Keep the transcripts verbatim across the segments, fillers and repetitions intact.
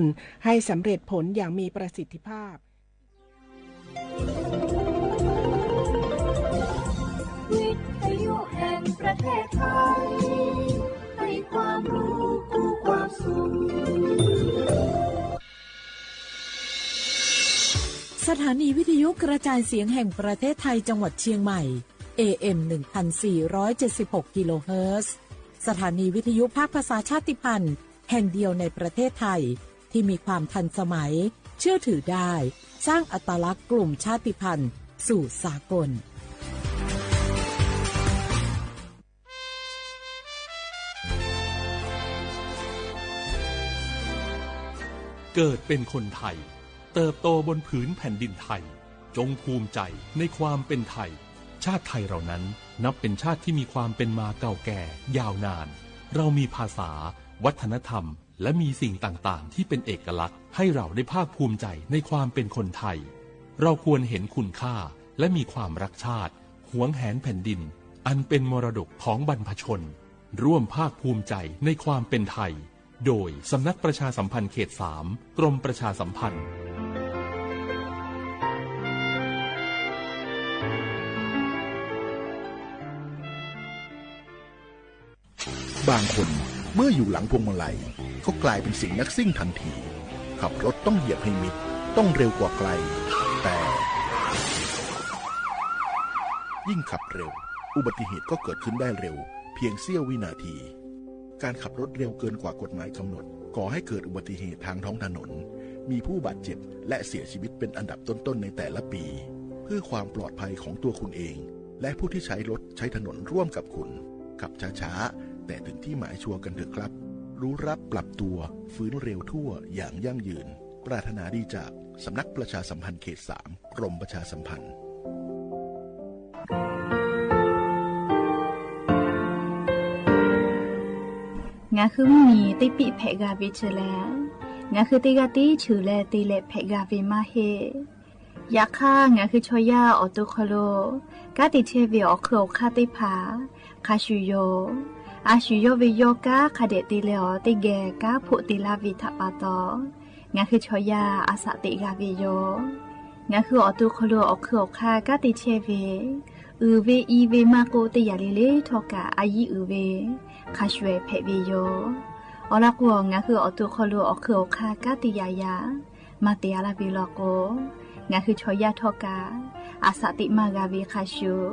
นให้สำเร็จผลอย่างมีประสิทธิภาพ วิทยุแห่งประเทศไทย ให้ความรู้คู่ความสุข สถานีวิทยุกระจายเสียงแห่งประเทศไทยจังหวัดเชียงใหม่ เอ เอ็ม หนึ่งพันสี่ร้อยเจ็ดสิบหก กิโลเฮิรตซ์ สถานีวิทยุภาคภาษาชาติพันธุ์แห่งเดียวในประเทศไทย ที่มีความทันสมัย เชื่อถือได้ สร้างอัตลักษณ์กลุ่มชาติพันธุ์สู่สากล เกิดเป็นคนไทย เติบโตบนผืนแผ่นดินไทย จงภูมิใจในความเป็นไทย ชาติไทยเรานั้นนับเป็นชาติที่มีความเป็นมาเก่าแก่ยาวนาน เรามีภาษา วัฒนธรรม และมีสิ่งต่างๆ ที่เป็นเอกลักษณ์ ให้เราได้ภาคภูมิใจในความเป็นคนไทย เราควรเห็นคุณค่า และมีความรักชาติ หวงแหนแผ่นดิน อันเป็นมรดกของบรรพชน ร่วมภาคภูมิใจในความเป็นไทย โดยสำนักประชาสัมพันธ์เขตสาม กรมประชาสัมพันธ์ บางคนเมื่ออยู่หลังพวงมาลัยก็กลายเป็นสิ่งนักซิ่งทันที ขับรถต้องเหยียบให้มิด ต้องเร็วกว่าใคร แต่ ยิ่งขับเร็ว อุบัติเหตุก็เกิดขึ้นได้เร็ว เพียงเสี้ยววินาที การขับรถเร็วเกินกว่ากฎหมายกำหนด ก่อให้เกิดอุบัติเหตุทางท้องถนน มีผู้บาดเจ็บและเสียชีวิตเป็นอันดับต้นๆ ในแต่ละปี เพื่อความปลอดภัยของตัวคุณเอง และผู้ที่ใช้รถใช้ถนนร่วมกับคุณ ขับช้าๆ แต่ถึงที่หมายชัวร์กันเถอะครับ รู้ระดับปรับตัว ฟื้นเร็วทั่วอย่างยั่งยืน ปรารถนาดีจากสำนักประชาสัมพันธ์เขตสาม กรมประชาสัมพันธ์ ငါဃုမုၢ်နံၤ တ့ပံၣ်ဖဲးဂၤဝ့ၤဆၢလဲၣ်, ငါဃုတ့ဂၤတ့ဆၢလဲၣ် တ့လဲးဖဲးဂၤဝ့ၤမးဟ့ၣ် ယၤခါ ငါဃုဆီယၢ်အီၣ်တိခီလိာ် ကါတ့ထဲဝ့ၤအီၣ်ခုၣ်အီၣ်ခါသ့ၣ်တဖၣ် ခါဆူၣ်ယိာ်, အါဆူၣ်ယိာ်ဝ့ၤယိာ် ကါခးဒဲးတ့လဲအီၤ တ့ဂဲၤကါဖိးတ့လါဝ့ၤထးပာ်တီၤ, ငါဃုဆီယၢ်အသးသ့ၣ်ဂၤဝ့ၤယိာ်, ငါဃုအီၣ်တိခီလိာ်အီၣ်ခုၣ်အီၣ်ခါ ကါတ့ထဲဝ့ၤ အုၣ်ဝ့ၤအံၤဝ့ၤမးကိး တ့ယၤလံလ့ထီၣ်ကး အယံအုၣ်ဝ့ၤ ခါဆူၣ်ဖဲးဝ့ၤယိာ်, အီၤလီၤကိး ငါဃုအီၣ်တိခီလိာ်အီၣ်ခုၣ်အီၣ်ခါ ကါတ့ယၤယၤ မၤတ့အါလၢဝ့ၤလီၤကိး, ငါဃုဆီယၢ်ထီၣ်ကး အသးသ့ၣ်မၤဂၤဝ့ၤခါဆူၣ်,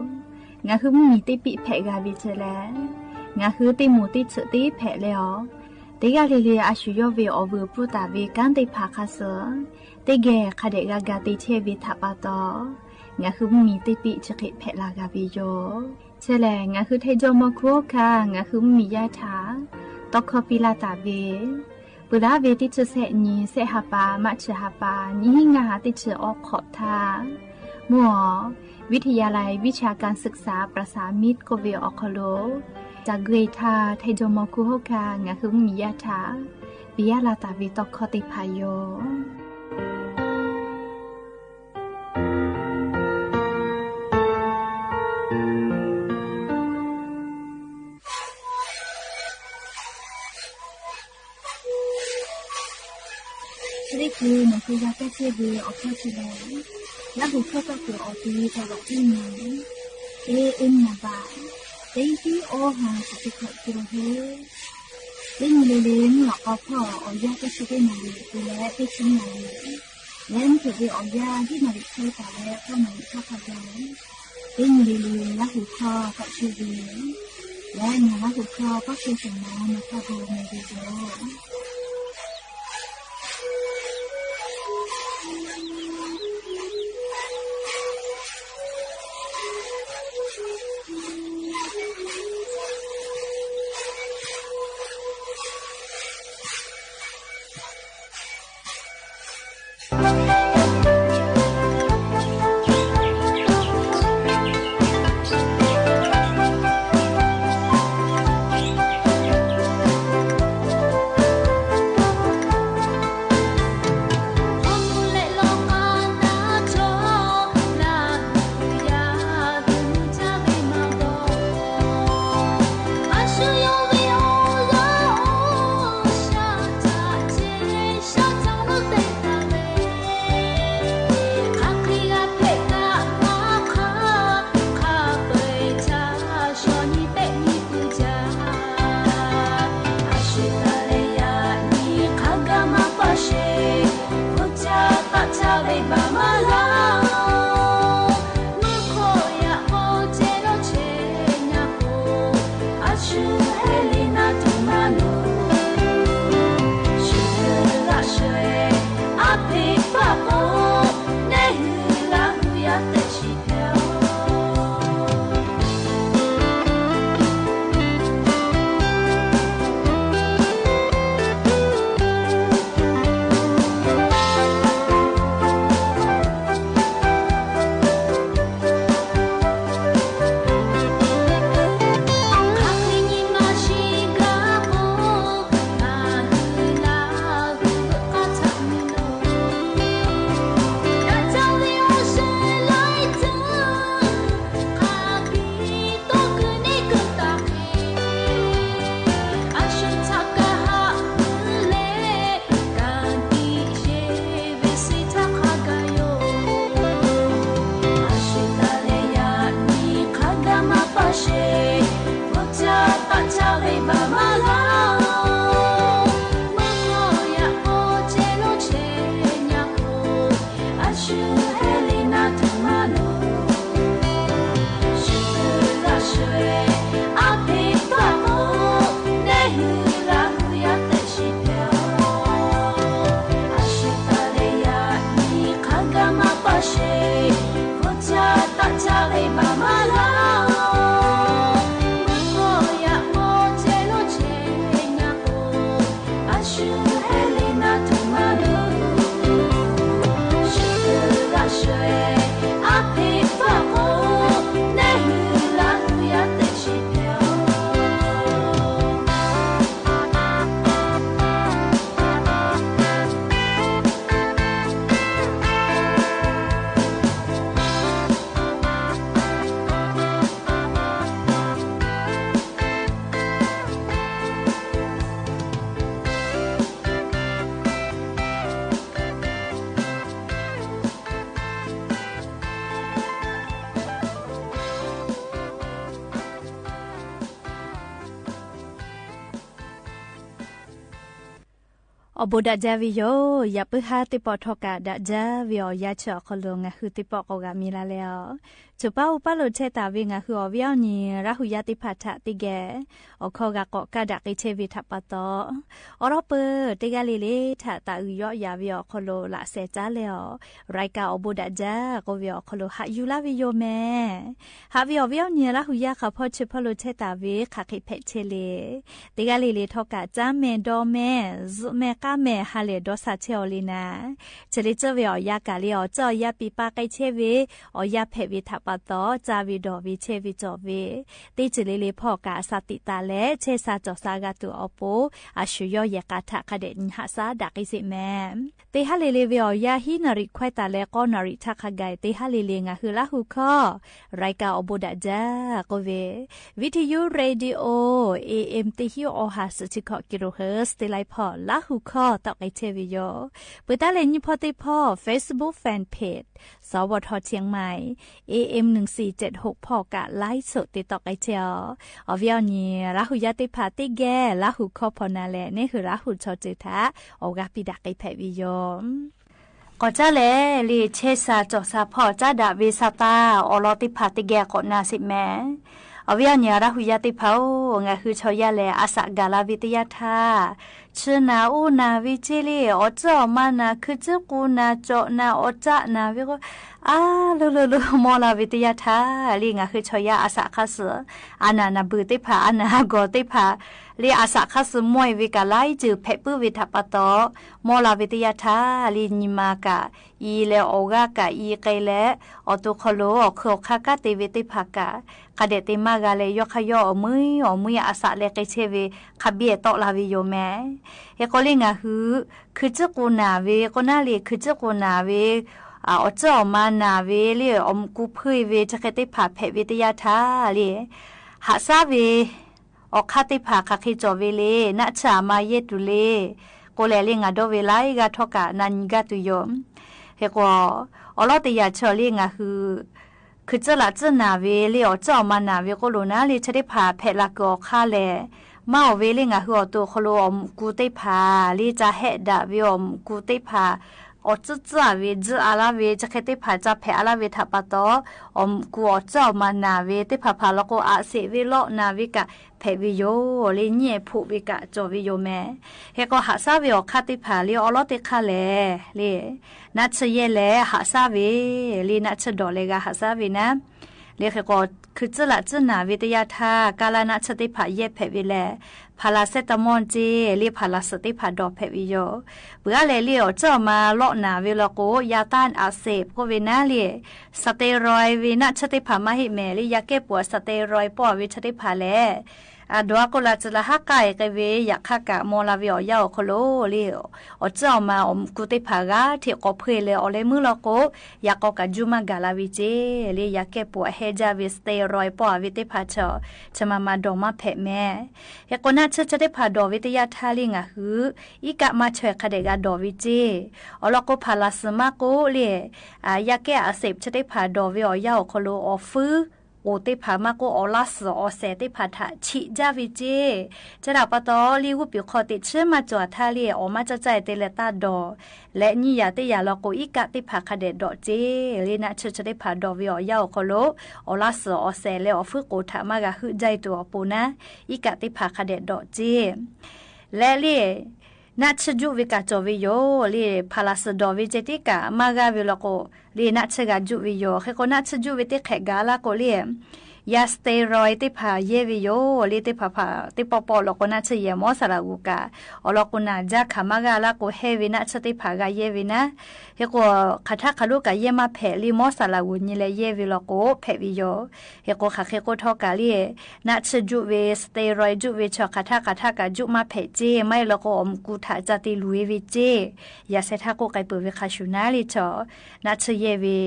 ငါဃုမုၢ်နံၤတ့ပံၣ်ဖဲးဂၤဝ့ၤဆၢလဲၣ်, ငါဃုတ့မိၣ်တ့ဆၢတ့ဖဲးလဲအီၤ, တ့ဂၤလံလံ အါဆူၣ်ယိာ်ဝ့ၤအီၣ်ဝုၢ်ပူၤတၢ်ဝ့ၤ ကါသ့ၣ်တဖၣ်ခါသၢ တ့ဂဲၤခးဒဲးဂၤဂၤတ့ထဲဝ့ၤထးပာ်တီၤ, ငါဃုမုၢ်နံၤတ့ပံၣ်ဆၢဃ့ဖဲးလၢဂၤဝ့ၤယိာ်, ဆၢလဲၣ် ငါဃုထဲကၠီမီၤခူဟီၣ်ခါ ငါဃုမုၢ်နံၤယါထး တီခီပံလၢတၢ်ဝ့ၤ ပှၤလၢဝ့ၤတ့ဆၢဆဲးနံၤ ဆဲးဟးပၢ် မးဆၢဟးပၢ် နံၤဟံးငါဟးတ့ဆၢအီခီၣ်ထါ, မ့ၢ်အီၤ วิทยาลัยวิชาการศึกษาประสานมิตร ကိးဝ့ၤအီၣ်ခီလိာ်, တၢ်ဂ့ၢ်ထါ ထဲကၠီမီၤခူဟီၣ်ခါ ငါဃုမုၢ်နံၤယါထး ပယါလၢတၢ်ဝ့ၤတီခီသ့ၣ်တဖၣ်ယိာ် သရ့ၣ်က့ၤ နဃုဂၤကဲကဲဝ့ၤအီၣ်ခီဆၢလဲၣ်, လၢဟူးခိၣ်ကီၢ်ပူၤအီၣ်က့ၤတၢ်လီၢ်တံၢ်မံၤ, တ့အ့ၣ်မံၤဘၣ်, တ့သံအီဟါ စက့ခီၣ်က့ၤဟဲ တ့မံၤလံလံ မုၢ်လီၤကီဖီၣ် အီၣ်ယၢ်ကဲဆၢက့ၤနၤလံ ပူၤလဲၣ် တ့ဆံနၤလံ, လၢမုၢ်ထူၣ်က့ၤအီၣ်ယၢ် ဟံၣ်နၤလံခဲတၢ်လၢ ကီၢ်နၤလံထီၣ်ခီၣ်ယၢ် တ့မံၤလံလံ လၢဟူးခိၣ်ကီၢ်ဆၢဝ့ၤ, လၢနၤလၢဟူးခိၣ်ကီၢ်ဆၢစၢ်မၤ နထီၣ်ဘိမ့ၢ်ဂ့ၤယိာ် အိၣ်ဘူးဒၣ်စၢ်ဝဲယိၤ ယပၢ်ဟါသ့ၣ်ပီၣ်ထီၣ်ကၣ်ဒၣ်စၢ်ဝဲအီၤ ယါဆၢအီၤခီလိာ် ငါဟုသ့ၣ်ပီၣ်ကိးဂၤမံၤလၢ်လၢ်အီၤ ဆိပာ်အိၣ်ပာ်လိာ်ထဲတၢ်ဝဲ ငါဟုအီၤဝဲအီၤန့ၣ် ရၢ်ဟူယါသ့ၣ်တဖၣ်ထးသ့ၣ်ဂဲၤ အိၣ်ခိးဂၤကိးကၢ်ဒၣ်က့ၤထဲဝဲထးပာ်သီ အိၣ်ဒီးပၢ်တဂၤလၢ်လၢ် ထးသးအုးယီယၤဝဲအီၤခီလိာ် လၢ်စဲးတၢ်လဲအီၤ ရၢၢ်ကၢ်အိၣ်ဘူးဒၣ်စၢ် ကိးဝဲအီၤခီလိာ် ဟးယူၤလၢ်ဝဲယိၤမဲ ဟးဝဲအီၤဝဲအီၤန့ၣ် ရၢ်ဟူယါခီဖီ ဆိပာ်လိာ်ထဲတၢ်ဝဲ ခးဃ့ဖဲးထဲလံ တဂၤလၢ်လၢ်ထီၣ်ကၣ် တၢ်မဲာ်ဒီးမဲာ် စူးမဲာ်ကါမဲာ် ဟးလဲၤဒီးဆးဆဲအီၤလံနၤ ဆဲးလၢစၢၤဝဲအီၤယါကၣ်လံအီၤ စၢၤအီၤယါပံၤပာ်ကဲဆဲဝဲ အီၤယါဖဲးဝဲထးပာ်သီ စၢၤဝဲဒီးဝဲဆဲဝဲကၠီဝဲ သ့ၣ်စဲးလၢ်လၢ်ဖီၣ်ကၣ်အသးသံးသးလဲၣ် ဆဲးစၢ်ကၠီၣ်စၢ်အဂၤတုၤအီၤပူၤ အဆူၣ်ယီယဲၢ်ကၣ်ထးခါဒဲး ဟးစၢ်ဒၣ်က့ၤစ့ၢ်မဲ သ့ၣ်ဟးလၢ်လၢ်ဝဲအီၤယါ ဟံးနၣ်ရံၣ်ခွဲးသးလၢ ဃိးနၣ်ရံၣ်ထးခါဂၤ သ့ၣ်ဟးလၢ်လၢ် ငါဟုလၢ်ဟူခီ ရၢၢ်ကၢ်အိၣ်ဘူးဒၣ်စၢ် ကိးဝဲ ဝံထယူရေဒီယို အေအ့မ် သၢဆံအီၤ ဟးဆံခံကီၢ် ကံၣ်ရူၣ်ဟၢၣ် သ့ၣ်လၢ်ဖီၣ် လၢ်ဟူခီ တီၣ်က့ၤထဲဝဲယိၤ ပတၢ်လဲၤညံဖိသ့ၣ်ဖီၣ် Facebook Fan Page သီဝီထီၣ် เชียงใหม่ เอเอ็ม หนึ่งสี่เจ็ดหก ဖီၣ်ကၣ် ไลฟ์สด သ့ၣ်တီၣ်က့ၤထဲအီၤ အီၤဝဲအီၤန့ၣ် ရၢ်ဟူယါသ့ၣ်တဖၣ်သ့ၣ်ဂဲၤ လၢ်ဟူခီဖီၣ်နၤလဲၣ် န့ၣ်ဟုရၢ်ဟူဆီၣ်တၢ်ထး အီၤဂၤပံၤဒၣ်က့ၤဖဲးဝဲယိၤ ကီၢ်ကၠၢ်လဲၣ်လၢ် ဆဲးစၢ်ကၠီၣ်စၢ်ဖီၣ် ကၠၢ်ဒၣ်ဝဲစၢ်သး အိၣ်လီၤသ့ၣ်တဖၣ်သ့ၣ်ဂဲၤကိးနၤစ့ၢ်မဲ အီၤဝဲအီၤန့ၣ် ရၢ်ဟူယါသ့ၣ်တဖၣ်ဧၢ ငါဟုဆီၣ်ယါလဲၣ် အသးဂၤလၢ်ဝဲတယၢ်ထး ဆှၢနၤအိၣ်နၤဝဲက့လံ အီၣ်စၢၣ်အီၣ်မၤနၤ ခုၣ်စူၣ်ကူၣ်နၤ ကၠီၣ်နၤ အီၣ်စၢၣ်နၤဝဲ အါ လိၤလိၤလိၤ မီၢ်လၢ်ဝဲတယၢ်ထး လၢ် ငါဟုဆီၣ်ယါအသးခါဆူၣ် အနၢ်နၢ်ဘုၣ်သ့ၣ်တဖၣ် အနၢ်အဂီၤသ့ၣ်တဖၣ် လၢ် အသးခါဆူၣ် မီၢ်အီၤဝဲကၣ် လၢ် ယုၢ်ဖဲးပုၢ်ဝဲထးပာ်သီ မီၢ်လၢ်ဝဲတယၢ်ထး လၢ် နံၤမၤကၣ် အံၤလဲၣ် အီၣ်ဂၤကၣ် အံၤကဲလဲၣ် အီၣ်တိၢ်ခီလိာ် အီၣ်ခုၣ်အီၣ်ခါကၢ်သ့ဝဲသ့ၣ်တဖၣ်ကၣ် ခါဒဲးသ့ၣ်မၤဂၤလဲၣ် ယီခါယီ အီၣ်မှံ အီၣ်မှံ အသးလဲၤကဲဆဲဝဲ ခါဘံၣ်အတီလၢ်ဝဲယိၤမဲ ဟဲကီးလၢ် ငါဟု ခုၣ်စူၣ်ကူၣ်နၤဝဲ ကိးနၤလၢ် ခုၣ်စူၣ်ကူၣ်နၤဝဲ အီၣ်စၢၣ်အီၣ်မၤနၤဝဲလၢ် အီၣ်ကူၣ်ဖုဝဲ ဆဲးဃဲသ့ၣ်တဖၣ်ဖဲးဝဲတယၢ်ထးလၢ် ဟးစၢ်ဝဲ အီၣ်ခါသ့ၣ်တဖၣ် ခးဃ့ကၠီၣ်ဝဲလၢ် နးဆၣ်မၤယဲၢ်တုၤလၢ် ကိးလဲၣ်လၢ် ငါဒီးဝဲလၢ် အဂၤထီၣ်ကၣ် နၤနံၤဂၤတုၤယိၤ ဟဲကီး အီၤလီၤတယၢ်ဆၢလၢ် ငါဟု ခုၣ်စူၣ်လၢ်စူၣ်နၤဝဲလၢ် အီၣ်စၢၣ်အီၣ်မၤနၤဝဲကိးလိာ်နၤလၢ် ဆဲးသ့ၣ်တဖၣ်ဖဲးလၢ်ကၢၤအီၣ်ခါလဲၣ် မၤအီၣ်ဝဲလၢ် ငါဟု အီၣ်တိၢ်ခီလိာ် အီၣ်ကူၣ်သ့ၣ်တဖၣ် လၢ် တၢ်ဟဲဒၣ်ဝဲအီၣ်ကူၣ်သ့ၣ်တဖၣ် အီၣ်စ့ၢ်စ့ၢ်ဝဲ စ့ၢ်အါလၢ်ဝဲ ကၠီၣ်ခဲတ့ၢ်ဖၣ် စၢ်ဖဲးအါလၢ်ဝဲထးပာ်တီ အီၣ်မူးကူ အီၣ်စ့ၢ်အီၣ်မၤနၢ်ဝဲတ့ၢ်ဖၣ် ဖးလီၤကိး အစ့းဝဲ လီနၢ်ဝဲကၣ်ဖဲးဝဲယိာ်လံ ညံၣ်ဖိးဝဲကၣ် ကၠီၣ်ဝဲယိာ်မး. ဟဲကိးဟးဆၣ်ဝဲအီၤခါတ့ၢ်ဖၣ်လံ အီလီၤတ့ၢ်ခါလဲၣ်လံ နၢ်ဆၢယဲၢ်လဲၣ် ဟးဆၣ်ဝဲလံ နၢ်ဆၢဒီးလဲၤဂၤဟးဆၣ်ဝဲနၤ လံ ဟဲကိးခုစ့ၢ်လးစ့ၢ်နၢ်ဝဲတယၢ်ထါ ကါလၢနၢ်ဆၢတ့ၢ်ဖၣ်ယဲၢ်ဖဲးဝဲလဲၣ် ဖးလးစဲတမီၢ်စ့ၢ်လံ ဖးလးစၢ်တ့ၢ်ဖၣ်ဒီးဖဲးဝဲယိာ် ပှၤအါလဲၣ်လံ အီၣ်စ့ၢ်အီၣ်မၤလီနၢ်ဝဲလီၤကိး ယၤတၢ်အစ့းကိးဝဲနၤလံ စတ့ရူးဝဲ နၢ်ဆၢတ့ၢ်ဖၣ်မၤဟ့ၣ်မဲာ်လံ ယၤကဲပိာ်စတ့ရူး ပိာ်ဝဲဆၢတ့ၢ်ဖၣ်လဲၣ် အဒိးကိးလၢစၢလၢဟါကၢ်အံၤက့ၤဝဲ ယၤခါကၣ်မီလၢ်ဝဲအီၤယၢ်အီၤခီလိာ်လံ အီၣ်စ့ၢ်အီၣ်မၤအီၣ်မူးကူတ့ၢ်ဖၣ်ဂၤထံးကိးဖှ့ၣ်လၢအီၤလဲမုၢ်လီၤကိး ယၤကိးကၣ်ယူၢ်မၤဂၤလၢ်ဝဲစ့ၢ်လံ ယၤကဲပိာ်အဟဲဒ်ဝဲ စတ့ရူး ပိာ်ဝဲတ့ၢ်ဖၣ်ဆၢ ဆၢမၤမၤဒီးမၤဖဲးမဲာ် ဟဲကိးနၢ်ဆၢဆၢတ့ၢ်ဖၣ်ဒီးဝဲတယၢ်ထါလံ ငါဟု အံၣ်ကၣ်မၤဆဲးခါဒဲးဂၤဒီးဝဲစ့ၢ် အီလီၤကိးဖးလးစၢ်မးကိးလံ ယၤကဲအစ့းဆၢတ့ၢ်ဖၣ်ဒီးဝဲအီၤယၢ်အီၤခီလိာ် အီၣ်ဖု အိၣ်တ့ၢ်ဖၣ်မးကိး အီၣ်လၢ်စၢ်အီၣ်စဲးတ့ၢ်ဖၣ်ထးဆံးဒ်ဝဲစ့ၢ် ဆၢဒၣ်ပာ်တီလံ ဂူၢ်ပံၣ်ခီၣ်တ့ၢ်ဆၢမၤစှၤထါလံ အီၣ်မၤကၠၢ်ကၠၢ်အံၤတ့ၢ်လၢတၢ်ဒီး လၢညံၣ်ယၤတ့ၢ်ယၤလီၤကိး အံၣ်ကၣ်တ့ၢ်ဖၣ်ခါဒဲးဒီးစ့ၢ်လံ နၢ်ဆၢဆၢတ့ၢ်ဖၣ်ဒီးဝဲအီၤယၢ်အီၤခီလိာ် အီၣ်လၢ်စၢ်အီၣ်စဲးလၢအီၣ်ဖုကိၣ်ထးမၤဂၤဟုၣ်ဒ်အံၤတုၤအပူၤနၤ အံၣ်ကၣ်တ့ၢ်ဖၣ်ခါဒဲးဒီးစ့ၢ် လၢလံ နၢ်ဆၢယူၢ်ဝဲကၣ်ကၠီၣ်ဝဲယိာ်လံ ဖးလးစၢ်ဒီးဝဲစ့ၢ်တ့ၢ်ကၣ်မၤဂၤဝဲလီၤကိးလံ နၢ်ဆၢဂၤယူၢ်ဝဲယိာ် ဟဲကိးနၢ်ဆၢယူၢ်ဝဲတ့ၢ်ခဲးဂၤလၢ်ကိးလံ ယၤစတ့ရူးတ့ၢ်ဖၣ်ယဲၢ်ဝဲယိာ်လံ တ့ၢ်ဖၣ်ဖးတ့ၢ်ပီၣ်ပီၣ်လီၤကိးနၢ်ဆၢယဲၢ် မီစၢလးဂူၤကၣ် အီလီၤကိးနၢ်ကၠၢ်ခးမၤဂၤလၢ်ကိးဟဲဝဲ နၢ်ဆၢတ့ၢ်ဖၣ်ဂၤယဲၢ်ဝဲနၤ ဟဲကိးခးထါခးလိာ်ကၣ်ယဲၢ်မၤဖဲးလံ မီစၢလးဂူၤညံၤလၢယဲၢ်ဝဲလီၤကိး ဖဲးဝဲယိာ် ဟဲကိးဃးဃ့ကိးထီၣ်ကၣ်လံ နၢ်ဆၢယူၢ်ဝဲ စတ့ရူးယူၢ်ဝဲဆၢ ခးထါခးထါကၣ်ယူၢ်မၤဖဲးစ့ၢ် မ့ၢ်လီၤကိးအီၣ်မူးကူထးကၠၢ်တ့ၢ်လူၤဝဲစ့ၢ် ယၤဆဲးထါကိးကဲပိာ်ဝဲဃးဆူၣ်နၤလံဆၢ နၢ်ဆၢယဲၢ်ဝဲ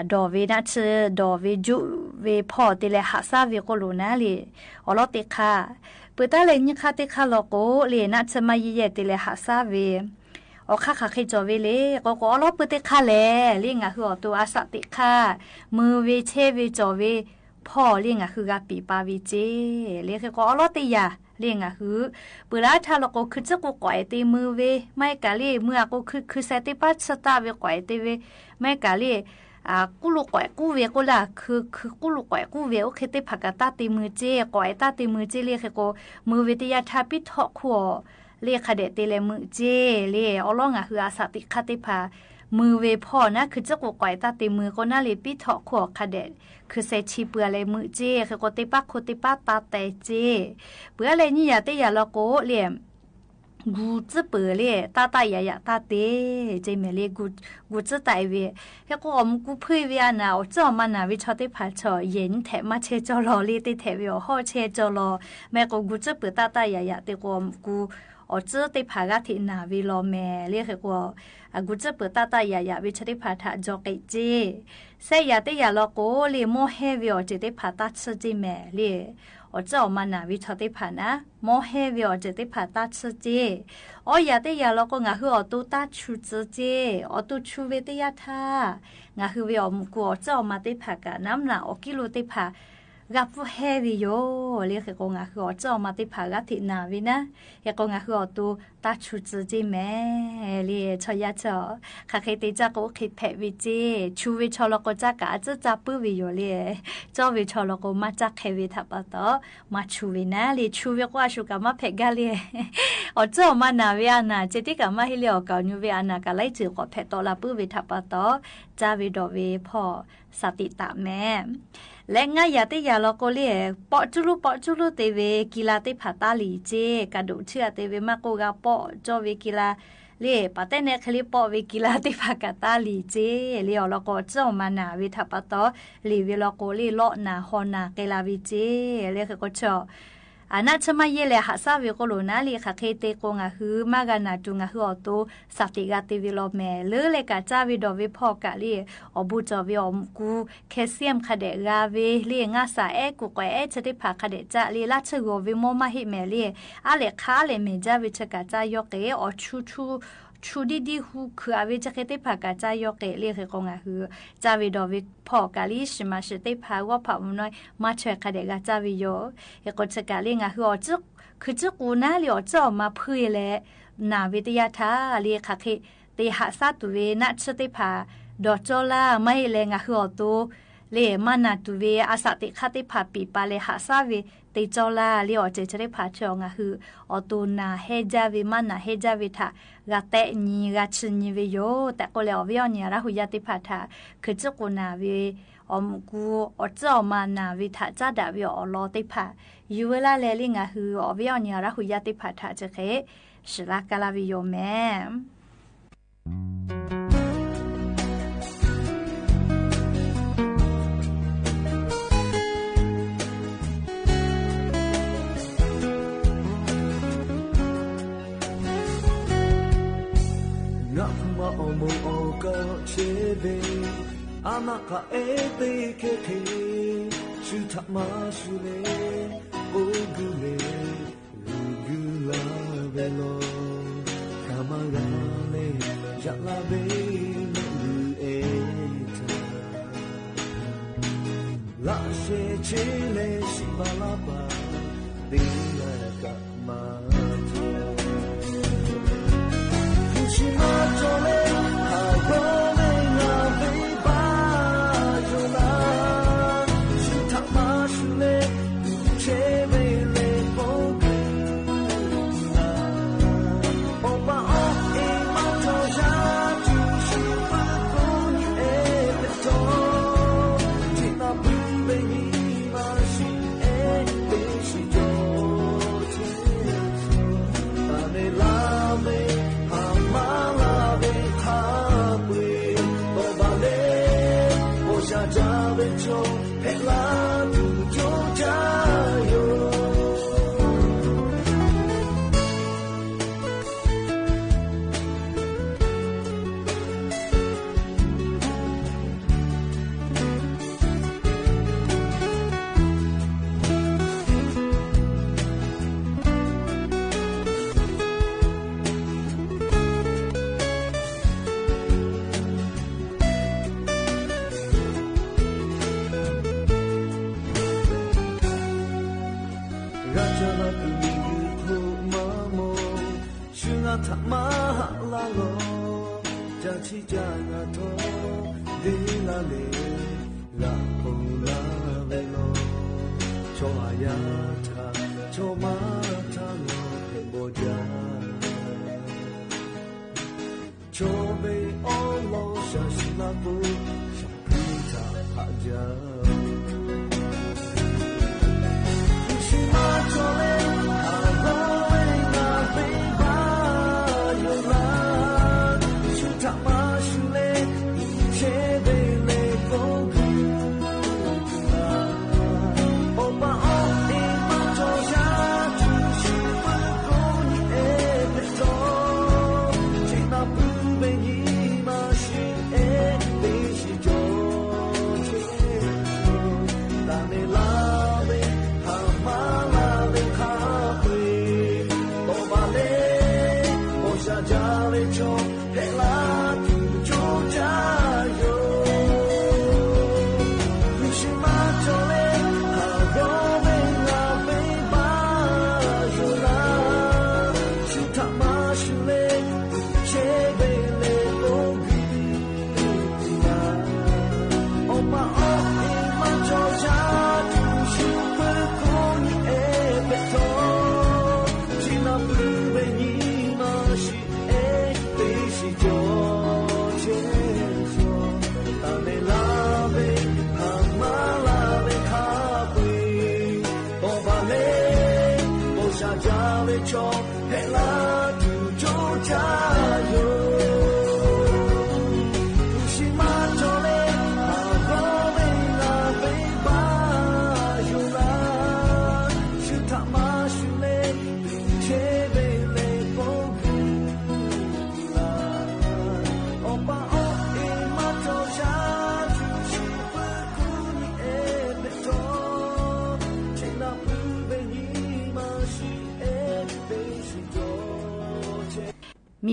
ဒီးဝဲနၢ်ဆၢဒီးဝဲယူၢ်ဝဲဖီၣ်တ့ၢ်လၢဟးဆၣ်ဝဲကိးလိာ်နၤလံ အီလီၤတ့ၢ်ခါ ပတၢ်လဲၤညံၣ်ခါတ့ၢ်ခါလီၤကိးလံ နၢ်ဆၢမၤယဲၢ်ယဲၢ်တ့ၢ်လၢဟးဆၣ်ဝဲ အီၣ်ခါဃးဃ့ကၠီၣ်ဝဲလံ ကိးကိးအီလီၤပၢတ့ၢ်ခါလဲၣ်လံ ငါဟုၣ်အီၣ်တိၢ်အစးတ့ၢ်ခါ မုာ်ဝဲဆဲးဝဲကၠီၣ်ဝဲဖီၣ်လံ ငါဟုၣ်ဂၤပံာ်ပာ်ဝဲစ့ၢ်လံ ဟဲကိးအီလီၤတ့ၢ်ယၤလံ ငါဟုၣ် ပှၤလၢထါလီၤကိး ခုစ့ၢ်ကိးကွၢ်အဲၣ်တ့ၢ်မုာ်ဝဲ မ့ၢ်ကၣ်လံ မုာ်အကိးခု ခုစဲးတ့ၢ်ပၢ်ဆၢတၢ်ဝဲကွၢ်အဲၣ်တ့ၢ်ဝဲ မ့ၢ်ကၣ်လံ ကူၣ်လိာ်ကွဲးကူၣ်ဝဲကိးလၢ ခု ခုကူၣ်လိာ်ကွဲးကူၣ်ဝဲ အိၣ်ခ့တ့ၢ်ဖးကတၢ်တ့ၢ်မုာ်စ့ၢ် ကွၢ်အဲၣ်တၢ်တ့ၢ်မုာ်စ့ၢ်လံ ဟဲကိး မုာ်ဝဲတယၢ်ထါပံထီၣ်ခူၣ်အီၤလံ ခးဒဲးတ့ၢ်လၢမုာ်စ့ၢ်လံ အီလီၤ ငါဟုၣ်အစးတ့ၢ်ခါတ့ၢ်ဖး မုာ်ဝဲဖီၣ်နၤ ခုစ့ၢ်ကိးကွၢ်အဲၣ်တၢ်တ့ၢ်မုာ်ကိးနၤလံ ပံထီၣ်ခူၣ်အီၤခးဒဲး ခုစဲးဆံပှၤလၢမုာ်စ့ၢ် ဟဲကိးတ့ၢ်ပၢ်ခိတ့ၢ်ပၢ်တၢ်တဲစ့ၢ် ပှၤလၢညံၣ်ယၤတ့ၢ်ယၤလီၤကိးလံ ဂူၤစၢ်ပၢၤလံ တၢ်တၢ်ယၤယၤတၢ်တ့ၢ် က့မ့ၢ်လံ ဂူၤစၢ်တၢ်အံၤဝဲ ဟဲကိးအီၣ်မူးကူဖုၣ်ဝဲအနၢ် အီၣ်စ့ၢ်အီၣ်မၤနၢ်ဝဲဆီတ့ၢ်ဖးဆီ ယဲၢ်နံၣ်ထဲးမၤဆဲးကၠီၣ်လီၤလံ တ့ၢ်ထဲးဝဲအီၤဟီၣ်ဆဲးကၠီၣ်လီၤ မ့ၢ်ကိးဂူၤစၢ်ပၢၤတၢ်တၢ်ယၤယၤတ့ၢ်ကိးအီၣ်မူးကူ အီၣ်စ့ၢ်တ့ၢ်ဖးဂၤထံးနၢ်ဝဲလီၤမ့ၢ်လံ ဟဲကိး အဂူၤစၢ်ပၢၤတၢ်တၢ်ယၤယၤဝဲဆီတ့ၢ်ဖးထးကၠီၣ်က့စ့ၢ် စဲးယၤတ့ၢ်ယၤလီၤကိးလံ မီၢ်ဟဲဝဲအီၤစ့ၢ်တ့ၢ်ဖးတၢ်ဆၢစ့ၢ်မ့ၢ်လံ အီၣ်စ့ၢ်အီၣ်မၤနၢ်ဝဲဆီတ့ၢ်ဖးနၤ မီၢ်ဟဲဝဲအီၤစ့ၢ်တ့ၢ်ဖးတၢ်ဆၢစ့ၢ် အီယၤတ့ၢ်ယၤလီၤကိး ငါဟုၣ်အီၣ်တိၢ်တၢ်ဆူၣ်စ့ၢ် အီၣ်တိၢ်ဆူၣ်ဝဲတယၢ်ထါ ငါဟုၣ်ဝဲအီၣ်မူးကူအီၣ်စ့ၢ်အီၣ်မၤတ့ၢ်ဖးကၣ် နၤမနုၤအီၣ်ကံလိတ့ၢ်ဖး ဂၤပူၤဟဲဝဲယိာ်လံ ဟဲကိး ငါဟုၣ်အီၣ်စ့ၢ်အီၣ်မၤတ့ၢ်ဖးဂၤထံးနၢ်ဝဲနၤ ဟဲကိး ငါဟုၣ်အီၣ်တိၢ်တၢ်ဆူၣ်စ့ၢ်မ့ၢ်လံ ဆီယၤဆီ ဃးဃ့တ့ၢ်ကၠၢ်ကိးအိၣ်ခ့ဖဲးဝဲစ့ၢ် ဆူၣ်ဝဲဆီလီၤကိး ကၠၢ်ကၣ်အစ့ၢ်ကၠၢ်ပုၢ်ဝဲယိာ်လံ ကၠီၣ်ဝဲဆီလီၤကိး မၤကၠၢ်ခဲဝဲထးပာ်တီ မၤဆူၣ်ဝဲနၤလံ ဆူၣ်ဝဲကိးအဆူၣ်ကၣ်မၤဖဲးဂၤလံ အီၣ်စ့ၢ်အီၣ်မၤနၢ်ဝဲအနၢ် စ့ၢ်တ့ၢ်ကၣ်မၤဟ့ၣ်လံ အီၣ်ကၣ်အီၣ်ညူဝဲအနၢ် ကၣ်လၢစ့ၢ်ကီးဖဲးတီလၢပုၢ်ဝဲထးပာ်တီ ကၠၢ်ဝဲဒီးဝဲဖီၣ် စးတံးတၢ်မဲာ် လၢငါယၤတ့ၢ်ယၤလီၤကိးလံ ပိာ်ကၠူလူၢ်ပိာ်ကၠူလူၢ်တ့ၢ်ဝဲ ကံလါတ့ၢ်ဖးတၢ်လံၤစ့ၢ် ကးဒိၣ်ထံၣ်အတ့ၢ်ဝဲ မၤကိးဂၤပိာ်ကၠီၣ်ဝဲကံလါလံ ပာ်တဲနဲၣ်ခဲလံ ပိာ်ဝဲကံလါတ့ၢ်ဖးကတၢ်လံၤစ့ၢ်လံ အီၣ်လီၤကိး အီၣ်စ့ၢ်အီၣ်မၤနၢ်ဝဲထးပာ်တီ လံၤဝဲလီၤကိးလံ လီနၢ်ဟီနၢ်ကဲလါဝဲစ့ၢ်လံ ဟဲကိးဆီ အနၢ်ဆၢမၤယဲၢ်လဲၣ် ဟးဆၣ်ဝဲကိးလိာ်နၤလံ ဃးဃ့တ့ၢ်ကိး ငါဟုၣ်မၤဂၤနၢ်တုၤ ငါဟုၣ်အီၣ်တိၢ် စးတံးဂၤတ့ၢ်ဝဲလီၤမ့ၢ် လၢလဲၤကၣ်ကၠၢ်ဝဲဒီးဝဲဖီၣ်ကၣ်လံ အီၣ်ဘူးကၠီၣ်ဝဲအီၣ်မူးကူ calcium ခးဒဲးဂၤဝဲလံ ငါစၢ်အဲၣ်ကူၣ်ကွဲးအဲၣ်ဆၢတ့ၢ်ဖးခးဒဲးကၠၢ်လံ လၢဆၢဂီၤဝဲမီၢ်မၤဟ့ၣ်မဲာ်လံ အါလဲၣ်ခါအါလဲၣ်မဲာ်ကၠၢ်ဝဲဆၢကၣ်ကၠၢ်ယီၢ်က့ၤ အီၣ်ဆူၣ်ဆူၣ် ဆူၣ်ဒံၣ်ဒံၣ်ဟူးခုးအဝဲဆၢဃ့တ့ၢ်ဖးကၣ်ကၠၢ်ယီၢ်က့ၤလံ ဟဲကိး ငါဟုၣ် ကၠၢ်ဝဲဒီးဝဲဖီၣ်ကၣ်လံ ရှံးမၤရှံးတ့ၢ်ဖး ဂီၢ်ဖးမုၢ်နွံ မၤဆဲးခးဒဲးဂၤကၠၢ်ဝဲယိာ် ဟဲကိးဆၢကၣ်လံ ငါဟုၣ်အီၣ်စ့ၢ် ခုစ့ၢ်ကိးနၤလံ အီၣ်စ့ၢ်အီၣ်မၤဖုၣ်လဲၣ် နၢ်ဝဲတယၢ်ထါလံ ဃးဃ့ တဟးဆှၢတူၺ်းဝဲ နၢ်ဆ့တ့ၢ်ဖး ဒီးကၠီလၢ် မ့ၢ်လၢ ငါဟု အီၤတိ လၢမၤနၢၤတူၺ်းဝဲ အသးတ့ၢ်ခါတ့ၢ်ဖး ပံးပာ်လၢ ဟးဆှၢဝဲ တ့ၢ်ကၠီလၢ် လၢအီၤ စဲးဆၢတ့ၢ်ဖး ဆၢအီၤ ငါဟု အီၤတိ နၢ်ဟဲဒ်ဝဲ မၤနၢၤဟဲဒ်ဝဲထး ဂၤတဲနံၤ ဂၤဆှၢနံၤဝဲယိာ် တၢ်ကီလၢ အီၣ်ဝဲအီၣ်နံၤ အရၣ်ဟူးယၢ်တ့ၢ်ဖးထး ခုးစ့ၢ်ကိးနၢ်ဝဲ အီၣ်မူးကူ အီၣ်စၢအီၣ်မၤနၢၤဝဲထး စၢ်ဒၣ်ဝဲအီၤလီၤတ့ၢ်ဖး ယူၢ်ဝဲလၢ်လၢ လၢ ငါဟု အီၣ်ဝဲအီၣ်နံၤ အရၣ်ဟူးယၢ်တ့ၢ်ဖးထး စ့ၢ်ကီး စံးလၢ်ကလၢ်ဝဲယိာ်မ့ၢ် နၢ်မၤအီၣ်မိၢ်အီၣ်ကီးဆဲးဘ့ၣ် အနၢ်ကအဲၣ်သ့ခဲခဲ ဆူထးမၤဆူလဲၣ် အိၣ်ဂုၢ်လဲၣ် ဂုၢ်ဂုၢ်လၢ်ဘဲလီၤ ခမၤဂၤလဲၣ် ယၣ်လၢ်ဘဲ မ့ၢ်ဂုၢ်အဲၣ်တၢ် လၢ်ဆဲးဆဲးလဲၣ် စံးဘၣ်လၢ်ဘၣ် သ့လၢ်ကမၤထီၣ် ဂၤကလၢ်ကမံၤဂုၢ်ခိၣ်မၤမိၢ် ဆူနၢ်ထးမၤဟးလၢ်လီၤ ကၢ်ထံကၢ်နၢ်ထီၣ် ဒ်လၢ်လဲၣ် လၢ်ဖိလၢ်ဝဲလီၤ ဆီၣ်အယၤထး ဆီၣ်မၤထးလီၤ ဖဲဘီယၤ မ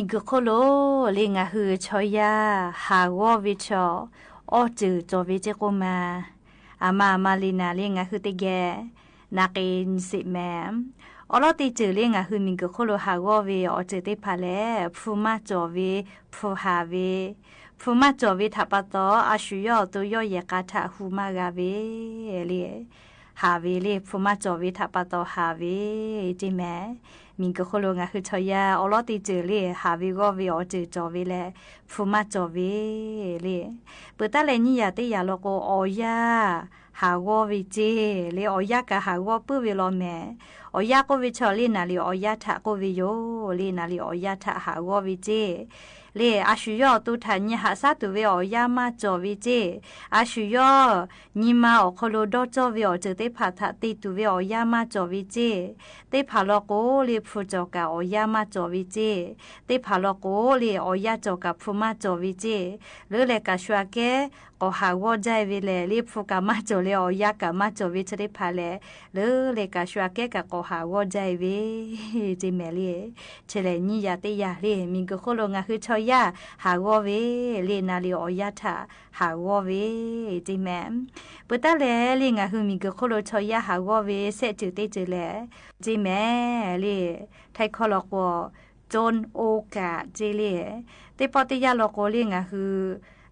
ံၤဂုၢ်ခိၣ်လိၤ လၢ ငါဟု ဆီယါ ဟးဂီၤဝဲဆီ အီၣ်စၢၤကၠီၤဝဲစ့ၢ်ကိးမး အမၤ အမၤလံနၤ လၢ ငါဟု တကဲ နက့ၤနစံးမဲ အိးလီတ့ၢ်စၢၢ်လၢ ငါဟုမံၤကၢၢ်ခိၣ်လိဟးဂီၤဝဲ အီၤစၢၢ်သ့ၣ်တဖၣ်လဲၣ်, ဖုမၢစၢၤဝဲ, ဖုဟးဝဲ, ဖုမၢစၢၤဝဲထးပာ်တီၤ အၡူၣ်ယီၣ်အသိယီၣ်ယဲၢ်ကါ ထးဟူးမၢဂၤဝဲလံ ဟးဝဲလံ, ဖုမၢစၢၤဝဲထးပာ်တီၤဟးဝဲ, တ့ၢ်မဲာ်, မံၤကၢၢ်ခိၣ်လိ ငါဟုဆီယါ အိးလီတ့ၢ်စၢၢ်လံ ဟးဝဲဂီၢ်ဝဲ အီၤစၢၢ်စၢၤဝဲလဲၣ်, ဖုမၢစၢၤဝဲလံ. ပၢတၢ်လဲၤညံယၤတ့ၢ်ယၤလီၤကိး အီၤယၢ် ဟးဂီၤဝဲစ့ၢ်လံ, အီၤယၢ်ကးဟးဂီၤပုၢ်ဝဲလီၤမဲာ်, အီၤယၢ်ကိၣ်ဝဲဆီၣ်လံ နၤလံ အီၤယၢ်ထးကိၣ်ဝဲယိာ်လံ, နၤလံ အီၤယၢ်ထးဟးဂီၤဝဲစ့ၢ်လံ. အၡူၣ်ယီၣ်အသိထးညံဟးစၢ်တုၤဝဲ အီၤယၢ်မၢစၢၤဝဲစ့ၢ်, အၡူၣ်ယီၣ် ညံမၤအီၤခီလိ ဒီၣ်ကၠီၣ်ဝဲ အီၤစၢၢ်သ့ၣ်တဖၣ်ထး တ့တုၤဝဲ အီၤယၢ်မၢစၢၤဝဲစ့ၢ်, သ့ၣ်တဖၣ်လီၤကိးလံ ဖုစၢၤကး အီၤယၢ်မၢစၢၤဝဲစ့ၢ်, သ့ၣ်တဖၣ်လီၤကိးလံ အီၤယၢ်စၢၤကး ဖုမၢစၢၤဝဲစ့ၢ်, လၢလဲၤကးဆူအကဲ ကိးဟးဂီၤဒ်အံၤဝဲလဲၣ်, လၢဖုကးမၢစၢၤလၢ အီၤယၢ်ကးမၢစၢၤဝဲ ဆၢသ့ၣ်တဖၣ်လဲၣ်, လၢလဲၤကးဆူအကဲ ကးကိးဟးဂီၤဒ်အံၤဝဲ, တ့ၢ်မဲာ်လံ. ဆဲးလဲၤညံယၤတ့ၢ်ယၤလံ မံၤကၢၢ်ခိၣ်လိ ငါဟုဆီယါ ဟးဂီၤဝဲလံ နၤလံ အီၤယၢ်ထးဟးဂီၤဝဲ, တ့ၢ်မဲာ်. ပၢတၢ်လဲၤလံ ငါဟုမံၤကၢၢ်ခိၣ်လိဆီယါ ဟးဂီၤဝဲ စဲးစၢၢ်တ့ၢ်စၢၢ်လဲၣ်, တ့ၢ်မဲာ်လံ. ထဲခီလီၤကိး ကၠိၣ်အိကး တ့ၢ်လံ. သ့ၣ်ပီၣ်တ့ၢ်ယၢ်လီၤကိးလံ ငါဟု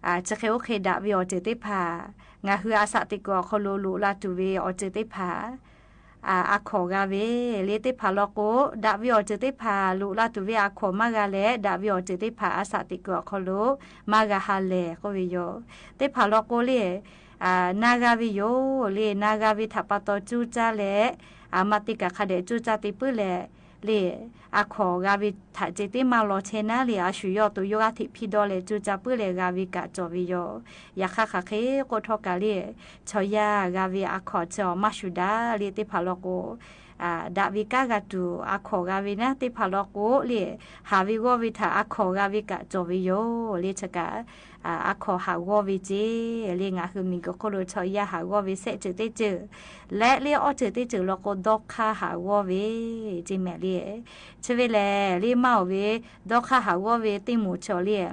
အၣ် ဆၢဃ့အိၣ်ဃ့ဒးဝံအီၤစၢၢ်သ့ၣ်တဖၣ်, ငါဟုအသးသံကွံာ်အီၤခီလိ လိးလၢတုၤဝဲအီၤစၢၢ်သ့ၣ်တဖၣ် အၣ် အခီၣ်ဂၤဝဲ, လၢသ့ၣ်တဖၣ်လီၤကိး ဒးဝံအီၤစၢၢ်သ့ၣ်တဖၣ် လိးလၢတုၤဝဲအခီၣ်မၢဂၤလဲၣ်, ဒးဝံအီၤစၢၢ်သ့ၣ်တဖၣ် အသးသံကွံာ်အီၤခီလိ မၢဂၤဟါလဲၣ် ကိးဝဲယိာ်. သ့ၣ်တဖၣ်လီၤကိးလံ အၣ် နါဂၤဝဲယိာ်လံ, နါဂၤဝဲထးပာ်တီၤကၠူကၢ်လဲၣ်, အၣ် မၤတံာ်ကၢ်ခးဒီးကၠူကၢ်တ့ၢ်ပုၢ်လဲၣ်, လံ အခီၣ်ဂၤဝဲထးစ့ၢ်တ့ၢ်မၤလီၤထဲနၤလံ, အၡူၣ်ယီၣ်အသိယိၣ်ဂၤထံးဖံဒီလဲၣ်, ကၠူကၢ်ပုၢ်လဲၣ် ဂၤဝဲကးကၠီၣ်ဝဲယိာ်. ယခါဃၣ်ဃ့ကိးထီၣ်ကးလံ ဆီယါ ဂၤဝဲအခီၣ်ဆၢအီၤမၢ်ဆူၣ်ဒၣ်လံ သ့ၣ်တဖၣ်လီၤကိး အၣ် ဒးဝံကၢ်ဂၤတုၤ အခီၣ်ဂၤဝဲနၤ သ့ၣ်တဖၣ်လီၤကိးလံ ဟးဝဲဂီၢ်ဝဲထး အခီၣ်ဂၤဝဲကးကၠီၣ်ဝဲယိာ်လံ ဆၢကး အၣ် အခီၣ်ဟးဂီၢ်ဝဲစ့ၢ်လံ ငါဟုမံၤကၢၢ်ခိၣ်လိဆီယါ ဟးဂီၢ်ဝဲစဲးစၢၢ်တ့ၢ်စၢၢ်, လဲၤလၢအီၣ်စၢၢ်တ့ၢ်စၢၢ်လီၤကိး ဒီခါဟးဂီၢ်ဝဲ, တ့ၢ်မဲာ်လံ. ဆၢဝဲလဲၣ် လၢမၢ်အီၤဝဲ ဒီခါဟးဂီၢ်ဝဲ သ့ၣ်မူၤဆီၣ်လံ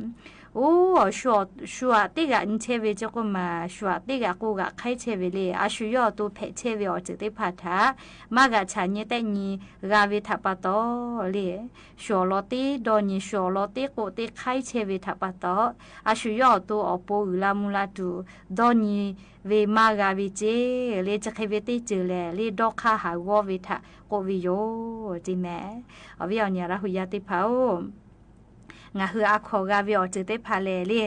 အိၣ် အၣ် ဆူၣ်အၣ်တ့ၢ်ဂၤအံၤထဲဝဲ ကၠိကိမး ဆူၣ်အၣ်တ့ၢ်ဂၤကိးဂၤခါထဲဝဲလံ, အၡူၣ်ယီၣ်အသိဖဲးထဲဝဲအီၤစၢၢ်သ့ၣ်တဖၣ်ထး မၢဂၤဆးညံသဲးညံ ဂၤဝဲထးပာ်တီၤလံ ဆူၣ်အၣ်လီၤတ့ၢ်ဒီနံၤ ဆူၣ်အၣ်လီၤတ့ၢ်ကိးတ့ၢ်ခါထဲဝဲထးပာ်တီၤ, အၡူၣ်ယီၣ်အသိအီၣ်ပိာ်အုၣ်လါမူလါတုၤ ဒီနံၤဝဲမၢဂၤဝဲစ့ၢ်လံ ဆၢဃ့ဝဲတ့ၢ်စၢၢ်လဲၣ် လၢဒီခါဟးဂီၢ်ဝဲထးကိးဝဲယိာ် တ့ၢ်မဲာ်. အဝဲအီၤန့ၣ် ရၢ်ဟူယါသ့ၣ်တဖၣ်ဧၢ ငါဟုအခီၣ်ဂၤဝဲအီၤစၢၢ်သ့ၣ်တဖၣ်လဲၣ်လံ,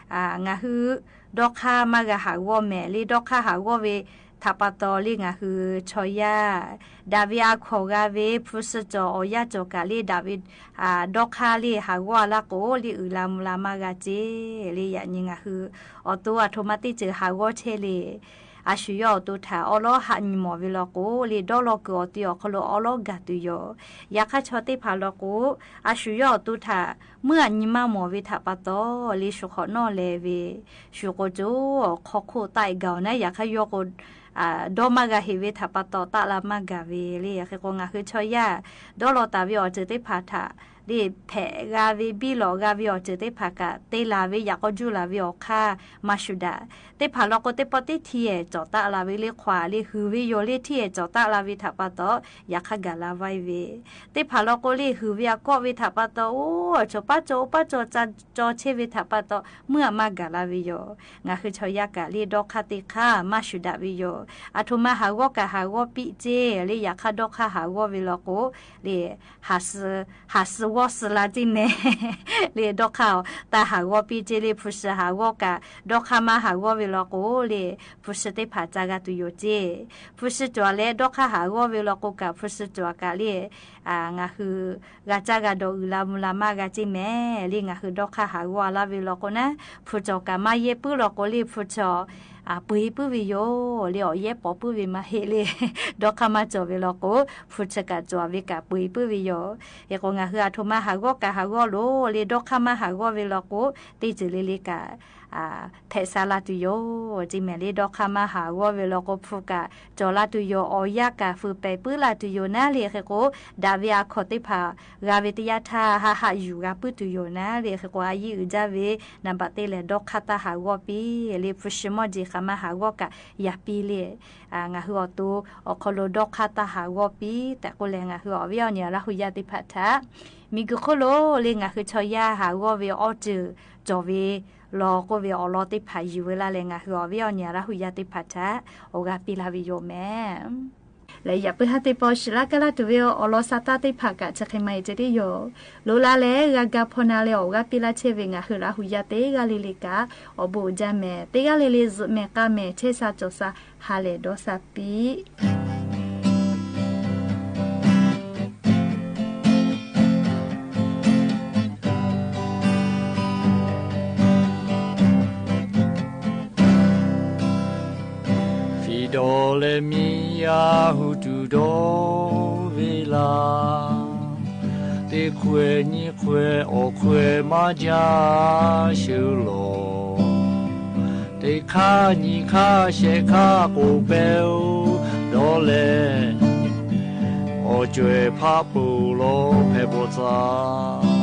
အၣ် ငါဟု ဒီခါမၢဂၤဟးဂီၢ်မဲာ်လံ ဒီခါဟးဂီၢ်ဝဲထးပာ်တီၤလံ ငါဟုဆီယါ ဒးဝံအခီၣ်ဂၤဝဲ ဖုစၢၢ်ကၠီၣ်အီၤယၢ်ကၠီၣ်ကးလံ ဒးဝံ အၣ် ဒီခါလံ ဟးဂီၢ်အလါကိးလံ အုၣ်လါမူလါမၢဂၤစ့ၢ်လံ ယၤန့ၣ် ငါဟု အီၣ်သိအထိးမးတ့ၢ်စၢၢ်ဟးဂီၢ်ထဲလံ အၡူၣ်ယီၣ်အသိထး အီလီၤဟးနံၤမီၢ်ဝဲလီၤကိးလံ ဒီလီၤကုာ်အီၤတံၢ်အီၤခီလိ အီလီၤဂၤတုၤယိာ်. ယခါဆီသ့ၣ်တဖၣ်လီၤကိး အၡူၣ်ယီၣ်အသိထး မုၢ်အနံၤမၢမီၢ်ဝဲထးပာ်တီၤလံ ဆူၣ်ဃီၣ်နီၣ်လဲၤဝဲ ဆူၣ်ကိၣ်ကၠိ ခီခိၣ်သးအံၤဂၤအီၤနၤ ယခါယီၤကိး အၣ် ဒီမၢဂၤဟ့ၣ်ဝဲထးပာ်တီၤသးလၢမၢဂၤဝဲလံ အဃိကိး ငါဟုဆီယါ ဒီလီၤတၢ်ဝဲအီၤစၢၢ်သ့ၣ်တဖၣ်ထး လံ ဖဲးဂၤဝဲဘံၣ်လီၤဂၤဝဲအီၤစၢၢ်သ့ၣ်တဖၣ်ကး တ့လၢ်ဝဲ ယၤကီၢ်ယူၢ်လၢ်ဝဲအီၤခါ မၤဆူၣ်ဒၣ် သ့ၣ်တဖၣ်လီၤကိး သ့ၣ်ပီၣ်တ့ၢ်ထံအဲၣ်ကၠီၣ်သးလၢ်ဝဲလံ ခွါလံ ဟုၣ်ဝဲယိာ်လံ ထံအဲၣ်ကၠီၣ်သးလၢ်ဝဲထးပာ်တီၤ ယခါဂၤလၢ်ဝဲဝဲ သ့ၣ်တဖၣ်လီၤကိးလံ ဟုၣ်ဝဲအကီၢ်ဝဲထးပာ်တီၤ အိၣ် အၣ်ဆိးပၢ်ကၠီအိၣ်ပၢ်ကၠီ ကၠီဆ့ဝဲထးပာ်တီၤ မုၢ်အမၢဂၤလၢ်ဝဲယိာ်. ငါဟုဆီယါကးလံ ဒီခါသ့ၣ်တခါ မၤဆူၣ်ဒၣ်ဝဲယိာ် အထိးမးဟးဂီၢ်ကးဟးဂီၢ်ပံၣ်စ့ၢ်လံ ယခါဒီခါဟးဂီၢ်ဝဲလီၤကိး လံ ဟးစူၤ ဟးစူၤဝီစူၤလါတ့ၢ်မဲာ် လံ ဒီခါအီၤ တၢ်ဟးဂီၢ်ပံၣ်စ့ၢ်လံ ဖုစၢၢ်ဟးဂီၢ်ကး ဒီခါမးဟးဂီၢ်ဝဲလီၤကိးလံ ဖုစၢၢ်သ့ၣ်တဖၣ်စၢ်ဂၤတုၤယိာ်စ့ၢ် ဖုစၢၢ်ကၠီၣ်လဲၣ် ဒီခါဟးဂီၢ်ဝဲလီၤကိးကး ဖုစၢၢ်ကၠီၣ်ကးလံ အၣ် ငါဟု ဂၤစၢ်ဂၤဒီးအုၣ်လါမူလါမၢဂၤစ့ၢ်မဲာ်လံ ငါဟုဒီခါဟးဂီၢ်လၢ်ဝဲလီၤကိးနၤ ဖုစၢၢ်ကၠီၣ်ကးမၤယဲၢ်ပုၢ်လီၤကိးလံ ဖုစၢၢ်ကၠီၣ် အၣ် ပှ့ၤပုၢ်ဝဲယိာ်လံ အီၣ်ယဲၢ်ပိာ်ပုၢ်ဝဲမးဟ့ၣ်လံ ဒီခါမၤစၢၢ်ဝဲလီၤကိး ဖုစၢၢ်ကၠီၣ်ဝဲကးပှ့ၤပုၢ်ဝဲယိာ် အဃိကိး ငါဟုအထိးမးဟးဂီၢ်ကးဟးဂီၢ်လီၤလံ ဒီခါမးဟးဂီၢ်ဝဲလီၤကိး တ့ၢ်စၢၢ်လံလံကး အၣ် ဖဲးစၢ်လၢ်တုၤယိာ် တ့ၢ်မဲာ်လံ ဒီခါမးဟးဂီၢ်ဝဲလီၤကိး ဖုကးကၠီၣ်လၢ်တုၤယိာ် အီၣ်ယၢ်ကး ဖုပဲာ်ပုၢ်လၢ်တုၤယိာ်နၤလံ အဃိကိး ဒၣ်ဝဲအခီၣ်သ့ၣ်တဖၣ် ဂၤဝဲတယၢ်ထါ ဟးဟးယူၢ်ဂၤပုၢ်တုၤယိာ်နၤလံ အဃိကိး အယံၤအုၣ်ဒၣ်ဝဲ နဘၣ်တ့ၢ်လဲၣ် ဒီခါတၢ်ဟးဂီၢ်ပံၣ်လံ ဖုစၢၢ်မီၢ်ဒံး မၤဟးဂီၢ်က့ၤယၤပ့ၤလံ. အၢ ငါးဟုအီၤတူၢ် အိၣ်ခိးလိာ်ဒီးခါတၢ်ဟးဂီၢ်ပ့ၤ တၢ်ကိးလဲၣ် ငါးဟုအီၤဝဲအီၤ ညီလၢဟူးယၢ်သ့ၣ်တဖၣ်ထၢ မ့ၢ်ဂ့ၤခိၣ်လိာ်လၢ ငါးဟုဆီယၢ်ဟးဂီၢ်ဝဲအီၤ တၢ်ကၠီဝဲလီၤ ကိးဝဲအီၤလီၤသ့ၣ်တဖၣ် ယုၢ်ဝဲလၢ်လၢ ငါးဟုအီၤဝဲအီၤ ညီလၢဟူးယၢ်သ့ၣ်တဖၣ်ထၢ အိၣ်ဂၤပ့ၤလၢ်ဝဲယိာ်မဲာ် လၢယပၢဟၢ်သ့ၣ်ပီၣ် ရှဲလၢကလၢ်တူၢ်ဝဲအီၤ လီၤစၢ်တၢ်သ့ၣ်တဖၣ်ကး ဆဲးဃ့မၤအံၤတ့ၢ်ယိာ် လိၣ်လၢ်လၢ ဂၤကဖီနၤလၢ အိၣ်ဂၤပ့ၤလၢ်ထဲဝဲ ငါးဟုလၢဟူးယၢ်သ့ၣ်တဂၤလၢ်လၢ်ကး အိၣ်ဘူးအိၣ်ဒါမဲာ် သ့ၣ်တဂၤလၢ်လၢ် စူၢ်မဲာ်ကါမဲာ် ထဲစၢ်ကၠီၣ်စၢ် ဟးလဲၤဒီးစၢ်ပံး ဖံဒီးလဲၤမံယါ ဟူးတူၢ်ဒီးဝဲလၢ် တခွဲးနံၤခွဲး အိၣ်ခွဲးမၤဒ်ဆၢလီၤ တခါနံၤခါ ရှဲးခါ ကိးပဲအိၣ်ဒီးလဲၣ် အိၣ်ကွဲးဖးပူၤလီၤ ဖဲဘိၣ်စၢ်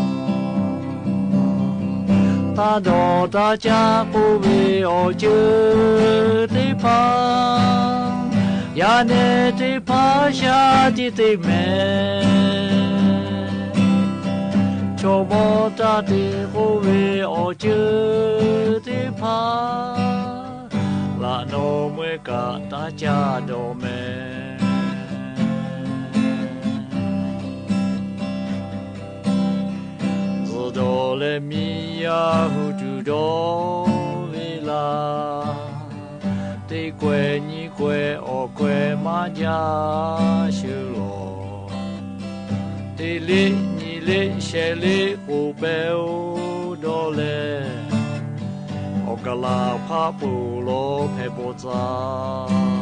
တၢ်ဒိးတၢ်ကး ကိးဝဲအီၤ ကၢသ့ၣ်တဖၣ် ယၤနဲသ့ၣ်တဖၣ် ရှါတံၢ်တ့ၢ်မဲာ် ဆိကမိၣ်တၢ်သ့ၣ် ကိးဝဲအီၤ ကၢသ့ၣ်တဖၣ် လၢနီၢ်မွဲကး တၢ်ကးဒီးမဲာ် သိးဒီးလဲၤမံယါ ဟူးတူၢ်ဒီးဝဲလၢ် တခွဲးနံၤခွဲး အိၣ်ခွဲးမၤဒ်ဆၢလီၤ တလ့နံၤလ့ ရှဲးလ့ ကိးပဲအိၣ်ဒီးလဲၣ် အိၣ်ကလၢ်ဖးပူၤလီၤ ဖဲဘိၣ်စၢ်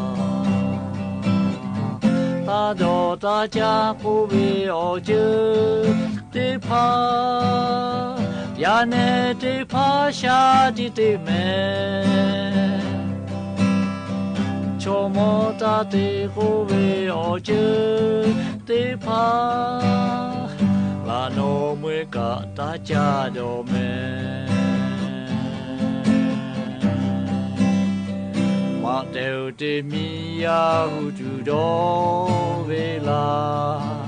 တၢ်ဒိးတၢ်ကး ကိးဝဲအီၤ ကၢသ့ၣ်တဖၣ် ယၤနဲသ့ၣ်တဖၣ် ရှါတံၢ်တ့ၢ်မဲာ် ဆိကမိၣ်တၢ်သ့ၣ် ကိးဝဲအီၤ ကၢသ့ၣ်တဖၣ် လၢနီၢ်မွဲကး တၢ်ကးဒီးမဲာ် မၤတဲတ့ၢ်မံယါ ဟူးတူၢ်ဒီးဝဲလၢ်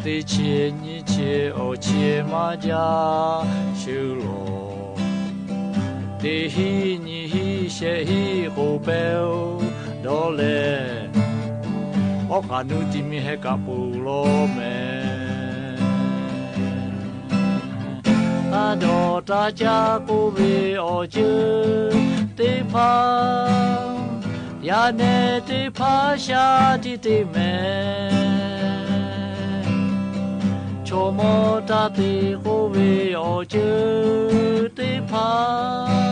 တဆံးနံၤဆံး အိၣ်ဆံးမၤဒ်ဆၢလီၤ တဟံးနံၤဟံး ရှဲးဟံး ကိးပဲအိၣ်ဒီးလဲၣ် အိၣ်ဃာ်နူတံၤမံၤ ဟဲကးပူၤလီၤမဲာ် တၢ်ဒိးတၢ်ကး ကိးဝဲအီၤ ကၢသ့ၣ်တဖၣ် ယၤနဲသ့ၣ်တဖၣ် ရှါတံၢ်တ့ၢ်မဲာ် ဆိကမိၣ်တၢ်သ့ၣ် ကိးဝဲအီၤ ကၢသ့ၣ်တဖၣ်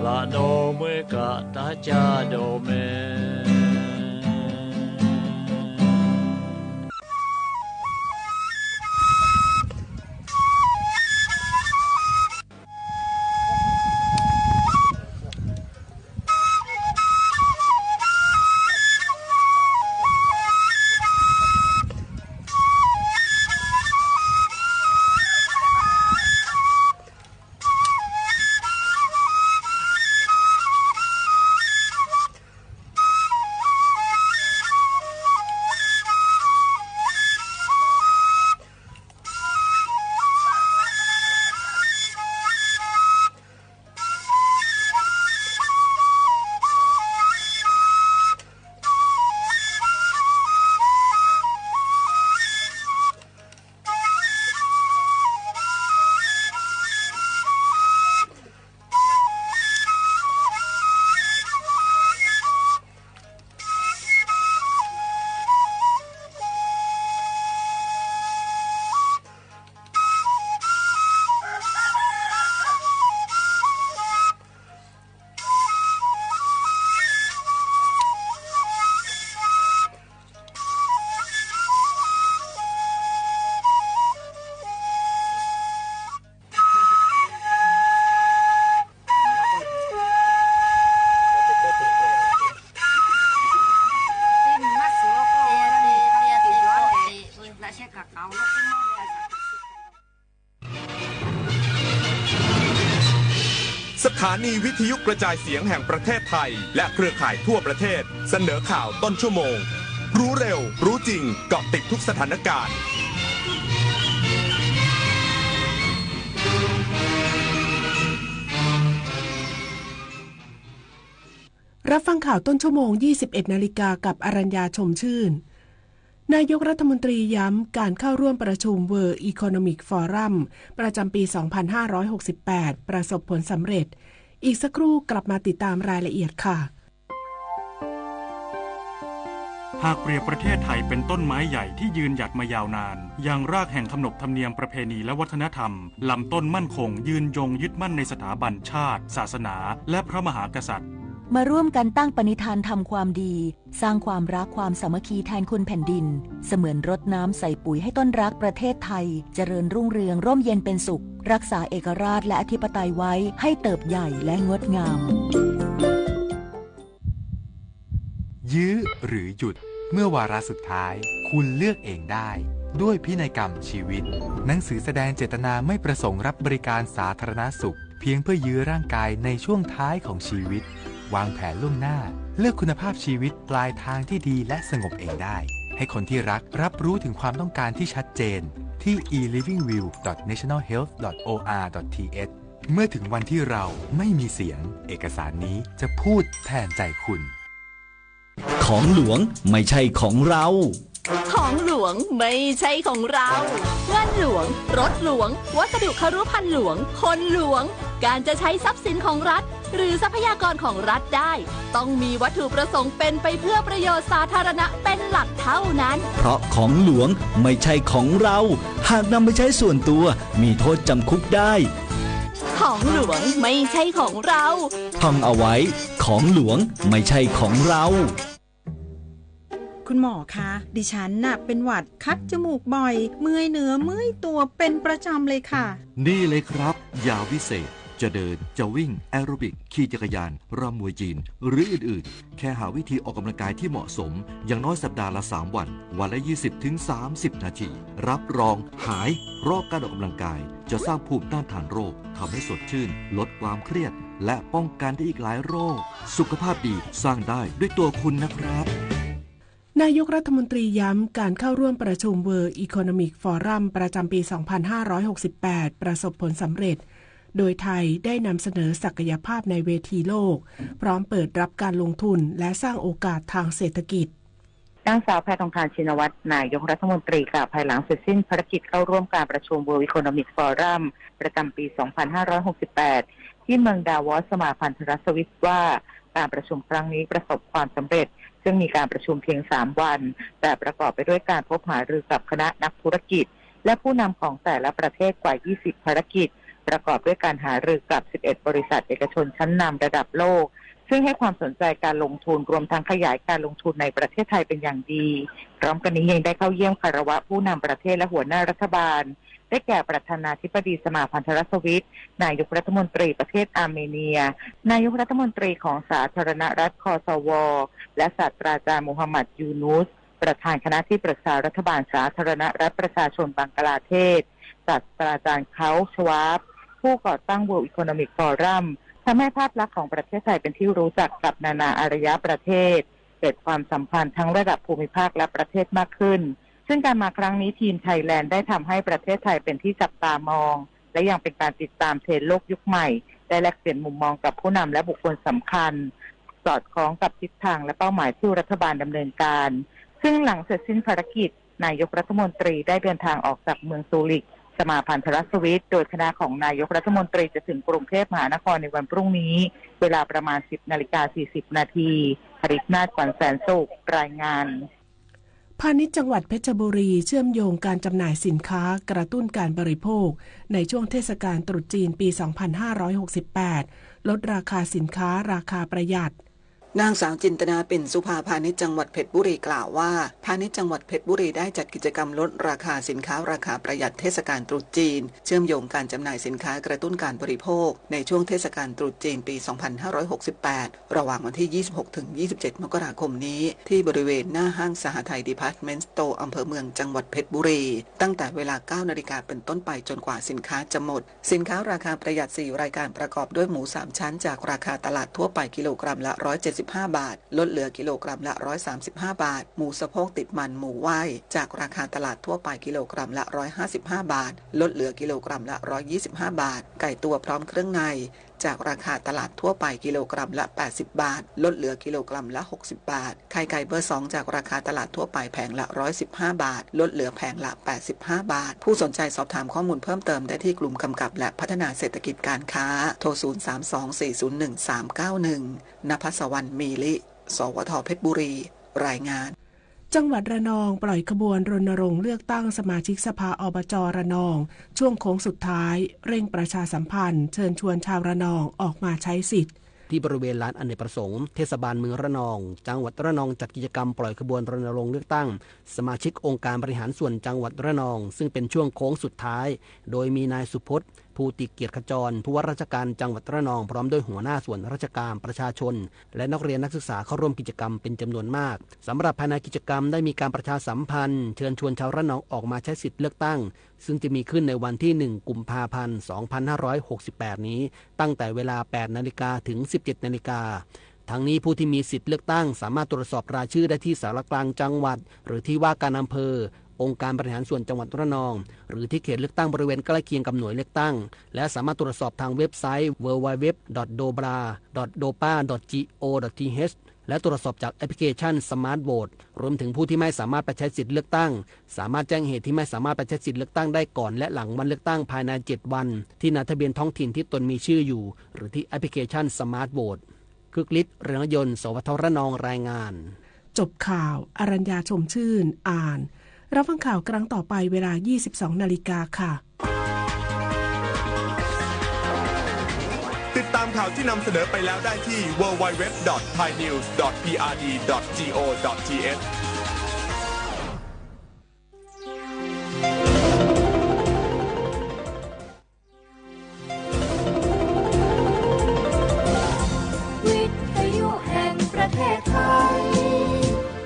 လၢနီၢ်မွဲကး တၢ်ကးဒီးမဲာ် สถานีวิทยุกระจายเสียงแห่งประเทศไทย และเครือข่ายทั่วประเทศ เสนอข่าวต้นชั่วโมง รู้เร็ว รู้จริง เกาะติดทุกสถานการณ์ รับฟังข่าวต้นชั่วโมง ยี่สิบเอ็ดนาฬิกา กับอรัญญา ชมชื่น นายกรัฐมนตรีย้ำการเข้าร่วมประชุม World Economic Forum ประจำปี สองพันห้าร้อยหกสิบแปด ประสบผลสำเร็จ อีกสักครู่กลับมาติดตามรายละเอียดค่ะ หากเปรียบประเทศไทยเป็นต้นไม้ใหญ่ที่ยืนหยัดมายาวนาน ยังรากแห่งขนบธรรมเนียมประเพณีและวัฒนธรรม ลำต้นมั่นคง ยืนยงยึดมั่นในสถาบันชาติ ศาสนา และพระมหากษัตริย์ มาร่วมกันตั้งปณิธานทำความดี สร้างความรักความสามัคคีแทนคุณแผ่นดิน เสมือนรดน้ำใส่ปุ๋ยให้ต้นรักประเทศไทย เจริญรุ่งเรืองร่มเย็นเป็นสุข รักษาเอกราชและอธิปไตยไว้ให้เติบใหญ่และงดงาม ยื้อหรือหยุด เมื่อวาระสุดท้าย คุณเลือกเองได้ ด้วยพินัยกรรมชีวิต หนังสือแสดงเจตนาไม่ประสงค์รับบริการสาธารณสุข เพียงเพื่อยื้อร่างกายในช่วงท้ายของชีวิต วางแผนล่วงหน้า เลือกคุณภาพชีวิตปลายทางที่ดีและสงบเองได้ ให้คนที่รักรับรู้ถึงความต้องการที่ชัดเจน ที่ e living will dot national health dot o r dot t h เมื่อถึงวันที่เราไม่มีเสียง เอกสารนี้จะพูดแทนใจคุณ ของหลวงไม่ใช่ของเรา ของหลวงไม่ใช่ของเรา เงินหลวง รถหลวง วัสดุครุภัณฑ์หลวง คนหลวง การจะใช้ทรัพย์สินของรัฐ หรือทรัพยากรของรัฐได้ ต้องมีวัตถุประสงค์เป็นไปเพื่อประโยชน์สาธารณะเป็นหลักเท่านั้น เพราะของหลวงไม่ใช่ของเรา หากนำไปใช้ส่วนตัว มีโทษจำคุกได้ ของหลวงไม่ใช่ของเรา ท่องเอาไว้ ของหลวงไม่ใช่ของเรา คุณหมอคะ ดิฉันน่ะเป็นหวัด คัดจมูกบ่อย เมื่อยเนื้อเมื่อยตัวเป็นประจำเลยค่ะ นี่เลยครับ ยาวิเศษ จะเดิน จะวิ่ง แอโรบิก ขี่จักรยาน รำมวยจีน หรืออื่นๆ แค่หาวิธีออกกำลังกายที่เหมาะสม อย่างน้อยสัปดาห์ละสามวัน วันละยี่สิบถึงสามสิบนาที รับรองหาย เพราะการออกกำลังกายจะสร้างภูมิต้านทานโรค ทำให้สดชื่น ลดความเครียด และป้องกันได้อีกหลายโรค สุขภาพดีสร้างได้ด้วยตัวคุณนะครับ นายกรัฐมนตรีย้ำการเข้าร่วมประชุม World Economic Forum ประจำปี สองพันห้าร้อยหกสิบแปด ประสบผลสำเร็จ โดยไทยได้นำเสนอศักยภาพในเวทีโลก พร้อมเปิดรับการลงทุน และสร้างโอกาสทางเศรษฐกิจ นางสาวแพทองธาร ชินวัตร นายกรัฐมนตรี กล่าวภายหลังเสร็จสิ้นภารกิจเข้าร่วมการประชุม World Economic Forum ประจำปี สองพันห้าร้อยหกสิบแปด ที่เมืองดาวอส สหพันธรัฐสวิส ว่า การประชุมครั้งนี้ประสบความสำเร็จ ซึ่งมีการประชุมเพียงสามวัน แต่ประกอบไปด้วยการพบหารือกับคณะนักธุรกิจ และผู้นำของแต่ละประเทศกว่ายี่สิบภารกิจ ประกอบด้วยการหารือกับสิบเอ็ดบริษัทเอกชนชั้นนำระดับโลก ซึ่งให้ความสนใจการลงทุน รวมทั้งขยายการลงทุนในประเทศไทยเป็นอย่างดี พร้อมกันนี้ยังได้เข้าเยี่ยมคารวะผู้นำประเทศและหัวหน้ารัฐบาล ได้แก่ประธานาธิบดีสหพันธรัฐสวิส นายกรัฐมนตรีประเทศอาร์เมเนีย นายกรัฐมนตรีของสาธารณรัฐคอสโว และศาสตราจารย์มูฮัมหมัด ยูนูส ประธานคณะที่ปรึกษารัฐบาลสาธารณรัฐประชาชนบังกลาเทศ ศาสตราจารย์เคาท์ ชวาบ ผู้ก่อตั้ง World Economic Forum ทำให้ภาพลักษณ์ของประเทศไทยเป็นที่รู้จักกับนานาอารยประเทศ เกิดความสัมพันธ์ทั้งระดับภูมิภาคและประเทศมากขึ้น ซึ่งการมาครั้งนี้ Team Thailand ได้ทำให้ประเทศไทยเป็นที่จับตามอง และยังเป็นการติดตามเทรนด์โลกยุคใหม่ ได้แลกเปลี่ยนมุมมองกับผู้นำและบุคคลสำคัญ สอดคล้องกับทิศทางและเป้าหมายที่รัฐบาลดำเนินการ ซึ่งหลังเสร็จสิ้นภารกิจ นายกรัฐมนตรีได้เดินทางออกจากเมืองซูริก สหพันธรัฐสวิส โดยคณะของนายกรัฐมนตรีจะถึงกรุงเทพมหานครในวันพรุ่งนี้ เวลาประมาณ สิบนาฬิกาสี่สิบนาที ภริตนาถ ขวัญแสนสุข รายงาน พาณิชย์จังหวัดเพชรบุรีเชื่อมโยงการจำหน่ายสินค้ากระตุ้นการบริโภค ในช่วงเทศกาลตรุษจีนปี สองพันห้าร้อยหกสิบแปด ลดราคาสินค้าราคาประหยัด นางสาวจินตนา ปิ่นสุภา พาณิชย์จังหวัดเพชรบุรีกล่าวว่า พาณิชย์จังหวัดเพชรบุรีได้จัดกิจกรรมลดราคาสินค้าราคาประหยัดเทศกาลตรุษจีน เชื่อมโยงการจำหน่ายสินค้ากระตุ้นการบริโภค ในช่วงเทศกาลตรุษจีนปี สองพันห้าร้อยหกสิบแปด ระหว่างวันที่ ยี่สิบหก ถึง ยี่สิบเจ็ด มกราคมนี้ ที่บริเวณหน้าห้างสหทัยดีพาร์ตเมนต์สโตร์ อำเภอเมือง จังหวัดเพชรบุรี ตั้งแต่เวลา เก้านาฬิกาเป็นต้นไปจนกว่าสินค้าจะหมด สินค้าราคาประหยัด สี่รายการ ประกอบด้วยหมูสามชั้นจากราคาตลาดทั่วไปกิโลกรัมละ ร้อยเจ็ดสิบห้าบาท ลดเหลือกิโลกรัมละ ร้อยสามสิบห้าบาท หมูสะโพกติดมัน หมูไหว้ จากราคาตลาดทั่วไปกิโลกรัมละ ร้อยห้าสิบห้าบาท ลดเหลือกิโลกรัมละ ร้อยยี่สิบห้าบาท ไก่ตัวพร้อมเครื่องใน จากราคาตลาดทั่วไปกิโลกรัมละ แปดสิบบาท ลดเหลือกิโลกรัมละ หกสิบบาท ไข่ไก่เบอร์สองจากราคาตลาดทั่วไปแผงละ ร้อยสิบห้าบาท ลดเหลือแผงละ แปดสิบห้าบาท ผู้สนใจสอบถามข้อมูลเพิ่มเติมได้ที่กลุ่มกำกับและพัฒนาเศรษฐกิจการค้า โทร ศูนย์สามสองสี่ศูนย์หนึ่งสามเก้าหนึ่ง นภัสวรรณ มีลิ สวท เพชรบุรี รายงาน จังหวัดระนองปล่อยขบวนรณรงค์เลือกตั้งสมาชิกสภา อบจ ระนอง ช่วงโค้งสุดท้าย เร่งประชาสัมพันธ์ เชิญชวนชาวระนองออกมาใช้สิทธิ์ ที่บริเวณลานอเนกประสงค์ เทศบาลเมืองระนอง จังหวัดระนองจัดกิจกรรมปล่อยขบวนรณรงค์เลือกตั้ง สมาชิกองค์การบริหารส่วนจังหวัดระนอง ซึ่งเป็นช่วงโค้งสุดท้าย โดยมีนายสุพจน์ ภูติเกียรติขจร ผู้ว่าราชการจังหวัดระนอง พร้อมด้วยหัวหน้าส่วนราชการ ประชาชน และนักเรียนนักศึกษาเข้าร่วมกิจกรรมเป็นจำนวนมาก สำหรับภายในกิจกรรมได้มีการประชาสัมพันธ์ เชิญชวนชาวระนองออกมาใช้สิทธิ์เลือกตั้ง ซึ่งจะมีขึ้นในวันที่ หนึ่ง กุมภาพันธ์ สองพันห้าร้อยหกสิบแปด นี้ ตั้งแต่เวลา แปดนาฬิกา ถึง สิบเจ็ดนาฬิกา ทั้งนี้ผู้ที่มีสิทธิ์เลือกตั้งสามารถตรวจสอบรายชื่อได้ที่ศาลากลางจังหวัด หรือที่ว่าการอำเภอ องค์การบริหารส่วนจังหวัดระนอง หรือที่เขตเลือกตั้งบริเวณใกล้เคียงกับหน่วยเลือกตั้ง และสามารถตรวจสอบทางเว็บไซต์ ดับเบิลยู ดับเบิลยู ดับเบิลยู ดอท โดบรา ดอท โดปา ดอท จี โอ ดอท ที เอช และตรวจสอบจากแอปพลิเคชัน สมาร์ทโหวต รวมถึงผู้ที่ไม่สามารถไปใช้สิทธิ์เลือกตั้ง สามารถแจ้งเหตุที่ไม่สามารถไปใช้สิทธิ์เลือกตั้งได้ก่อนและหลังวันเลือกตั้งภายใน เจ็ดวัน ที่นายทะเบียนท้องถิ่นที่ตนมีชื่ออยู่ หรือที่แอปพลิเคชัน สมาร์ทโหวต คึกฤทธิ์ เรืองยนต์ สวท ระนอง รายงาน จบข่าว อรัญญา ชมชื่น อ่าน รับฟังข่าวครั้งต่อไปเวลา ยี่สิบสองนาฬิกาค่ะ ติดตามข่าวที่นำเสนอไปแล้วได้ที่ ดับเบิลยู ดับเบิลยู ดับเบิลยู ดอท ไทยนิวส์ ดอท พีอาร์ดี ดอท จี โอ ดอท ที เอช วิทยุแห่งประเทศไทย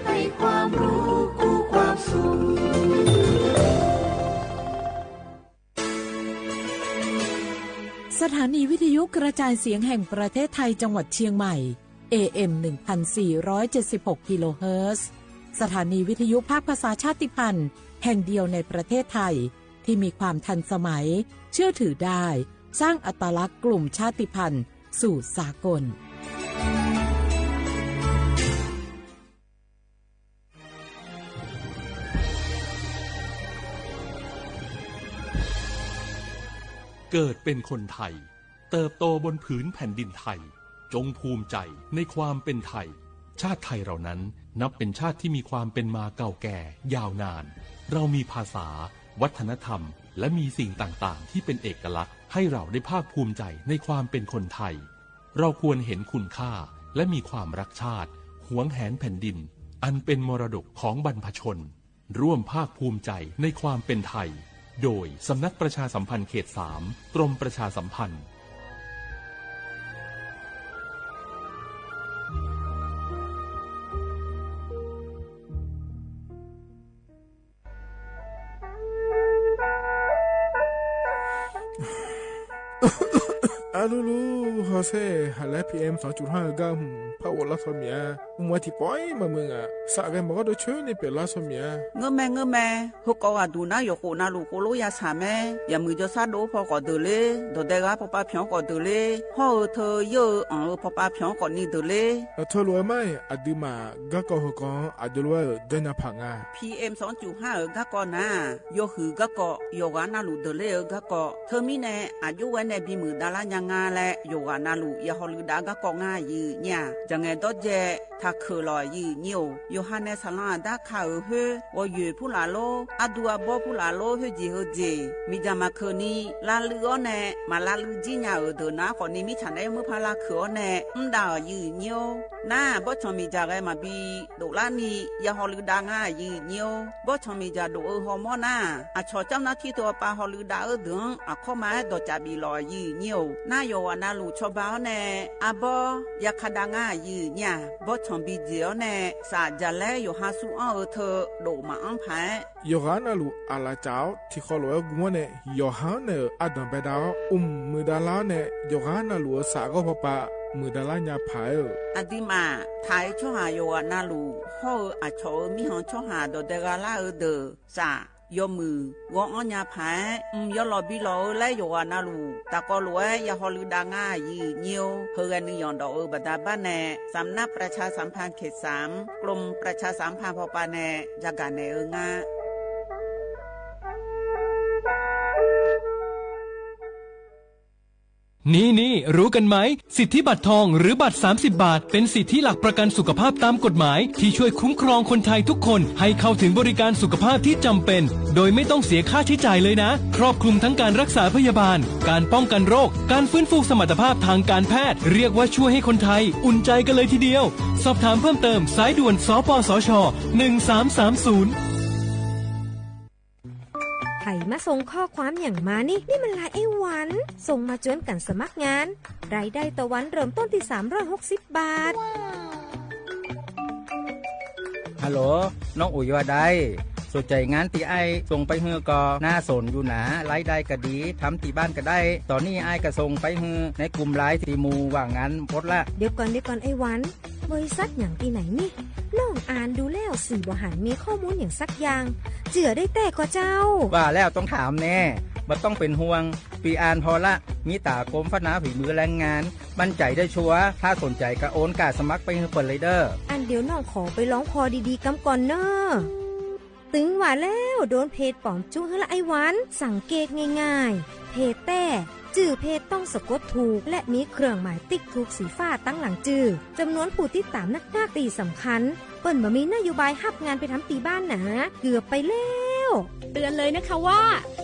ให้ความรู้คู่ความสุข สถานีวิทยุกระจายเสียงแห่งประเทศไทยจังหวัดเชียงใหม่ เอเอ็ม หนึ่งพันสี่ร้อยเจ็ดสิบหก กิโลเฮิรตซ์ สถานีวิทยุภาคภาษาชาติพันธุ์แห่งเดียวในประเทศไทย ที่มีความทันสมัย เชื่อถือได้ สร้างอัตลักษณ์กลุ่มชาติพันธุ์สู่สากล เกิดเป็นคนไทย เติบโตบนผืนแผ่นดินไทย จงภูมิใจในความเป็นไทย ชาติไทยเรานั้นนับเป็นชาติที่มีความเป็นมาเก่าแก่ยาวนาน เรามีภาษา วัฒนธรรม และมีสิ่งต่างๆ ที่เป็นเอกลักษณ์ ให้เราได้ภาคภูมิใจในความเป็นคนไทย เราควรเห็นคุณค่า และมีความรักชาติ หวงแหนแผ่นดิน อันเป็นมรดกของบรรพชน ร่วมภาคภูมิใจในความเป็นไทย โดยสำนักประชาสัมพันธ์เขตสาม กรมประชาสัมพันธ์ อะลูลู ฮอเซ่ หันแล พีเอ็ม สองจุดห้า เอิ้นก้า หืม ผ้าอบรัดซอเมีย มึงว่าตี้ป้อยมามึงอะ สะแกมบอกว่าโดยเชิญนี่เป๋นรัดซอเมีย เงอะแม เงอะแม เฮาก็ว่าดูหน้าหยกโขนนาลูกโคโลยาสาแม อย่ามือจอซาโดพอก่อเดินเลย ดอดแดกาพอปาเผียวก่อเดินเลย พ่อเออเธอเยอะเอออ่างเออพอปาเผียวก่อนี่เดินเลย เออเธอรวยไหม อะดื้อมา ก้าก็เฮาก็ อะดื้อรวยเออ เดินหน้าผังอะ พีเอ็ม สองจุดห้า เออ ก้าก็นะ ยอหือก้าก็ ยอหวาหน้าลูกเดินเลยเออ ก้าก็ เธอมีแน่ อะยุไว้แน่ บีมือดารายัง ငါလႄႈ ယေႃးဂႃး နႃးလူး ယႃႇႁေႃႈလိုဝ်ႈတႃႇ ၵႃႈၵေႃႈ ငၢႆးယိုဝ်းၺႃး ၸင်ႇငႄႈတေႃႇၸႄႈ ထႃႈၶိူဝ်းလေႃးယိုဝ်းၺႃး။ ယေႃးႁၢၼ်ႇၼႄႇ သႃႇလႃႇတႃႇၶႃႈဢိူဝ်ႈႁိူဝ်း ဝေႃႈယိုဝ်းၽူႈလႃႈလူး ဢတူဝ်ဢပေႃးၽူႈလႃႈလူး ႁိူဝ်းၸီႇႁိူဝ်းၸီႇ မီးၸႃႇမႃးၶိုၼ်းၼီႈ လႃႈလိုဝ်ႈဢေႃႈၼႄႇ မႃးလႃႈလိုဝ်ႈၸီႉၺႃးဢိူဝ်ႈ တိူဝ်ႉၼႃႈၶေႃႈၼီႈ မီးၸႃႇၼႆႉ မိူဝ်ႈၽြႃးလႃႈၶိုၼ်းဢေႃႈၼႄႇ ဢမ်ႇတႃႇယိုဝ်းၺႃး ၼႃႇ ပေႃးၸွင်ႇမီးၸႃႇၵႆႉမႃးပီႈ တူဝ်လႃႈၼီႈ ယႃႇႁေႃႈလိုဝ်ႈတႃႇ ငၢႆးယိုဝ်းၺႃး ပေႃးၸွင်ႇမီးၸႃႇတူဝ်ဢိူဝ်ႈႁေႃႈမေႃႈၼႃႇ ဢႃႇ ၸဝ်ႈၼႃႈတီႈတူဝ်ပႃးႁေႃႈလိုဝ်ႈတႃႇဢိူဝ်ႈ တိူဝ်ႉဢႃႇ ၶေႃႈမႃးႁႂ်ႈတေႃႇၸႃႇပီႈလေႃးယိုဝ်းၺႃး ၼႃႇ ယေႃးႁၢၼ်ႇၼႃးလူး ၶျေႃးပႃးဢေႃႈၼႄႇ ဢပေႃး ယႃႇၶႃႈတႃႇ ငၢႆးယိုဝ်းၺႃး ပေႃးၸွင်ႇပီႈၸေႇဢေႃႈၼႄႇ သႃႇၸႃႇလႄႈ ယေႃးႁႃႇသူႇဢေႃႈဢိူဝ်ႈ တိူဝ်ႉတူဝ်ႇမႃးဢမ်ႇၽႂ် ယေႃးႁၢၼ်ႇၼႃးလူး ဢႃႇလႃႇၸဝ်ႈ တီႈၶေႃႈလူဝ်ႇဢဝ်ၵူႈဝၼ်းၼႆႉ ယေႃးႁၢၼ်ႇၼႆႉ ဢႃႇ တၢင်းပႆတၢင်း ဢုမ်ႇ မိူဝ်ႈတြႃးၼႆႉ ယေႃးႁၢၼ်ႇၼႃးလူး သႃႇၵေႃႈ ၽႃႈပႃႈ မိူဝ်ႈတြႃးၺႃးၽႂ်ဢေႃႈ။ ဢၼ်တီႈမႃး ထၢႆႇၶျေႃးႁႃႇ ယေႃးႁၢၼ်ႇၼႃးလူး ႁေႃႈဢႃႇ ၶျေႃးဢိူဝ်ႈ မီးႁွင်ႈၶျေႃးႁႃႇ တေႃႇတေႇၵႃႇလႃႇဢိူဝ်ႈ တိူဝ်ႉ သႃႇ ယေႃးမိုဝ်း ဝေႃႈဢေႃႈၺႃးၽႂ် ဢိုမ်း ယေႃးလေႃးပီႈလေႃးဢိူဝ်ႈလႄႈ ယေႃးႁၢၼ်ႇၼႃးလူး တႃႇၵေႃႈလူး ယႃႇႁေႃႈလိုဝ်ႈတႃႇ ငၢႆးယိုဝ်းၺႃး ႁိုဝ်ၵၼ်ၼိုင်ႈယွင်ႇတေႃႇဢိူဝ်ႈ ပႃႇတႃႇပၢၼ်ႇၼႄႇ သမ်ၼၵ်ႉပရၸႃႇသမ်ၽၼ်ႇၶဵတ်ႇသၢမ် ၵရူမ်ႇပရၸႃႇသမ်ၽၼ်ႇ ၽႃႈပႃႈၼႄႇ ၸႃႇၵႃႇၼႄႇဢိူဝ်ႈငႃႈ။ นี่ๆ รู้กันไหม สิทธิบัตรทองหรือบัตร สามสิบ บาท เป็นสิทธิหลักประกันสุขภาพตามกฎหมาย ที่ช่วยคุ้มครองคนไทยทุกคนให้เข้าถึงบริการสุขภาพที่จำเป็น โดยไม่ต้องเสียค่าใช้จ่ายเลยนะ ครอบคลุมทั้งการรักษาพยาบาล การป้องกันโรค การฟื้นฟูสมรรถภาพทางการแพทย์ เรียกว่าช่วยให้คนไทยอุ่นใจกันเลยทีเดียว สอบถามเพิ่มเติม สายด่วน สปสช หนึ่งสามสามศูนย์ ใผมาส่งข้อความหยังมานี่ นี่มันไลน์ไอ้หวัน ส่งมาจวนกั๋นสมัครงาน รายได้ต่อวันเริ่มต้นตี้ สามร้อยหกสิบ บาท ฮัลโหล น้องอุ๋ยว่าใด สนใจ๋งานตี้อ้ายส่งไปหื้อก่อ น่าสนอยู่หนา รายได้ก็ดี ทำตี้บ้านก็ได้ ต๋อนนี้อ้ายก็ส่งไปหื้อในกลุ่มไลน์ตี้หมู่ว่างงานหมดละ เดี๋ยวก่อน เดี๋ยวก่อนไอ้หวัน บริษัทหยังตี้ไหนนี่ น้องอ่านดูแล้วสี่บ่หันมีข้อมูลหยังสักอย่าง เจื้อได้แต๊ก่อเจ้า ว่าแล้วต้องถามแน่ บ่ต้องเป๋นห่วง ปี้อ่านผ่อละ มีต๋ากรมพัฒนาฝีมือแรงงาน มั่นใจ๋ได้ชัวร์ ถ้าสนใจ๋ก็โอนก้าสมัครไปหื้อเปิ้นเลยเด้อ อันเดี๋ยวน้องขอไปลองผ่อดีๆ กำก่อนเน่อ ตึงว่าแล้ว โดนเพจป๋อมจุ๊หื้อละไอ้หวัน สังเกตง่ายๆ เพจแต๊ จื้อเพจต้องสะกดถูก และมีเครื่องหมายติ๊กถูกสีฟ้าตังหลังจื้อ จ๋ำนวนผู้ติดต๋ามนักๆ ตี้สำคัญ เปิ้นบ่มีนโยบายฮับงานไปทำตี้บ้านหนา เกือบไปแล้ว เตือนเลยนะคะว่า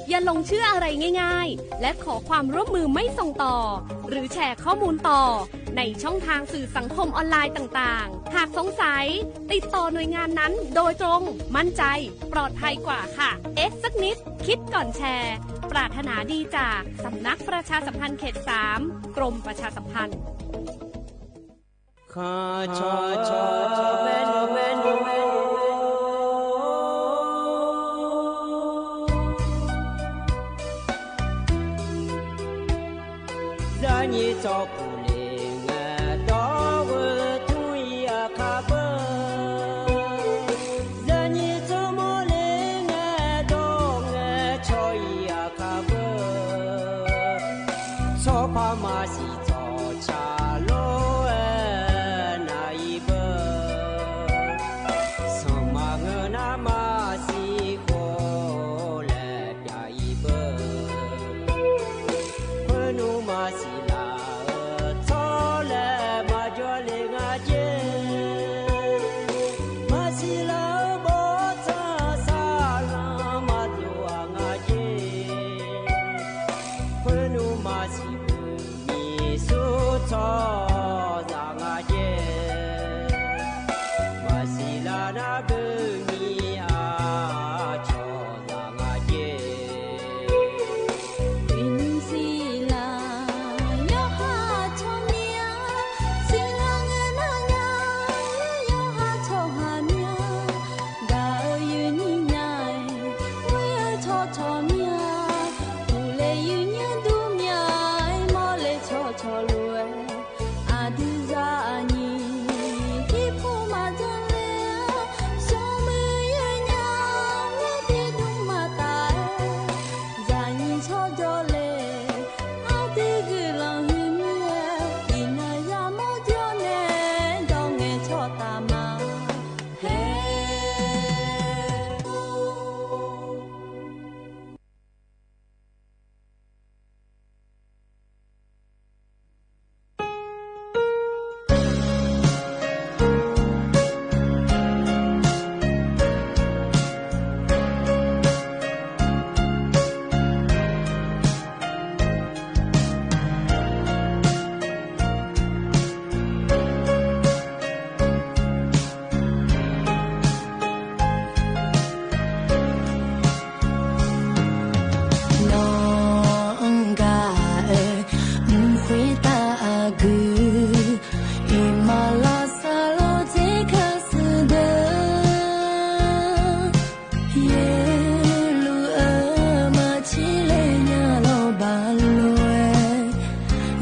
อย่าหลงเชื่ออะไรง่ายๆ และขอความร่วมมือไม่ส่งต่อ หรือแชร์ข้อมูลต่อ ในช่องทางสื่อสังคมออนไลน์ต่างๆ หากสงสัย ติดต่อหน่วยงานนั้นโดยตรง มั่นใจ ปลอดภัยกว่าค่ะ เอ๊ะสักนิด คิดก่อนแชร์ ปรารถนาดีจากสำนักประชาสัมพันธ์เขตสาม กรมประชาสัมพันธ์ ข้าชอชอแม่นแม่น ဇာညေသောပူလေငါတော်ဝဲထွေအခါဘႃႈ ဇာညေသောမောလေငါတော်ငါချော်အခါဘႃႈ သောဖါမႃးစံၣ် သောဆႃႇလေႃး အဲၣ် နၢႆႉဘႃႈ သမ်ႇမႃႇငႃႇၼႃႇမႃးသီႇၶေႃး လႄႈပျႃႇဢီႇဘႃႈ ၶိူဝ်းၼူမႃးသီႇလႃႇ ဢိူဝ်ႈ သေႃးလႄႈမႃးၸွႆႈလႄႈငႃးၸေး မႃးသီႇလႃႇ ဢိူဝ်ႈ ပေႃးသႃႇသႃႇလႃႇ မႃးတူဝ်ဢငႃးၸေး ၶိူဝ်းၼူမႃးသီႇ မီးသူႇသေႃး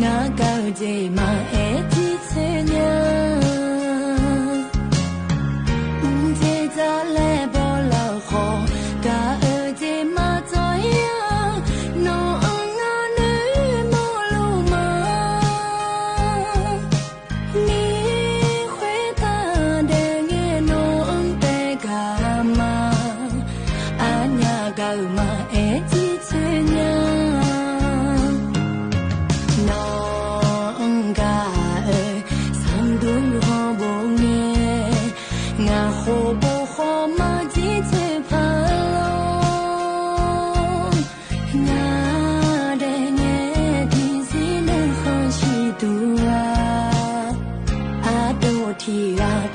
ကၢ်ကၢ် အိၣ်ကံၢ်ဖီ အိ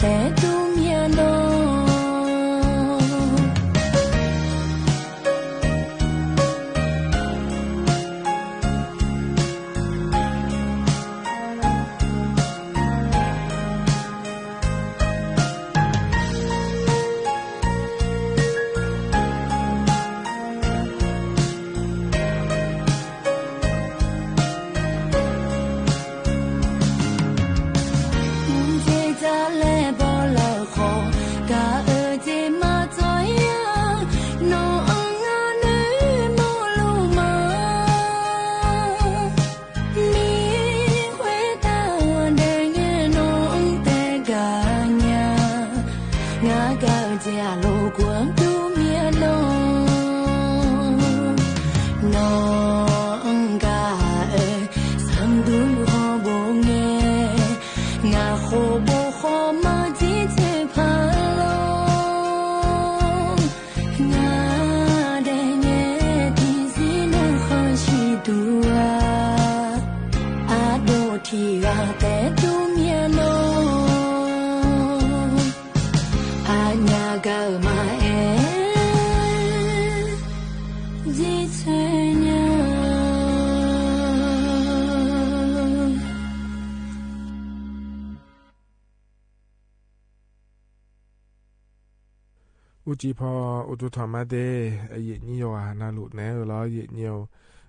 ၣ်တူၢ်ထီၣ်မါဒဲး အယိၣ်ညိယွၤ နၢ်လိၣ်နဲဧိၤလီၤ ယိၣ်ညိဧိၤ,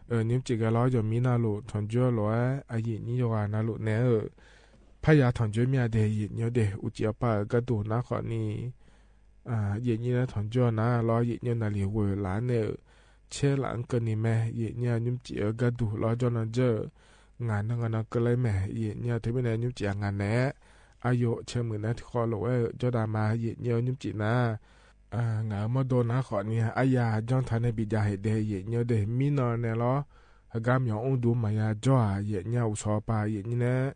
အဲ နံၣ်စံၣ်ဂဲၤလီၤ ယိၣ်မံနၢ်လိၣ် ထီၣ်ကၠိလီၤဧိၤ, အယိၣ်ညိယွၤ နၢ်လိၣ်နဲဧိၤ, ဖးယၤထီၣ်ကၠိမ့ၢ်ဧါဒဲး ယိၣ်ညိဒဲး အိၣ်ကံၢ်အပၢ်အကါဒိၣ်နၤဃီန့ၣ် ယိၣ်ညိနၢ်ထီၣ်ကၠိနၤလီၤ ယိၣ်ညိ နၢ်လံၣ်ဝဲလၢန့ၣ်ဧိၤ, ဆဲလၢအကၢၢ်န့ၣ်မ့ၢ် ယိၣ်ညိ နံၣ်စံၣ်အကါဒိၣ်လီၤ ကၠီနီၢ်ကၠၢၢ် နၤနီၢ်ကၠၢၢ်မ့ၢ် ယိၣ်ညိ တမ့ၢ်န့ၣ် နံၣ်စံၣ်အငါနဲ အယိၣ်ဆၢမုၢ်နၤထံၣ်ဃီလိာ်ဝဲဧိၤ ကၠီဒၣ်မါ ယိၣ်ညိ နံၣ်စံၣ်နၤ အ ငါအမီၢ်ဒိၣ်နၤဃီန့ၣ် အယၤ ကၠီထၣ်န့ၣ် ဘံၣ်ဒၣ်ဟ့ၣ်ဒဲး ယိၣ်ညိဒဲး မံနီၢ်နဲလီၤ, ဟဲဂၤမၠီၣ်အိၣ်ဒူမၤယၤကၠီဧါ ယိၣ်ညိ အိၣ်ဆီပၤ ယိၣ်ညိန့ၣ်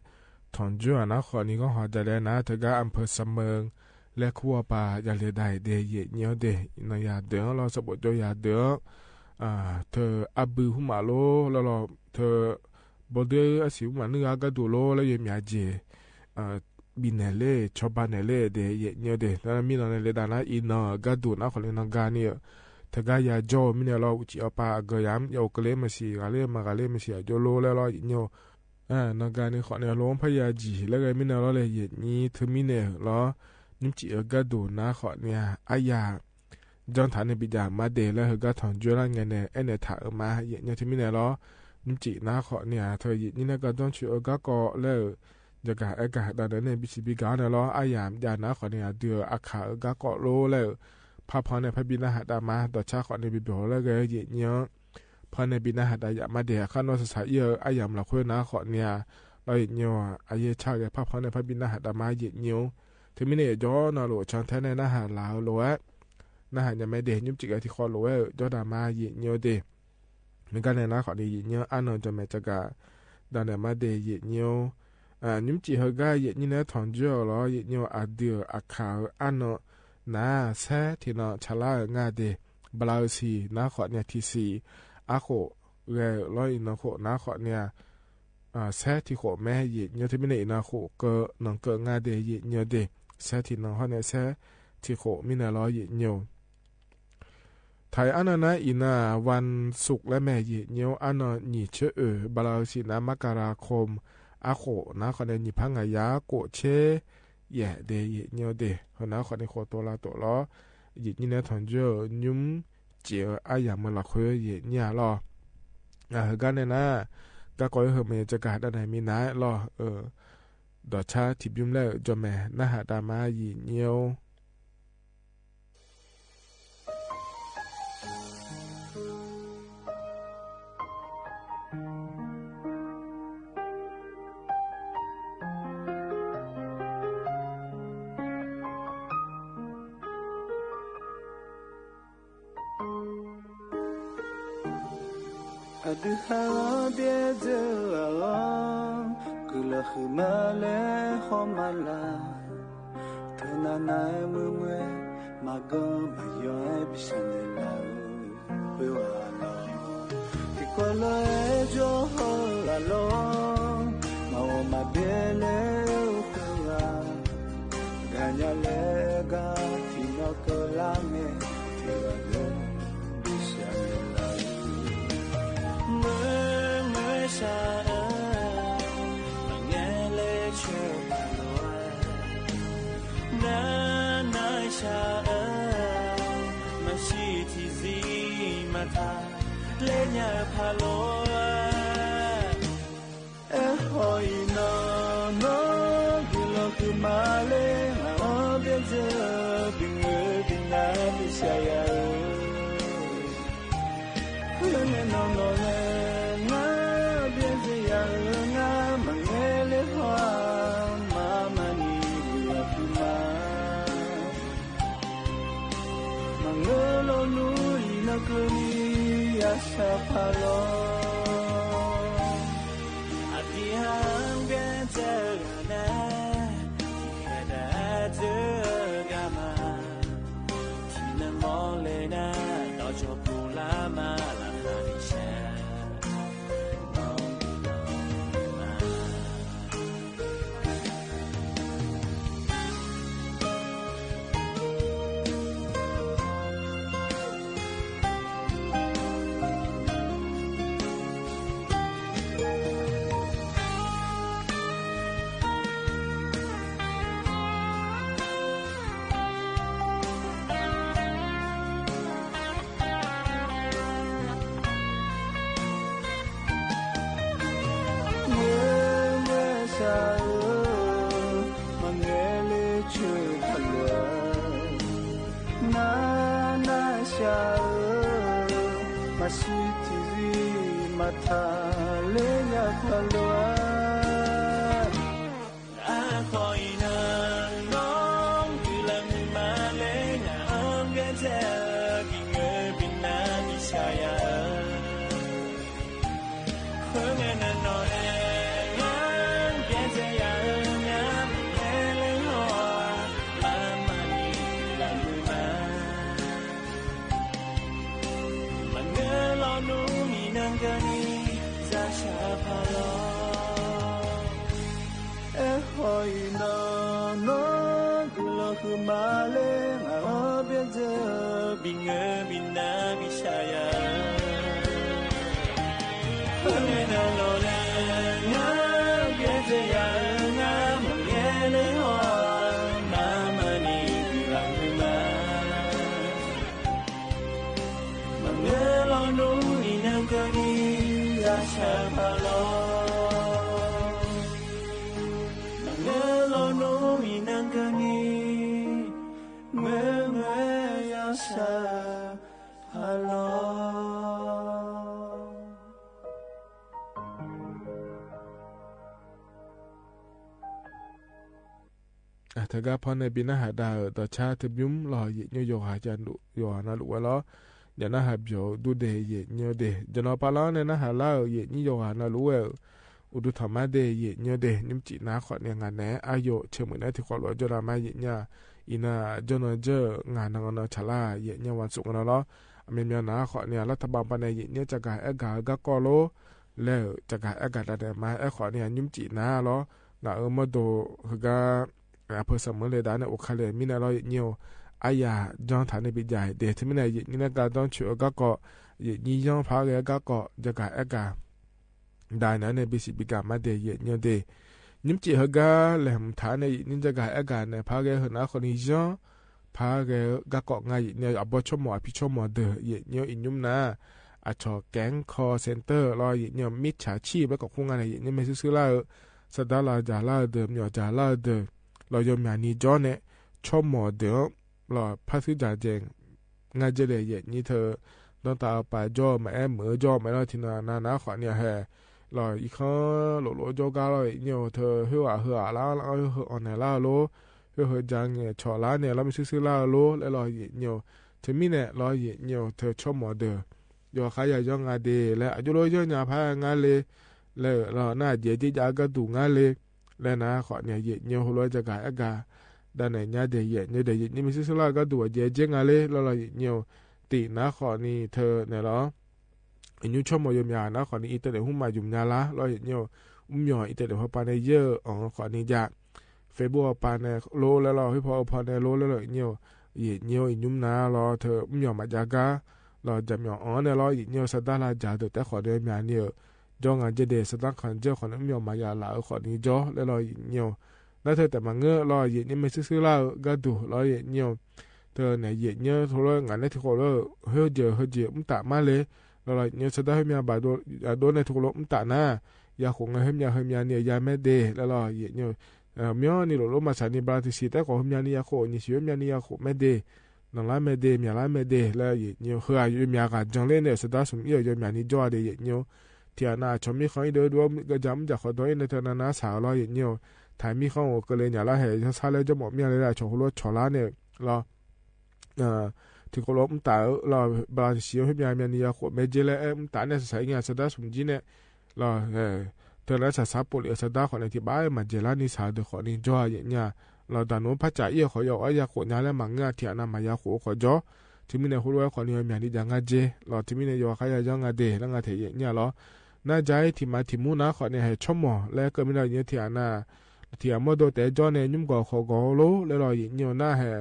ထီၣ်ကၠိနၤဃီန့ၣ် ကီၢ်ဟီၣ်ဒၣ်လဲာ်နၤ တဂၤ အၣ်ဖၢၣ်စမၢၣ် လဲၤခူဝီပၤ ယၤလဲၤဒၣ်ဟ့ၣ်ဒဲး ယိၣ်ညိဒဲး နီၢ်ယၤဒၢးလီၤ စပိးကၠိယၤဒၢး ထၢၣ်အဘုဟုမးလိလီၤလီၤ ထၢၣ် ဘီဒုအစံးဟုမး နုၢ်ဂၤကါဒိၣ်လိလၢယမၠးကၠ့ၣ် ဘံၣ်နဲၣ်လၢ ဆီဘၣ်နဲၣ်လၢဒဲး ယိၣ်ညိဒဲး တၢ်မံနီၢ်နဲလၢဒၣ်နၤ အံၤနီၢ်ကါဒိၣ်နၤဃီန့ၣ် နီၢ်ဂၤန့ၣ် တဂၤယၤကၠီမံန့ၣ်လီၤ အိၣ်ကံၢ်အပၢ်အကၢၢ်ယၤ ယအိၣ်ကလ့မ့ၢ်ဆံး ဂၤလၢမၤဂၤလၢမ့ၢ်ဆံး အကၠိလိလၢလီၤ ယိၣ်ညိ နီၢ်ဂၤန့ၣ်ဃီန့ၣ် အလိၤဖးယၤကၠံၣ် လၢဂၤမံန့ၣ်လီၤလၢ ယိၣ်ညိ ထၢၣ်မံန့ၣ်လီၤ နံၣ်စံၣ်အကါဒိၣ်နၤဃီန့ၣ် အယၤ ကၠီထၣ်န့ၣ် ဘံၣ်ဒၣ်မါဒဲး လၢဟဲဂၤထီၣ်ကၠိလၢငဲၤန့ၣ် အဲၣ်နဲၣ်ထၣ်အမါ ယိၣ်ညိ ထၢၣ်မံန့ၣ်လီၤ နံၣ်စံၣ်နၤဃီန့ၣ် ထၢၣ်ယိၣ်ညိန့ၣ် ကၠီထီၣ်ဆူအကါကီးလၢ ယကအဲၣ်ကၢ်ဒၣ်နဲန့ၣ် ဘံၣ်စံးဘံၣ်ကၢ်န့ၣ်လီၤ အယၤမ့ၢ်ဒၣ်နၤဃီန့ၣ် အဒုးအခးအကါကီးလိလၢ ဖးဖီန့ၣ် ဖးဘံၣ်နၢ်ဟးတၢ်မါ ဒီးဆါဃီန့ၣ် ဘံၣ်ဘၣ်လၢဂၤ ယိၣ်ညိ ဖီန့ၣ်ဘံၣ်နၢ်ဟးတၢ်ယၤမါဒဲး အခါနီၢ်ဆးဆးအံၤ အယၤမၢလီၤဃုနၤဃီန့ၣ် လီၤ ယိၣ်ညိ အယဲၢ်ဆၣ်ဂဲၤ ဖးဖီန့ၣ် ဖးဘံၣ်နၢ်ဟးတၢ်မါ ယိၣ်ညိ ထၢၣ်မံန့ၣ် ယကၠီနီၢ်လိာ် ဆၣ်ထဲန့ၣ် နၢ်ဟးလၢအလိၤဝဲ နၢ်ဟးညါမ့ၢ်ဒဲး နံၣ်စံၣ်ဂဲၤထံဃီလိာ်ဝဲ ကၠီဒၣ်မါ ယိၣ်ညိဒဲး မ့ၢ်ဂၤန့ၣ်နၤဃီန့ၣ် ယိၣ်ညိ အါနီၢ်ကၠီမဲာ်တဂၤ ဒၣ်နဲၣ်မါဒဲး ယိၣ်ညိ နံၣ်စံၣ်ဟဲဂၤ ယိၣ်ညိန့ၣ် ထီၣ်ကၠိလီၤ ယိၣ်ညိ အဒုးအခးအါနီၢ် နၤ ဆဲထံၣ်နီၢ် ဆၣ်လါဧိၤ ငါဒဲး ဘျါဧိၤဆံး နၤဃီန့ၣ် ထံၣ်ဆံး အဃိးဂဲၤလီၤ အံၤနီၢ်ဃိး နၤဃီန့ၣ် ဆဲထံၣ်ဃိးမ့ၢ် ယိၣ်ညိ ထၢၣ်မံန့ၣ် အံၤနီၢ်ဃိးကၢ နီၢ်ကၢ ငါဒဲး ယိၣ်ညိဒဲး ဆဲထံၣ်နီၢ်ဃီန့ၣ် ဆဲထံၣ်ဃိးမံန့ၣ်လီၤ ယိၣ်ညိ ထၢၣ်အါနီၢ်နၤ အံၤနၤ ဝၣ်စူၣ်လၢမ့ၢ် ယိၣ်ညိ အါနီၢ် နံၣ်ဆၢအၢၣ် ဘျါဧိၤဆံး နၤ မကရၤခိမ် အဃိး နၤဃီန့ၣ် နံၣ်ဖးငါယၤ ကိးဆ့ယဲၢ်ဒဲး ယိၣ်ညိဒဲး ဟဲနၤဃီန့ၣ် ဃိးတိၤလါတိၤလီၤ ယိၣ်ညိန့ၣ် ထီၣ်ကၠိ နံၣ်စံၣ်အါယၤမၢလီၤဃု ယိၣ်ညိလီၤ ဟဲဂၤန့ၣ်နၤ กากอยเฮอ มันยังจะกาดาไหนมีหนาลอ เออ ดอกช้าที่บิ้มแล้ว จอมแม่ นาหาดามาหยี่เงี้ยว อะดื้อหาเบียดเจื้ออะลอง กือละหือมาแลหอมมาลา เธอหน้าหน้าเมื่อเมื่อ มาเกินบ่ยอมให้ปิชาเนลา เปื้อว่าลอง ที่กว่าเลยโจโฮอะลอง มาโอมาเบเลอุกะลา กาญาเลกาที่นอกเกอลาเม ที่ว่าเดินบิชาเนลา เมื่อเมื่อชาเออ มาแงเลเชอพาโล นานาชาเออ มาชีที่ซีมาทา เลญาพาโล เอฮอยนอนอ กือลอคือมาเลงา เบียดเจื้อบิงเออบิงนาบิชายาเออ เพื่อนนอนนอนแลงา เบียดเจื้อยาเอองา มาเงเลฮอมา มานี่ กือลอคือมา มาเงลอนูอีนอกเกอนี้ ยาชาพาลอ อะที่หังเบียดเจื้อนา ที่แค่ได้เจอกามา ที่นางมองเลนา ต่อจอปูลามา ละหาดิฉัน น้องมา เมื่อเมื่อชาเออ มาเงเลเชอพาลัว นานาชาเออ มาชีที่ซีมาทา เลยาพาลัว อะขออีนางน้อง คือละมือมาเลยนะ อ้อมแกนแจกินเงยบินนานิชายา เพิ่งแอนนอนแอนงานแกนแจยาเอิงงามแอนเลยฮอ มามานี่คือละมือมา มาเงอลอหนูมีนางกะนี จะชาพาลอ เอฮอยนอนอ คือลอคือมาเลงา เบียดเจอบิงเงอบินนาบิชายา เออ เมื่อนาลอแลงา เบียดเจอยาเอิงงาม มาเงอเลยฮอ มามานี่คือลอคือมา มาเงอลอหนูอีนางกะนี ยาชาพาลอ มาเงอลอหนูอีนางกะนี เงอเงอยาชาพาลอ อ่ะ เถิงก้าพ่อในบินนาหาดาเอ่อ ต่อช้าเถิงบิ้มลอ เหยียดเงี้ยวโยหาจันดุ โยหานาลุไว้ลอ อย่านาหาเบียวดูเด เหยียดเงี้ยวเด จะนอปาลอในนาหาลาเอ่อ เหยียดเงี้ยวโยหานาลุไว้เอ่อ อุดุถามาเด เหยียดเงี้ยวเด ยิ้มจินาขอเนี่ยงานแหน อาโย เชิงเหมือนในที่ขอหลวงเจ้าดามาเหยียดเงี้ยว อีนาเจ้านอเจ้างานนางนอชาลา เหยียดเงี้ยววันศุกร์นอลอ อเมนเมียนาขอเนี่ย รัฐบาลปะในเหยียดเงี้ยวจะกาแอกกาก้าก่อโล แล้วจะกาแอกกาดาแดดมา แอขอเนี่ย ยิ้มจินาลอ นาเออ มอโด หือก้า อำเภอเสมิงเลยดาเนี่ย โอคาเลมีนาลอ เหยียดเงี้ยว อาญา จ้องฐานในปีใหญ่ เดชที่ไม่ในเหยียดเงี้ยวในกาจ้องเฉยก้าก่อ เหยียดเงี้ยวย้องพาแกก้าก่อ จะกาแอกกา ได้นะในปีสิบปีกามาเด เหยียดเงี้ยวเด ยิ้มจิเฮอก้า แหลมฐานในเหยียดเงี้ยวจะกาแอกกาในพาแกเหินอาคนนี้ย้อง พาแกก้าก่องายเหยียดเงี้ยว อ่ะ บ่ชั่วโมง อ่ะ พี่ชั่วโมงเดอ เหยียดเงี้ยวอีกยิ้มนา အဆီၣ် แก๊งคอลเซ็นเตอร์ လီၤ ယံာ်ညို มิจฉาชีพ လၢကီၢ်ခူငါန့ၣ် ယံာ်ညို မ့ၢ်ဆူၣ်ဆူၣ်လၢ်ဧိၤ သဒါလၢ် ယၤလၢ်ဧိၤဒီး မၠီၣ်ယၤလၢ်ဧိၤဒီး လီၤ ယီၤမျးနံၤကၠီန့ၣ် ဆီမီၣ်ဒၢး လီၤ ဖးသုယၤကဲ ငါကဲဒီး ယံာ်ညို ထၢ ဒီးတၢ်အပာ်ကၠီ မအဲၣ်မုာ်ကၠီ မအဲၣ်လီၤထံနီၤနၤ နၤခီန့ၣ်ဟဲ လီၤ အံၤခီလိာ်လိာ်ကၠီကါလီၤ ယံာ်ညို ထၢ ဟ့ၣ်ဝဲဟ့ၣ်အလါ ဟ့ၣ်ဟ့ၣ်အီၣ်နဲၣ်လါဧိၤလီၤ ဟ့ၣ်ဟ့ၣ်ယၤ ငဲၢ်ဆီၣ်လါန့ၣ် လီၤ မ့ၢ်ဆူၣ်ဆူၣ်လၢ်ဧိၤလီၤ လၢလီၤ ယံာ်ညို ထၢမံၤန့ၣ် လီၤ ယံာ်ညို ထၢ ဆီမီၣ်ဒၢး ယီၤခါယၤယီၤငါဒဲး လၢအယိလိယီၤညါဖးငါလၢ လၢလီၤ နၢ်ယဲၢ်က့ယၤကါဒိၣ်ငါလၢ လၢနၤခီန့ၣ် ယံာ်ညို ဟိလိာ်ဝဲကါအဲၣ်ကါ ဒၣ်နဲၣ်ညါဒဲး ယံာ်ညို ဒီး ယံာ်ညို မ့ၢ်ဆူၣ်ဆူၣ်လၢ်ကါဒိၣ် ယဲၢ်က့ငါလၢ လၢလီၤ ယံာ်ညို တံၣ်နၤခီန့ၣ် ထၢန့ၣ်လီၤ ယံာ်ညို ဆီမီၣ်ယီၤမျးနၤခီန့ၣ် အံၤတၢ်န့ၣ် ဟူမၤယုာ်မးလၢ လီၤ ယံာ်ညို မၠီၣ်အံၤတၢ်န့ၣ် ဖီပၤန့ၣ် ယဲၢ်အီၤခီန့ၣ်ယၤ Facebook အပၤန့ၣ် လိလၢလီၤ ဟ့ၣ်ဖီအီၣ်ဖီန့ၣ် လိလၢလီၤ ယံာ်ညို ယံာ်ညို အံၤညုမ်နၤလီၤ ထၢ မၠီၣ်မၤယၤကါ လီၤ ယၤမၠီၣ်အီၤန့ၣ်လီၤ ယံာ်ညို သဒါလၢ် ယၤဒၢးတဲခီန့ၣ် မျးနံၤဧိၤ ကၠီငါကဲဒဲး သဒါခီကဲခီန့ၣ် မၠီၣ်မၤယၤလၢ်ဧိၤခီန့ၣ်ကၠီ လၢလီၤ ယံာ်ညို နၢ်ထၢၣ်တၢ်မၤငၢၢ်လီၤ ယံာ်ညို မ့ၢ်ဆူၣ်ဆူၣ်လၢ်ဧိၤ ကါဒိၣ်လီၤ ယံာ်ညို ထၢန့ၣ် ယံာ်ညို ထူလၢ ငါန့ၣ်ထံၣ်ဃိးလၢ ဟ့ၣ်ယဲၢ် ဟ့ၣ်ယဲၢ် မတၤမးလၢ လီၤလီၤ ယံာ်ညို သဒါဟ့ၣ်မၠါဘၣ်ဒိ အဒိန့ၣ် ထံၣ်ဃိးလၢ မတၤနၤ ယၤဃိး ငါဟ့ၣ်မၠါ ဟ့ၣ်မၠါနံၤယၤမဲဒဲး လၢလီၤ ယံာ်ညို မၠီၣ်နံၤလိာ်လိာ်မၤစၢ်နံၤ ဘျါတဆံး တဲခီ ဟ့ၣ်မၠါနံၤယၤဃိး နံၤဆံး ဟ့ၣ်မၠါနံၤယၤဃိးမဲဒဲး နီၢ်လါမဲဒဲး မၠၢ်လါမဲဒဲး လၢယံာ်ညို ဟ့ၣ်အယုၢ်မၠၢ်ဂၤ ကၠီလၢန့ၣ် သဒါဆူၣ် အံၤယီၤမျးနံၤကၠီဒဲး ယံာ်ညို ထံၣ်အနၢ် အဆီၣ်မံဃီအံၤဒီး ဒိၣ်ကၠၢ်မုၢ်ကၠၢ်ဃီဒီး အံၤန့ၣ် ထၢနၤနၤစၢ်လီၤ ယံာ်ညို ထံၣ်မံဃီအိၣ်ကလဲၤ မၠၢ်လါဟဲ ယဆီၣ်လၢ ကၠီမီၣ်မၠၢ်လၢ အဆီၣ်ဃိးလိာ် ဆီၣ်လါန့ၣ် လီၤ ထံၣ်ဃိးလိာ် မတၤဧိၤ လီၤ ဘျါတဆံး ဟ့ၣ်မၠါ မၠၢ်နံၤယၤဃိးမဲဒဲး လၢ မတၤန့ၣ် စၢ်စၢ်အံၤ သဒါဆူၣ်ကံန့ၣ် လီၤ ထၢနၤစၢ်စၢ်ပိာ်လံ သဒါခီန့ၣ် ထံၣ်ဘၣ်မၤယဲၢ်လါနံၤစၢ်ဒီး ခီန့ၣ်ကၠီ ယံာ်ညို လီၤ တၢ်နူဖးစၢ်အံၤဃီ ယီၤအီၤယၤဃိးညါလၢ မၤငၢၢ်ထံၣ်အနၢ် မၤယၤဃိးခီကၠီ ထံၣ်မံန့ၣ် ဟိလိာ်ဝဲခီန့ၣ် မျးနံၤယၤငါကဲ လီၤ ထံၣ်မံန့ၣ် ယီၤခါယၤယီၤငါဒဲး လၢငါထံၣ် ယံာ်ညို လီၤ နၢ်ယါအံၤ ထံၣ်မၤထံၣ်မူနၤခီန့ၣ် ဟဲဆီၣ်မီၣ် လၢကမံၤဒီး ယံာ်ညို ထံၣ်အနၢ် ထံၣ်အမီၢ်ဒိၣ်တဲကၠီန့ၣ် ညုမ်ကီၢ်ဃီကီၢ်လိၤ လၢလီၤ ယံာ်ညို နၢ်ဟဲ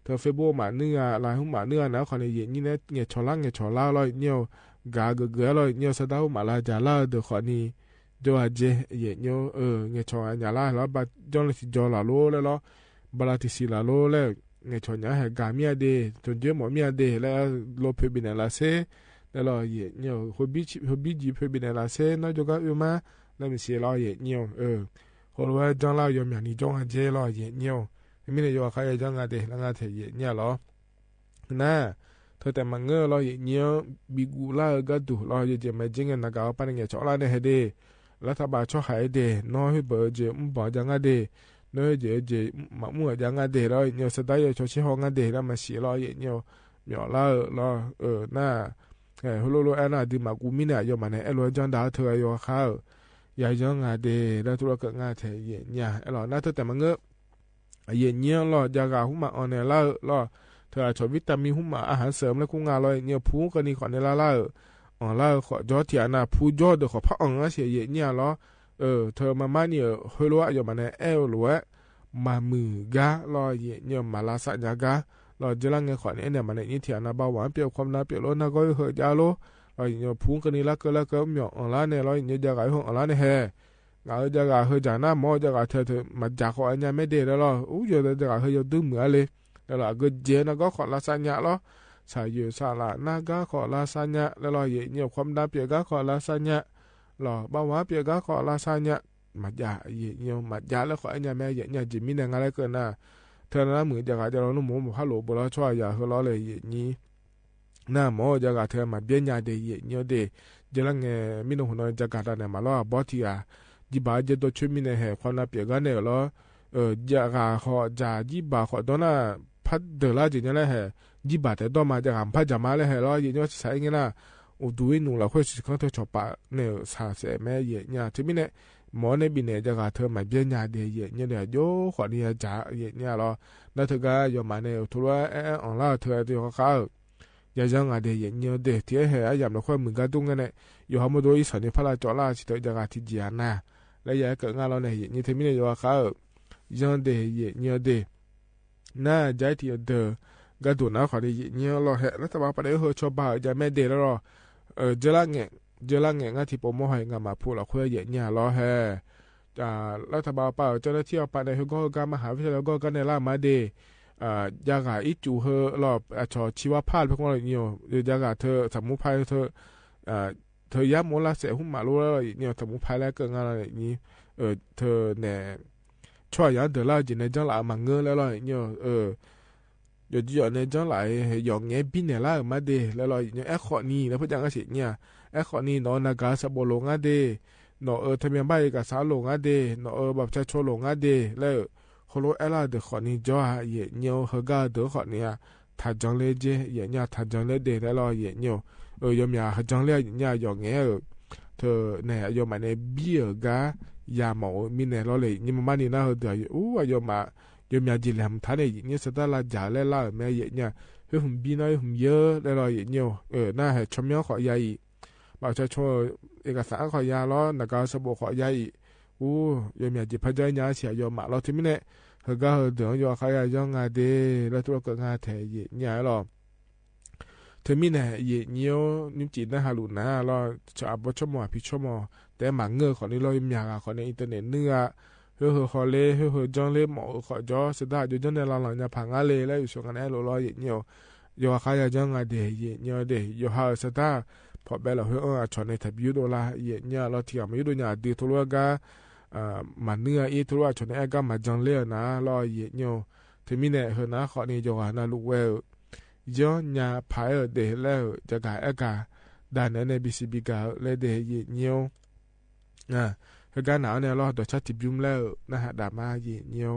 ထၢ Facebook မၤနုၢ်ဂၤ လၢဟူမၤနုၢ်ဂၤနၤခီန့ၣ် ယံာ်ညို နငဲၢ်ဆီၣ်လါ ငဲၢ်ဆီၣ်လါလီၤ ယံာ်ညို ဂၤဂ့ၤဂ့ၤလီၤ ယံာ်ညို သဒါဟူမၤလၢ် ယၤလၢ်ဒီး ခီန့ၣ် ကၠီအကဲ ယံာ်ညို ငဲၢ်ဆီၣ်ညါလၢ်လီၤ ဘၣ်ကၠီလၢထံၣ်ကၠီလၢ်လိၤ လၢလီၤ ဘျါတဆံးလၢ်လိၤ လၢ ငဲၢ်ဆီၣ်ညါဟဲ ဂၤမံၤအဒဲး တိၢ်ကၠိမီၣ်မံၤအဒဲး လၢလိၤဖဲဘ့ၣ်နဲၣ်လၢ်စ့ လၢလီၤ ယံာ်ညို ဟိဘံၣ်ကံၤဖဲဘ့ၣ်နဲၣ်လၢ်စ့ နီၢ်ကၠိကါအုၣ်မါ လၢမုၢ်ဆ့ၣ်လီၤ ယံာ်ညို ဟိလိာ်ဝဲကၠီလၢ် ယီၤမျးနံၤကၠီဂၤကဲလီၤ ယံာ်ညို မံၤန့ၣ် ယီၤခါယၤယီၤငါဒဲး လၢငါထံၣ် ယံာ်ညိုလီၤ နၢ် ထၢတၢ်မၤငၢၢ်လီၤ ယံာ်ညို ဘံကူလၢ်ဧိၤ ကါဒိၣ်လီၤ ယဲၢ်ကဲမၤကဲ ငဲၢ်နၤဂၤအီၤပၢ်န့ၣ် ငဲၢ်ဆီၣ်လါန့ၣ်ဟဲဒဲး လၢတၢ်ဘၣ်ဆီၣ်ဟးအံၤဒဲး နီၢ်ဟ့ၣ်ဘၢၣ်ယဲၢ်မူဘၣ်ယၤငါဒဲး နီၢ်ဟ့ၣ်ယဲၢ်ယဲၢ်မူဘၣ်ယၤငါဒဲးလီၤ ယံာ်ညို သဒါယဲၢ်ဆီၣ်ဆ့ဟီၣ်ငါဒဲး လၢမုၢ်ဆ့ၣ်လီၤ ယံာ်ညို မၠီၣ်လါဧိၤလီၤ နၢ် ဟိလိၣ်လိၣ်အဲၣ်နၤဒုးမၤကူမံၤန့ၣ် ယီၤမးန့ၣ် အဲၣ်လိာ်ဝဲကၠီဒၣ်ထၢ ယီၤခါဧိၤ ယၤယီၤငါဒဲး လၢထူလၢကၢၣ် ငါထံၣ် ယံာ်ညို အဲၣ်လီၤ နၢ်ထၢတၢ်မၤငၢၢ် ယံာ်ညိုလီၤ ယၤဂၤဟူမၤအီၣ်နဲၣ်လၢ်ဧိၤလီၤ ထၢအဆီၣ် vitamin ဟူမၤ อาหารเสริม လၢခူငါလီၤ ယံာ်ညို ဖူကနံၤခီန့ၣ်လၢ်လၢ်ဧိၤ အီၣ်လၢ်ဧိၤ ခီၣ်ကၠီထံၣ်အနၢ် ဖူကၠီဒီး ခီၣ်ဖးအီၣ်ငါဆံး ယံာ်ညိုလီၤ ထၢမၤမါန့ၣ်ဧိၤ ဟိလိၣ်ဝဲ ယီၤမးန့ၣ် အဲၣ်လိာ်ဝဲ မၤမုာ်ဂၤလီၤ ယံာ်ညို မၤလၢ်သးညါဂၤလီၤ ယဲၢ်လါငဲၢ်ခီန့ၣ် အဲၣ်န့ၣ်မးန့ၣ် ယံာ်ထံၣ်အနၢ်ဘၣ်ဝဲ ပျဲၢ်ခွါမနၢ်ပျဲၢ်လိၤ နၢ်ဂီၢ်ဟ့ၣ်ဟ့ၣ်ကၠီလိၤ လီၤ ယံာ်ညို ဖူကနံၤလၢ်ကၢလၢ်ကၢ မၠီၣ်အီၣ်လါန့ၣ်လီၤ ယံာ်ညို ယၤဂၤဟ့ၣ်အီၣ်လါန့ၣ်ဟဲ ဂၤဧၢ ယၤဂၤဟ့ၣ်ယၤနၢ်မၢ် ယၤဂၤထၢထၢ မၤယၤဃီအညါမဲဒဲးလၢလီၤ အူယီၤ ယၤဂၤဟ့ၣ်ယီၤဒုမုာ်အါလံ လၢလီၤ အဂ့ၢ်ယဲၢ်နၢ်ဂီၢ်ခီၣ်လၢ်သးညါလီၤ သးယုၢ်သးလၢ်နၢ်ဂၤခီၣ်လၢ်သးညါ လၢလီၤ ယံာ်ညို ခွါမနၢ်ပျဲၢ်ဂၤခီၣ်လၢ်သးညါ လီၤ ဘၣ်ဝဲပျဲၢ်ဂၤခီၣ်လၢ်သးညါ မၤယၤ ယံာ်ညို မၤယၤလၢခီၣ်အဲၣ်ညါမဲ ယံာ်ညို ယံာ်မံၤန့ၣ် ငါလၢကၢၢ်နၢ် ထၢနၢ်မုာ် ယၤဂၤယၤလီၤ နမူမဖးလိာ်ဘိလီၤ ဆီၣ်ယၤဟ့ၣ်လီၤလၢ ယံာ်ညို နၢ်မၢ် ယၤဂၤထၢမၤဘျဲညါဒဲး ယံာ်ညိုဒဲး ယဲၢ်လါငဲၢ် မံနီၤဟူနီၤ ယၤဂၤတၢ်န့ၣ် မၤလီၤအဘီထံဂၤ ယံၢ်ဘၣ်ယဲၢ်ဒီး ဆွေမံၤန့ၣ် ဟဲ ခွါမနၢ်ပျဲၢ်ဂၤန့ၣ်လီၤ ယၤဂၤဃီၣ်ယၤ ယံၢ်ဘၣ်ဃီၣ်ဒီးနၢ် ဖးဒၢးလၢ် ယံာ်ညိုလၢဟဲ ယံၢ်ဘၣ်တဲဒီးမး ယၤဂၤဖးယၤမးလၢဟဲလီၤ ယံာ်ညို သးအံၤန့ၣ်နၢ် အိၣ်ဒူဝဲနုာ်လီၤ ခွဲးစံၣ်ခီၣ်ထၢဆီၣ်ပာ်န့ၣ် သးစဲးမဲ ယံာ်ညို ထံမံၤန့ၣ် မၢ်န့ၣ်ဘံၣ်န့ၣ် ယၤဂၤထၢမၤဘျဲညါဒဲး ယံာ်ညိုဒဲး ယိၤဃီၣ်န့ၣ်ယၤ ယံာ်ညိုလီၤ နၢ်ထၢဂၤ ယီၤမးန့ၣ် ထူလၢအဲၣ်အီၣ်လၢ်ထၢတယီၤဃီဃါဧၢ ယၤယီၤငါဒဲး ယံာ်ညိုဒဲး ထံၣ်ဟဲ အယၢမ်ၣ်လၢခွဲးမုၢ်ဂၤဒိၣ်ငါန့ၣ် ယိၤဟီမ့ၢ်ဒိၣ်အံၤ သးန့ၣ်ဖးလၢ်ကၠီလၢ် စံးတၢ် ယၤဂၤထံၣ်ယၤနၢ် လၢယၤကၢၣ်ငါလီၤန့ၣ် ယံာ်ညို ထံမံၤန့ၣ် ယီၤဃီဃါဧၢ ယီၤဒဲး ယံာ်ညိုဒဲး နၢ်ယါအံၤထံၣ်အဒၢး ဂၤဒိၣ်နၢ်ခီၣ်န့ၣ် ယံာ်ညိုလီၤဟဲ လၢတၢ်ဘၣ်ပာ်န့ၣ် ဟ့ၣ်ဆီၣ်ဘၣ်ယၤမဲဒဲးလီၤ ယဲၢ်လါငဲၢ် ယဲၢ်လါငဲၢ် ငါထံၣ်ပိာ်မီၢ်ဟီၣ် ယငါမၤဖှူလီၤခွဲး ယံာ်ညိုလီၤဟဲ လၢတၢ်ဘၣ်ပာ် ကၠီနၢ်ထံၣ်အီၤပာ်န့ၣ် ဟ့ၣ်ဂီၢ်ဟ့ၣ်ဂၤ မဟးဝ့ၢ်ထဲလၢဂီၢ်ဂၤန့ၣ်လၢမၤဒဲး ယၤဂၤအံၤစူၤဟ့ၣ်လီၤ အဆီၣ်ဆံဝါဖးလၢဖဲကီလီၤ ယံာ်ညို ယၤဂၤထၢ သးမူဖးထၢ เอ่อ เธอย้ำโอ้ละแสะหุ้มหมาลูกแล้วเหยียดเยี่ยว ถมูพายแล้วเกิดงานอะไรอย่างนี้ เออ เธอแหน่ ช่วยอย่างเดิมแล้ว เจนในจั้งหลายมาเงื้อแล้วเหรอเหยียดเยี่ยว เออ หยอดหยอดในจั้งหลาย หยอดแงะปี้เนี่ยละ เออ มาเด แล้วเหรอเหยียดเยี่ยว แอคคอร์ดนี่ แล้วเพื่อจังก็เสียเนี่ย แอคคอร์ดนี่ หนอ หน้ากากพาสปอร์ตโหลดงาเด หนอ เออ ทะเบียนบ้านเอกสารโหลดงาเด หนอ เออ บัตรประชาชนโหลดงาเด แล้ว โคโรแอลล่าเดอขอร์ดนี่จ้อ เหยียดเยี่ยว เฮอก้าเดอขอร์ดนี่อะ ถาจังเล่เจ เหยียดเยี่ยว ถาจังเล่เด แล้วเหรอเหยียดเยี่ยว เออ ยอมอย่าหาจังเล่ เหยียดเยี่ยว หยอดแงะ เออ เธอแหน่ ยอมหมายในเบี้ยก้า ยาหมอ มีแหน่ ลอเล่ นี่มันมานี่นะ เฮอเดอ อู้ ยอมหมาย ยอมอย่าเจนแหลมถาเนี่ย เหยียดเยี่ยว สตาร์ทลาจ๋าแล้วล่ะ แม่เหยียดเยี่ยว เฮ้ย ผมปี้น้อย ผมเยอะ แล้วเหรอเหยียดเยี่ยว เออ หน้าแห่ชมย้อนขอยาอีก บัตรประชาชน เอกสารขอยาแล้ว หน้ากากพาสปอร์ตขอยาอีก อู้ ยอมอย่าเจ็บพระเจ้ายาเสีย ยอมหมายแล้ว เธอมีแหน่ เฮอก้าเฮอเดอ ยอมขายาย้อนงาเด แล้วตัวเกิดงาแถเหยียดเยี่ยวเหรอ เธอมีแหน่ เหยียดเยี่ยว นิ้วจีนนะฮาลูนะ แล้วชาวอาบอชมอผิดชมอ แต่มาเงื้อขอร์ดนี่ แล้วยอมอย่าขอร์ดในอินเทอร์เน็ตเนื้อ เฮ้อ เฮอขอเล่ เฮ้อ เฮอจังเล่ หมอ เออ ขอจ้อ สตาร์ท ยอดจ้อในลาหลังยาผางาเล่ แล้วอยู่ส่วนกันแอโหลด แล้วเหยียดเยี่ยว ยอมขายาย้อนงาเด เหยียดเยี่ยวเด ยอมหา เออ สตาร์ท พอแบะแล้ว เฮ้อ เออ อะ ชอในแถบยูโดลา เหยียดเยี่ยว แล้วเถียงมายูโดยาดื้อโทรว่าก้า เอ่อ มาเนื้ออีโทรว่าชอในแอคก้ามาจังเล่นะ แล้วเหยียดเยี่ยว เธอมีแหน่ เฮอหน้าขอร์ดนี่ ยอมหาหน้าลูกแวว ย้อนยาผาย เออ เด แล้ว จะกาแอคก้า ด่านในในบีซีบีก้า แล้วเด เหยียดเยี่ยว อ่า เฮอก้าหนาวเนี่ย แล้วดอกชาติบิมแล้ว นะฮะ ด่ามา เหยียดเยี่ยว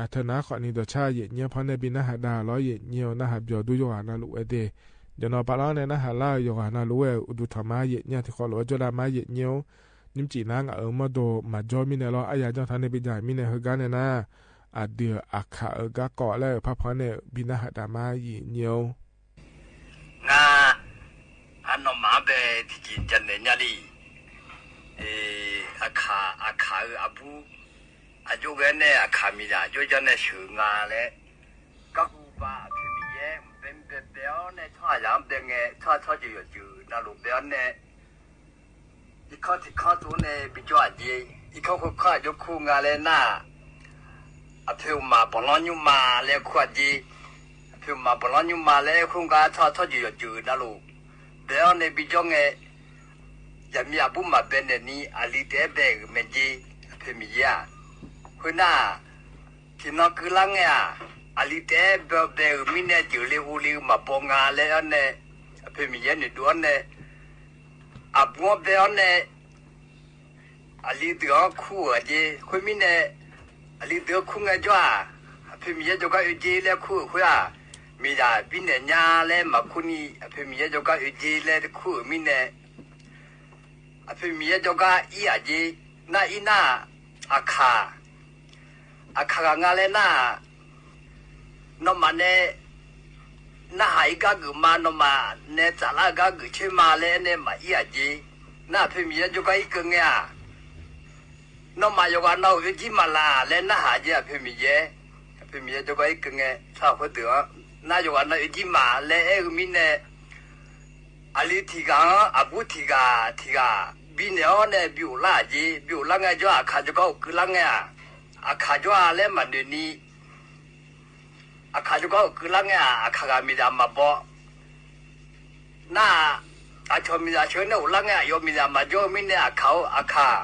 အထၢၣ်နါ ခွါနံၤဒီးဆၣ် ယဲၢ်ညိၣ် ဖီၣ်န့ၢ်ဘံနၢ်ဟးဒါလီၤ ယဲၢ်ညိၣ် နၢ်ဟးပျီၤဒူယိၤဂၤနၢ်လူဝဲသ့ၣ် ယနီၤပာ်လီၤန့ၣ် နၢ်ဟးလၢယိၤဂၤနၢ်လူဝဲ အိၣ်ဒူထီၣ်မါ ယဲၢ်ညိၣ် ထံၣ်ဃီလီၤဝဲကၠီဒၣ်မါ ယဲၢ်ညိၣ် နံၣ်စံၣ်နါ ငါအၢမီၢ်ဒိၣ်မၤကၠီမံန့ၣ်လီၤ အါယၤကၠီထီၣ်န့ၢ်ဘံယၤမံန့ၣ် ဟဲဂၤန့ၣ်နၤ အဒုးအခးအဂၤကီးလၢဖီၣ်ဖီၣ်န့ၢ် ဘံနၢ်ဟးဒါမါ ယဲၢ်ညိၣ် နၤ အနီၢ်မးဘဲ ထံၣ်က့ၤကနဲၣ်ညါလံ အခး အခးအဘူး အယိၣ်ဂဲန့ၣ် အခးမံၤဒၣ် ယိၣ်ယီၣ်န့ၣ် ဆှၢငါလဲၣ် ကီၢ်ကူၣ်ဘၣ် အဖံမံၤယဲၢ် ဘဲဘဲဘဲအီၤန့ၣ် ဆီၣ်ယၤဘဲငဲ ဆီၣ်ဆီၣ်ယိၤယိၤစၢၤ နၤလိၤဘဲအီၤန့ၣ် အံၤခီၣ်ထံးခီၣ်တူန့ၣ် ဘံကၠီအက့ အံၤခီၣ်ခိၣ်ခီၣ်ယိၣ်ခူၣ်ငါလဲၣ်နၤ အဖံမၤပလီၢ်ညူမးလဲၣ်ခူၣ်အက့ အဖံမၤပလီၢ်ညူမးလဲၣ်ခူၣ်ငါ ဆီၣ်ဆီၣ်ယိၤယိၤစၢၤနၤလိၤ ဘဲအီၤန့ၣ် ဘံကၠီငဲ ယမံၤအဘူးမၤဘဲန့ၣ်နံၤ အလံၤတအဲၣ်ဘဲဂ့ၤမ့ၢ်က့ အဖံမံၤယဲၢ်ဧါ ဃိနၤ ထံၣ်နီၢ်ကုလါငဲဧါ အလံၤတအဲၣ်ဘဲဘဲဂ့ၤမံန့ၣ် စၢၤလံဟူလံမၤဘီငါလဲၣ်အီၤန့ၣ် အဖံမံၤယဲၢ်န့ၣ်ဒုးအီၤန့ၣ် အဘူးအီၤဘဲအီၤန့ၣ် အလံၤတုၤအီၤခူၣ်အက့ ဃိမံန့ၣ် အလံၤတုၤခူၣ်ငဲကၠီဧါ အဖံမံၤယဲၢ်ကၠီကီအၢက့လဲၣ်ခူၣ်ဧါ ဃိဧါ မ့ၢ်ယၤဘံနဲၣ်ညါလဲၣ်မၤခူၣ်နံၤ အဖံမံၤယဲၢ်ကၠီကီအၢက့လဲၣ်ခူၣ်ဧါမံန့ၣ် အဖံမံၤယဲၢ်ကၠီကအံၤအက့ နၢ်အံၤနၢ် အခး အခးဂၤငါလဲၣ်နၢ် နီၢ်မးနဲ နၢ်ဟးအံၤကါဂုာ်မး နီၢ်မးနဲ စးလၢအကါဂုာ်ဆ့မးလဲၣ်န့ၣ် မၤအံၤအက့ နၢ်ဖံမံၤယဲၢ်ကၠီကအံၤကငဲဧါ နီၢ်မးယိၤဂၤနီၢ်အုၣ်ကံမးလၢ်လဲၣ် နၢ်ဟးက့ အဖံမံၤယဲၢ် အဖံမံၤယဲၢ်ကၠီကအံၤကငဲ ဆၣ်ဃိတုၤ နၢ်ယိၤဂၤနီၢ်အုၣ်ကံမးလဲၣ် အဲၣ်မံန့ၣ် အလံၤထံၣ်ဂၤ အဘူးထံၣ်ဂၤ ထံၣ်ဂၤ ဘံနဲၣ်အီၤန့ၣ် ဘံအိၣ်လၢ်အက့ ဘံအိၣ်လၢ်ငဲကၠီ အခးကၠီကီအိၣ်ကုလါငဲဧါ အခးကၠီလဲၣ်မၤနၢၤနံၤ အခးကၠီကီအိၣ်ကုလါငဲဧါ အခးဂၤမ့ၢ်ဒၣ်မၤဘီ နၢ် အဆီၣ်မ့ၢ်ဒၣ်ဆၢန့ၣ်အိၣ်လၢ်ငဲ အယီၤမ့ၢ်ဒၣ်မၤကၠီမံန့ၣ် အခး အခး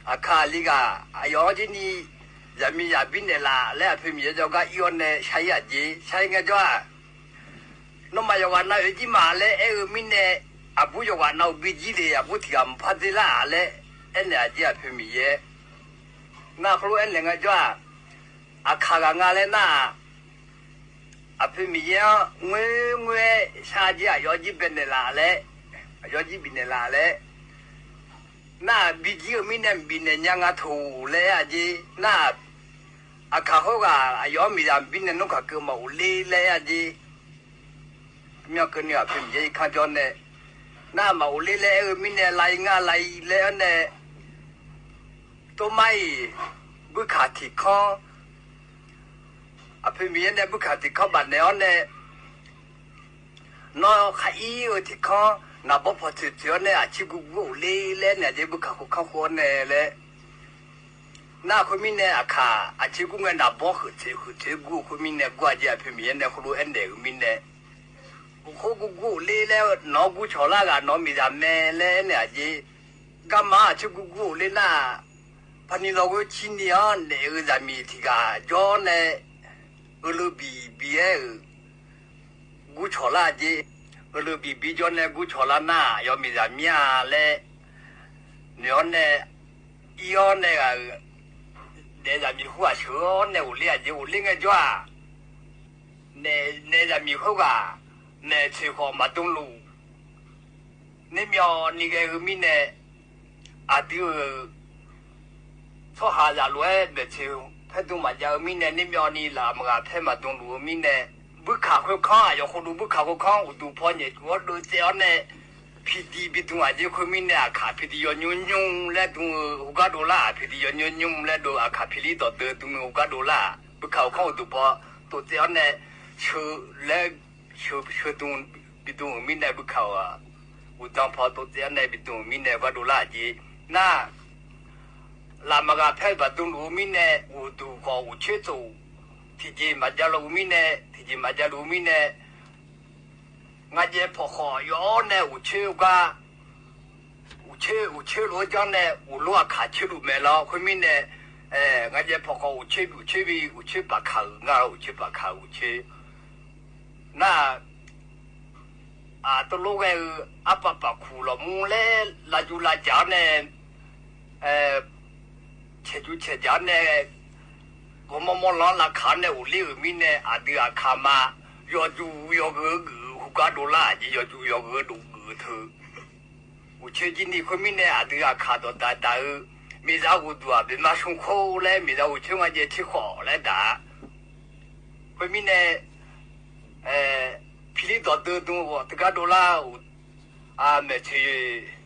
အခးလံဂၤ အယီၤက့နံၤ ယမံၤယဘံနဲၣ်လၢ်လဲၣ် အဖံမံၤယဲၢ်ကၠီကအံၤအီၤန့ၣ် ဆါယဲၢ်အက့ ဆါယဲၢ်ငဲကၠီဧါ နီၢ်မးယိၤဂၤနီၢ်အုၣ်ကံမးလဲၣ် အဲၣ်မံန့ၣ် အဘူးယိၤဂၤနီၢ်အုၣ်ဘံကံလံ အဘူးထံၣ်ဂၤမဖါသ့လၢ်လဲၣ် အဲၣ်နဲၣ်အက့ အဖံမံၤယဲၢ် နၢ်ခလိအဲၣ်နဲၣ်ငဲကၠီဧါ အခးဂၤငါလဲၣ်နၢ် အဖံမံၤယဲၢ် ငွဲငွဲ ဆါက့ အယီၤကံဘံနဲၣ်လၢ်လဲၣ် အယီၤကံဘံနဲၣ်လၢ်လဲၣ် နၢ်ဘံကံအမံန့ၣ် ဘံနဲၣ်ညါငါထိၣ်လဲၣ်အက့ နၢ် အခးဃိဂၤ အယီၤမ့ၢ်ဒၣ်ဘံနဲၣ်နီၢ်ခးကၢမၤအိၣ်လ့လဲၣ်အက့ မ့ၢ်ကန့ၣ် အဖံမံၤယဲၢ်အံၤခါကၠီန့ၣ် နၢ်မၤအိၣ်လ့လဲၣ် အဲၣ်မံန့ၣ် လါအံၤငါလါအံၤလဲၣ်န့ၣ် တိမါအံၤ ဘုခးထံးခီ အဖံမံၤယဲၢ်န့ၣ် ဘုခးထံးခီဘၣ်နဲၣ်အီၤန့ၣ် နီၢ်ခါအံၤအၢထံးခီ နၢ်ဘီဖီၣ်ထံးထံးအီၤန့ၣ် အဆံဂူဂူအိၣ်လ့လဲၣ်န့ၣ် အက့ ဘုခးဃိခီဃိန့ၣ်လဲၣ် နၢ်အဃိမံန့ၣ် အခး အဆံဂူငဲ နၢ်ဘီဃုာ်ထံးဃုာ်ထံးဂူအဃိမံန့ၣ် ကွၢ်က့ အဖံမံၤယဲၢ်န့ၣ် ဃိလိအဲၣ်နဲၣ်အမံန့ၣ် ဃိဂူဂူအိၣ်လ့လဲၣ် နီၢ်ဂူဆီၣ်လၢဂၤ နီၢ်မံၤဒၣ်မဲလဲၣ်န့ၣ် အက့ ကမၤအဆံဂူဂူအိၣ်လ့နၢ် ဖးနံၤလီၤဂုာ်ဆံနံၤအီၤ နဲၣ်အုၣ်သးမံၤထံးဂၤကၠီန့ၣ် အၢလုဘံၣ်ဘံၣ်အဲၣ် ဂူဆီၣ်လၢအက့ အၢလုဘံၣ်ဘံၣ်ကၠီန့ၣ် ဂူဆီၣ်လၢနၢ် ယီၤမံၤဒၣ်မံၤလဲၣ် န့ၣ်အီၤန့ၣ် အံၤအီၤန့ၣ် နဲၣ်သးမံၤဃိဂၤဆၢအီၤန့ၣ် အိၣ်လ့အက့ အိၣ်လ့ငဲကၠီဧါ နဲၣ် နဲၣ်သးမံၤဃိဂၤ နဲၣ်ဆံးဃီၤမၤဒိလူၣ် န့ၣ်မ့ၢ်အီၤနံၤဂဲၤအမံန့ၣ် အဒုး ဆီဟးယၤလိာ်ဝဲ ဘဲၣ်ဆ့ဖဲဒိၣ်မးယၤအမံန့ၣ် န့ၣ်မ့ၢ်အီၤနံၤလၢအမၤဂၤဖဲမၤဒိလူၣ်အမံန့ၣ် ဘုခးဃိခီ အယီၤဃိဒိၣ်ဘုခးဃိခီ အိၣ်တူၢ်ဖီညဲၣ်ကူအီၤဒိၣ်စဲးအီၤန့ၣ် ဖံးတံၢ်ဘံတူၢ်အက့ အဃိမံန့ၣ် အခးဖံးတံၢ်ယီၤညိညိလဲၣ် ဒိၣ်ဟူးဂၤဒိၣ်လၢ ဖံးတံၢ်ယီၤညိညိလဲၣ် ဒိၣ်အခးဖံးလံဒီးတၢ် ဒိၣ်ဟူးဂၤဒိၣ်လၢ ဘုခးဃိခီအိၣ်တူၢ်ဖီ ဒိၣ်စဲးအီၤန့ၣ် ဆၢလဲၣ် ဆၢ ဆၢဒိၣ်ဘံတူၢ်အမံန့ၣ် ဘုခး အိၣ်ဒိၣ်ဖီဒိၣ်စဲးအီၤန့ၣ် ဘံတူၢ်အမံန့ၣ် ဟူးဂၤဒိၣ်လၢအက့ နၢ် လၢမၤဂၤဖဲမၤဒိလူၣ်အမံန့ၣ် အိၣ်တူၢ်ဃီၤအိၣ်ဆၢတိၣ် ထံးက့ၤမၤဒၣ်လူၣ်အမံန့ၣ် ထံးက့ၤမၤဒၣ်လူၣ်အမံန့ၣ် ငါယဲၢ်ဖီၣ်ဃီၤယီၤန့ၣ် အိၣ်ဆၢဂၤ အိၣ်ဆၢ အိၣ်ဆၢလိာ်ကၠီန့ၣ် အိၣ်လိအခးဆၢဒိၣ်မဲာ်လီၤ အဃိမံန့ၣ် ငါယဲၢ်ဖီၣ်ဃီၤအိၣ်ဆၢ အိၣ်ဆၢဘံ အိၣ်ဆၢပာ်ခးဧၢ ငါအိၣ်ဆၢပာ်ခး အိၣ်ဆၢ နၢ် အတလိၣ်ဝဲဧၢ အပာ်ပာ်ခူၣ်လီၤမူလဲၣ် လါယူၤလါစၢ်န့ၣ် ဆဲးယူၤဆဲးစၢ်န့ၣ် ဂီၤမီမီလီၤ လၢခးန့ၣ် အိၣ်လ့အုးမံန့ၣ် အဒုးအခးမး ယီၤကၠူယီၤဂၢၤဂုာ် ဟူးကါဒိၣ်လၢ်အယံၤ ယီၤကၠူယီၤဂၢၤဒိၣ်ဂုာ်ထုး အိၣ်ဆၢကံန့ၣ် ခွံမံန့ၣ် အဒုးအခးဒီးဒၣ်ဒၣ်အုး မ့ၢ်ဒၣ်အိၣ်ဒူၣ်အဘ့ၣ်မါဆူၣ်ခိၣ်လၢ မ့ၢ်ဒၣ်အိၣ်ဆၢငါယဲၢ်ဆံဃိးလၢဒၣ် ခွံမံန့ၣ် ဖံလံဒီးဒၢဒူအီၤ တဂၤဒိၣ်လၢ် အမဲာ်ဆှဲ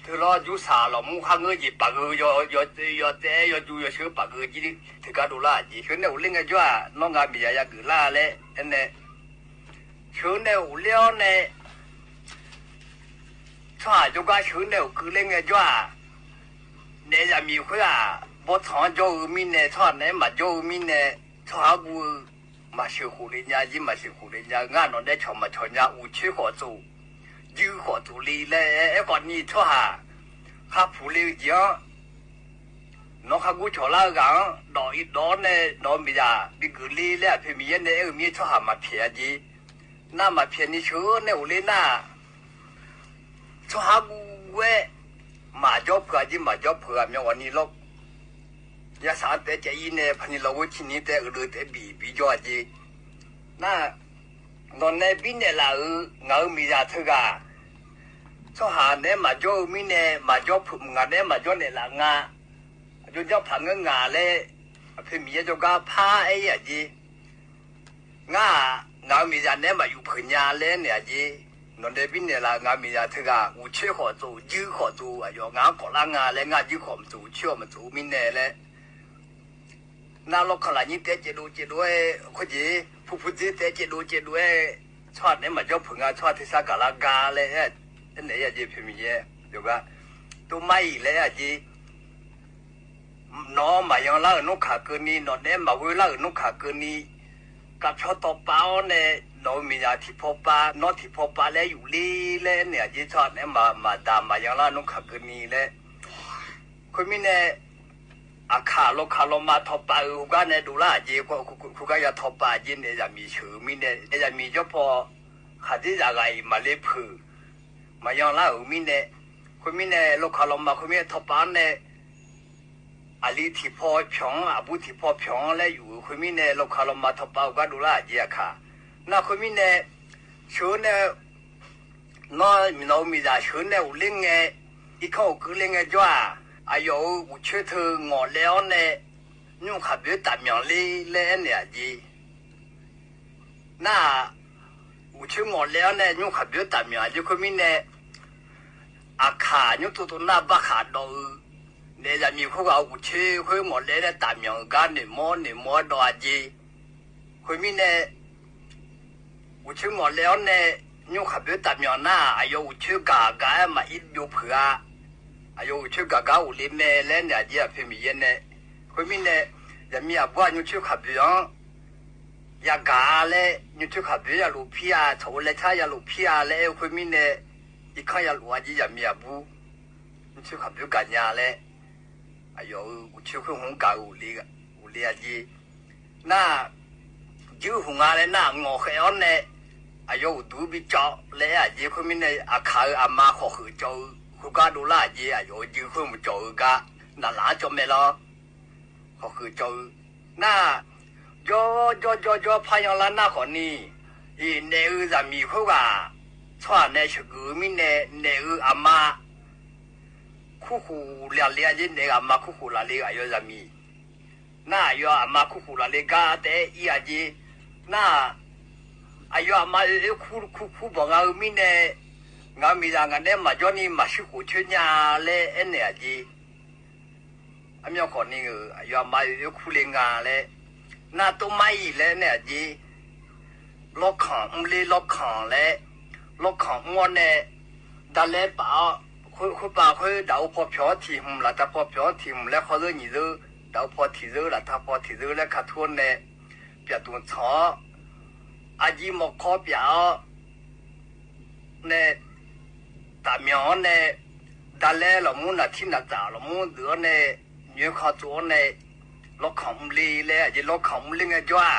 ထုးလီၤ ယူစၢ်လီၤမူ ခါငၢယံၤ ပာ်ဂုာ် ယီၤ ယီၤ ယီၤတဲ ယီၤကၠူယီၤဆၢ ပာ်ဂုာ်ကံ တဂၤဒိၣ်လၢ်အယံၤ ဆၢန့ၣ်အိၣ်လ့ငဲၢ်ယွၤ နီၢ်ငါမ့ၢ်ယၤယၤဂုာ်လၢ်လၢ အန့ၣ် ဆၢန့ၣ်အိၣ်လ့အီၤန့ၣ် ဆီၣ်ဟးကၠီကါဆၢန့ၣ်အိၣ်ကုလ့ငဲၢ်ယွၤ နဲယၤမံၤဃုဧါ ဘီထီၣ်ကၠီအုးမံန့ၣ် ဆီၣ်ဟးနဲမၤကၠီအုးမံန့ၣ် ဆီၣ်ဟးဂူာ် မၤဆှဲဃိာ်လၢညါယံၤ မၤဆှဲဃိာ်လၢညါ ငါနီၢ်နဲဆီၣ်မၤဆီၣ်ညါ အိၣ်ဆၢဃိာ်သိး ယုဃိာ်သိးလံလၢ အဲၣ်ကီးနံၤဆီၣ်ဟး ခါဖူးလၢယံၤ နီၢ်ခါဂူၣ်ဆီၣ်လၢအဂၤ ဒီးအံၤဒီးန့ၣ် နီၢ်မ့ၢ်ယၤ ဘၣ်ဂုာ်လံလၢအဖဲမ့ၢ်ယဲန့ၣ် အဲၣ်မ့ၢ်ဆီၣ်ဟးမၤဖျဲးယံၤ နၢ်မၤဖျဲးန့ၣ်ဆၢန့ၣ်အိၣ်လ့နၢ် ဆီၣ်ဟးဂူၣ်ဝဲ မၤကၠီဖုးအယံၤ မၤကၠီဖုးအမ့ၢ်ဝဲနံၤလီၤ ယၤစးတဲကဲအံၤန့ၣ် ဖဲနံၤလီၤဝဲဆံနံၤတဲအဒုးတဲဘံၣ်ဘံၣ်ကၠီအယံၤ နၢ် နီၢ်နဲဘံနဲၣ်လၢအုး ငါအုးမ့ၢ်ယၤထုးဂၤ ဆီၣ်ဟးနဲမၤကၠီအုးမံန့ၣ် မၤကၠီဖုး မုၢ်ဂၤနဲမၤကၠီနဲၣ်လၢအငါ အကၠီကၠီဖးငၢငၤလၢ အဖဲမ့ၢ်ယဲကၠီကါဖးအဲၣ်ယၤယံၤ ငါ ငါမ့ၢ်ယၤနဲမၤယူၤဖုးညါလၢန့ၣ်အယံၤ နီၢ်နဲဘံနဲၣ်လၢ ငါမ့ၢ်ယၤထုးဂၤ အိၣ်ဆၢဃိာ်သိး ယုဃိာ်သိး အယီၤ ငါကိးလၢငါလၢ ငါယုဃိာ်မးသိး အိၣ်ဆၢမးသိးမံနဲၣ်လၢ နၢ်လီၤခီၣ်လၢ်ညံတဲကဲဒိၣ်ကဲဒိၣ်အဲၣ် ခိၣ်က့ၤ ဖူဖူစ့တဲကဲဒိၣ်ကဲဒိၣ်အဲၣ် ဆီၣ်ဟးနဲမၤကၠီဖုးငါ ဆီၣ်ဟးထုးစါကၤလၢဂၤလၢ အဲၣ် အဲၣ်နဲၣ်ယၤယံၤ ဖဲမ့ၢ်ယဲ ယိၤဂၤ တိမါအံၤလၢယၤယံၤ နီၢ်မၤယီၤလၢအုးနီၢ်ခးကၢနံၤ နီၢ်နဲမၤဝဲလၢအုးနီၢ်ခးကၢနံၤ ကးဖျီထီၣ်ပာ်အီၤန့ၣ် နီၢ်မ့ၢ်ယၤထံၣ်ဖီပာ် နီၢ်ထံၣ်ဖီပာ်လၢယူၤလံလၢန့ၣ်အယံၤ ဆီၣ်ဟးနဲမၤမၤဒၣ်မၤယီၤလၢအုးနီၢ်ခးကၢနံၤလၢ ခွံမံန့ၣ် အခးလီၤခးလီၤမၤထီၣ်ပာ်အုး ဟူးဂၤနဲဒိၣ်လၢအယံၤ ဟူးဂၤယၤထီၣ်ပာ်အယံၤန့ၣ် ယၤမံၤဆၢမံန့ၣ် ယၤမံၤကၠီဖီ ခးဒ့ယၤဂၤအံၤ မၤလ့ဖုး မၤယီၤလၢအုးမံန့ၣ် ခွံမံန့ၣ် လီၤခးလီၤမၤ ခွံမံန့ၣ်ထီၣ်ပာ်န့ၣ် အလံၤထံၣ်ဖီဖျိး အဘူးထံၣ်ဖီဖျိးလၢယူၤ ခွံမံန့ၣ် လီၤခးလီၤမၤထီၣ်ပာ်အုး ဟူးဂၤဒိၣ်လၢအယံၤအခါ နၢ်ခွံမံန့ၣ် ဆၢန့ၣ် နီၢ်မံၤနီၢ်မံၤယၤဆၢန့ၣ်အိၣ်လၢငဲၢ် အံၤခီအိၣ်ကုလၢငဲၢ်ကၠီဧါ အယီၤအုးအိၣ်ဆၢထုးငီၢ်လဲအီၤန့ၣ် ညိၣ်ခးဘၢတၢ်မၠီၤလံလၢန့ၣ်အယံၤ နၢ် အိၣ်ဆၢငီၢ်လဲအီၤန့ၣ် ညိၣ်ခးဘၢတၢ်မၠီၤအယံၤ ခွံမံန့ၣ် အခးညိၣ်တိၢ်တိၢ်နၢ်ဘၣ်ခးဒီးအုး နဲယၤမံၤဃုဂၤအိၣ်ဆၢဃုငီၢ်လဲလၢတၢ်မၠီၤအုးဂၤ န့ၣ်မီန့ၣ်မီဒီးအယံၤ ခွံမံန့ၣ် အိၣ်ဆၢငီၢ်လဲအီၤန့ၣ် ညိၣ်ခးဘၢတၢ်မၠီၤနၢ် အယီၤအိၣ်ဆၢဂၤဂၤမၤအံၤဘျိဖုးဧါ အယီၤအိၣ်ဆၢဂၤဂၤအိၣ်လၢမဲာ်လၢန့ၣ်အယံၤ အဖဲမ့ၢ်ယဲန့ၣ် ခွံမံန့ၣ် ယၤမံၤအဘူးညိၣ်ဆၢခးဘၢအီၤ ယၤဂၤလၢ ညိၣ်ဆၢခးဘၢယၤလိာ်ဖံဧါ ဆီၣ်အိၣ်လဲၤဆါယၤလိာ်ဖံဧါလၢ ခွံမံန့ၣ် အံၤခီယၤလိာ်အယံၤ ယၤမံၤအဘူး ညိၣ်ဆၢခးဘၢဂၤညါလၢ အယီၤအုးအိၣ်ဆၢဃုဟူးဂၤ အိၣ်လၢအယံၤ နၢ် ယုဟူးငါလၢနၢ်ငီၢ်ဃဲအီၤန့ၣ် အယီၤအိၣ်ဒူဘံကၠီလၢအယံၤ ခွံမံန့ၣ် အခးအုးအမါဃီၣ်ဃုာ်ကၠီအုး ဟူးဂၤဒိၣ်လၢအယံၤ အယီၤယုဃုမုၢ်ကၠီအုးဂၤ နၢ်လၢကၠီမဲာ်လီၤ ဃီၣ်ဃုာ်ကၠီအုး နၢ် ကၠီ ကၠီ ကၠီ ကၠီ ဖးယီၤလၢနၢ်ဃီၣ်နံၤ အံၤ နဲအုးယၤမံၤဃုဂၤ ဆီၣ်ဟးနဲဆှၢကုာ်မံန့ၣ် နဲအုးအမါ ခူၣ်ဃုာ်လၢလ့အယံၤ နဲအုးအမါခူၣ်ဃုာ်လၢလ့အယီၤယၤမံၤ နၢ် အယီၤအမါခူၣ်ဃုာ်လၢလ့ဂၤတဲအံၤအယံၤ နၢ် အယီၤအမါအုးအုးခူၣ်ခူၣ်ခူၣ်ဘီၣ်ငါအုးမံန့ၣ် ငါမံၤယၤ ငါနဲမၤကၠီနံၤ မၤဆှံဃိၣ်ဆၢညါလၢအဲၣ်န့ၣ်အယံၤ အမ့ၢ်ဃီၣ်နံၤဧၢ အယီၤအမါအုးအုးခူၣ်လၢငါလၢ နၢ်တိမါအံၤလၢန့ၣ်အယံၤ လီခီၣ်အူလ့လီခီၣ်လဲၣ် လီခီၣ်အူအီၤန့ၣ် ဒၣ်လဲပာ်အီၤ ဃုပာ်ဃု ဒၣ်အိၣ်ဖီဖျိးထံၣ်မုၢ် လၢတၢ်ဖီဖျိးထံၣ်မုၢ် လၢခီၣ်သၢနံၤသၢ ဒၣ်အိၣ်ဖီထံၣ်သၢ လၢတၢ်ဖီထံၣ်သၢလၢခါထူန့ၣ် ပျဲၢ်တူၢ်ဆီၣ် အယံၤမီၢ်ခီပျဲၢ်အီၤ န့ၣ် တၢ်မၠီၤအီၤန့ၣ် ဒၣ်လဲလီၤမူနၢ်ထံနၢ်တၢ်လီၤမူဒုးအီၤန့ၣ် ညွဲခီၣ်သူအီၤန့ၣ် လီခီၣ်အူလ့လၢအယံၤ လီခီၣ်အူလ့ငဲၢ်ကၠီဧါ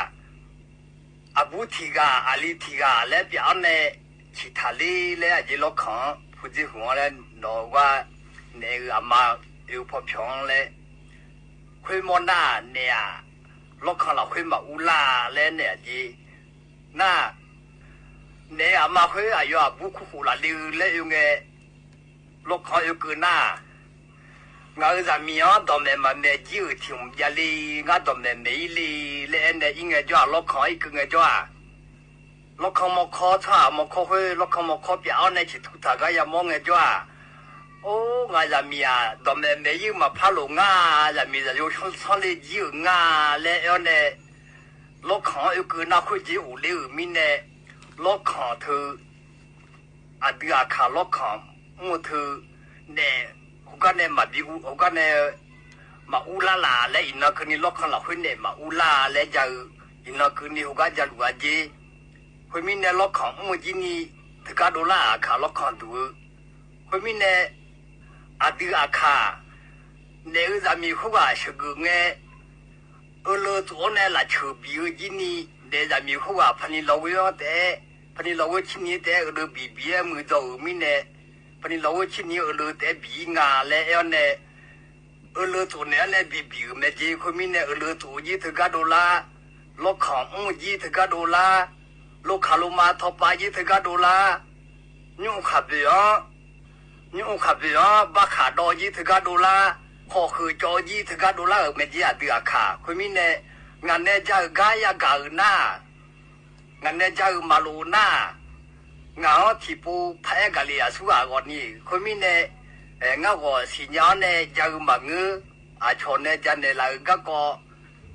အဘူးထံၣ်ဂၤ အလံၤထံၣ်ဂၤလၢပျဲၢ်အီၤန့ၣ် ဆံၣ်ထၣ်လံလၢအယံၤ လီခီၣ် ဖုးသ့ဟူးအီၤလၢ နီၢ်ဝါ နဲအုးအမါအုးဖီဖျိးလၢ ခွ့မီၢ်နၢ်နဲအုး လော့ခံလၢၢ်ဃွ့မၤအူလၢ်လဲၣ် နဲၣ်အီၤက့ နၢ် နဲၣ်အမါဃွ့ အယွၤအဘူးခူၣ်ဃုလၢ်လံလဲၣ် အဵဝ်ငဲ လော့ခံအဵဝ်ကုၢ်နၢ် ငါအုၣ်သးမံၤအီၤ ဒီးမဲာ်မၤမဲာ်ကၠံအုၣ်ထံၣ်မူၤယါလံ ငါဒီးမဲာ်မဲာ်အံၤလံ လဲၣ် အဲၣ်နဲၣ်အံၤငဲကၠီ အလော့ခံအံၤကုၢ်ငဲကၠီဧါ လော့ခံမီခီ ဆီၣ်အမီခီဃွ့ လော့ခံမီခီ ပျၢ်အီၤနဲၣ် ဆံးထူၣ်တၢ်ဂၤယၤမီငဲကၠီဧါ အိ ငါသးမံၤဧါ ဒီးမဲာ်မဲာ်ယုၢ်မၤဖျါလိာ်ငါ သးမံၤသးယိၣ်ဆီလ့ကၠံအုၣ်ငါ လဲၣ် အဲၣ်အီၤနဲၣ် လော့ခံအဵဝ်ကုၢ်နၢ်ဃွ့ကၠံအိၣ်လၢအုၣ်မံၤနဲၣ် လော့ခံထုး အဒုးအခၣ် လော့ခံအိၣ်ထုး နဲၣ် ဟူးဂၤနဲၣ်မၤဘံအူ ဟူးဂၤနဲၣ် မၤအူလၢ်လၢ်လဲၣ် အံၤနီၢ်ကုၢ်နံၤ လော့ခံလၢၢ်ဃွ့နဲၣ်မၤအူလၢ်လဲၣ် ယၤအုၣ် အံၤနီၢ်ကုၢ်နံၤ ဟူးဂၤယၤလူၤအက့ ဃွ့မံၤနဲၣ် လော့ခံအိၣ်မုၢ်ကၠံနံၤ တဂၤဒိးလၢအခၣ် လော့ခံဒုး ဃွ့မံၤနဲၣ် အဒုးအခၣ် နဲၣ်အုၣ်သးမံၤဃုဂၤဆၢၣ်ကုၢ်ငဲ အၢလၢသိးအီၤနဲၣ် လၢဆၢၣ်ဘံၣ်အုၣ်ကၠံနံၤ နဲၣ်သးမံၤဃုဂၤ ဖးနံၤလီၤဝဲအီၤတအဲၣ် ဖးနံၤလီၤဝဲဆံနံၤတအဲၣ် အၢလၢဘံၣ်ဘံၣ်အဲၣ်မုၢ်ဒီးအုၣ်မံၤနဲၣ် ဖးနံၤလီၤဝဲဆံနံၤအၢလၢတအဲၣ်ဘံၣ်အံၤငါ လဲၣ် အဲၣ်အီၤနဲၣ် အၢလၢသိးနဲၣ်အီၤနဲၣ် ဘံၣ်ဘံၣ်အုၣ်မ့ၢ်က့ ဃွ့မံၤနဲၣ် အၢလၢသိးအုၣ်ကၠံတဂၤဒိးလၢ လော့ခံအိၣ်မုၢ်ကၠံတဂၤဒိးလၢ လိာ်ခၣ်လိာ်မၤထီၣ်ပာ်ကၠံတဂၤဒိးလၢ ညိၣ်ခၣ်ဘ့ၣ်အီၤ ညိၣ်ခၣ်ဘ့ၣ်အီၤ ဘၣ်ခၣ်ဒီးကၠံတဂၤဒိးလၢ ခီၣ်ဃုာ်ကၠီကၠံတဂၤဒိးလၢ အုၣ်မ့ၢ်က့ အဒုးအခၣ် ဃွ့မံၤနဲၣ် ငါနဲၣ်ကၠၢ်အုၣ်ကါယၤဂၤအုၣ်နၢ် ငါနဲၣ်ကၠၢ်အုၣ်မၤလိာ်နၢ် ငါဟီထံၣ်ပူဖးအဲၣ်ဂၤလံအဆူအဂီၢ်န့ၣ် ဃွ့မံၤနဲၣ် ငါဂီၢ်စံၣ်ညါအီၤနဲၣ် ကၠၢ်အုၣ်မၤငၢ အဆီၣ်နဲၣ်ကၠၢ်နဲၣ်လၢအုၣ်ဂၤကီၢ်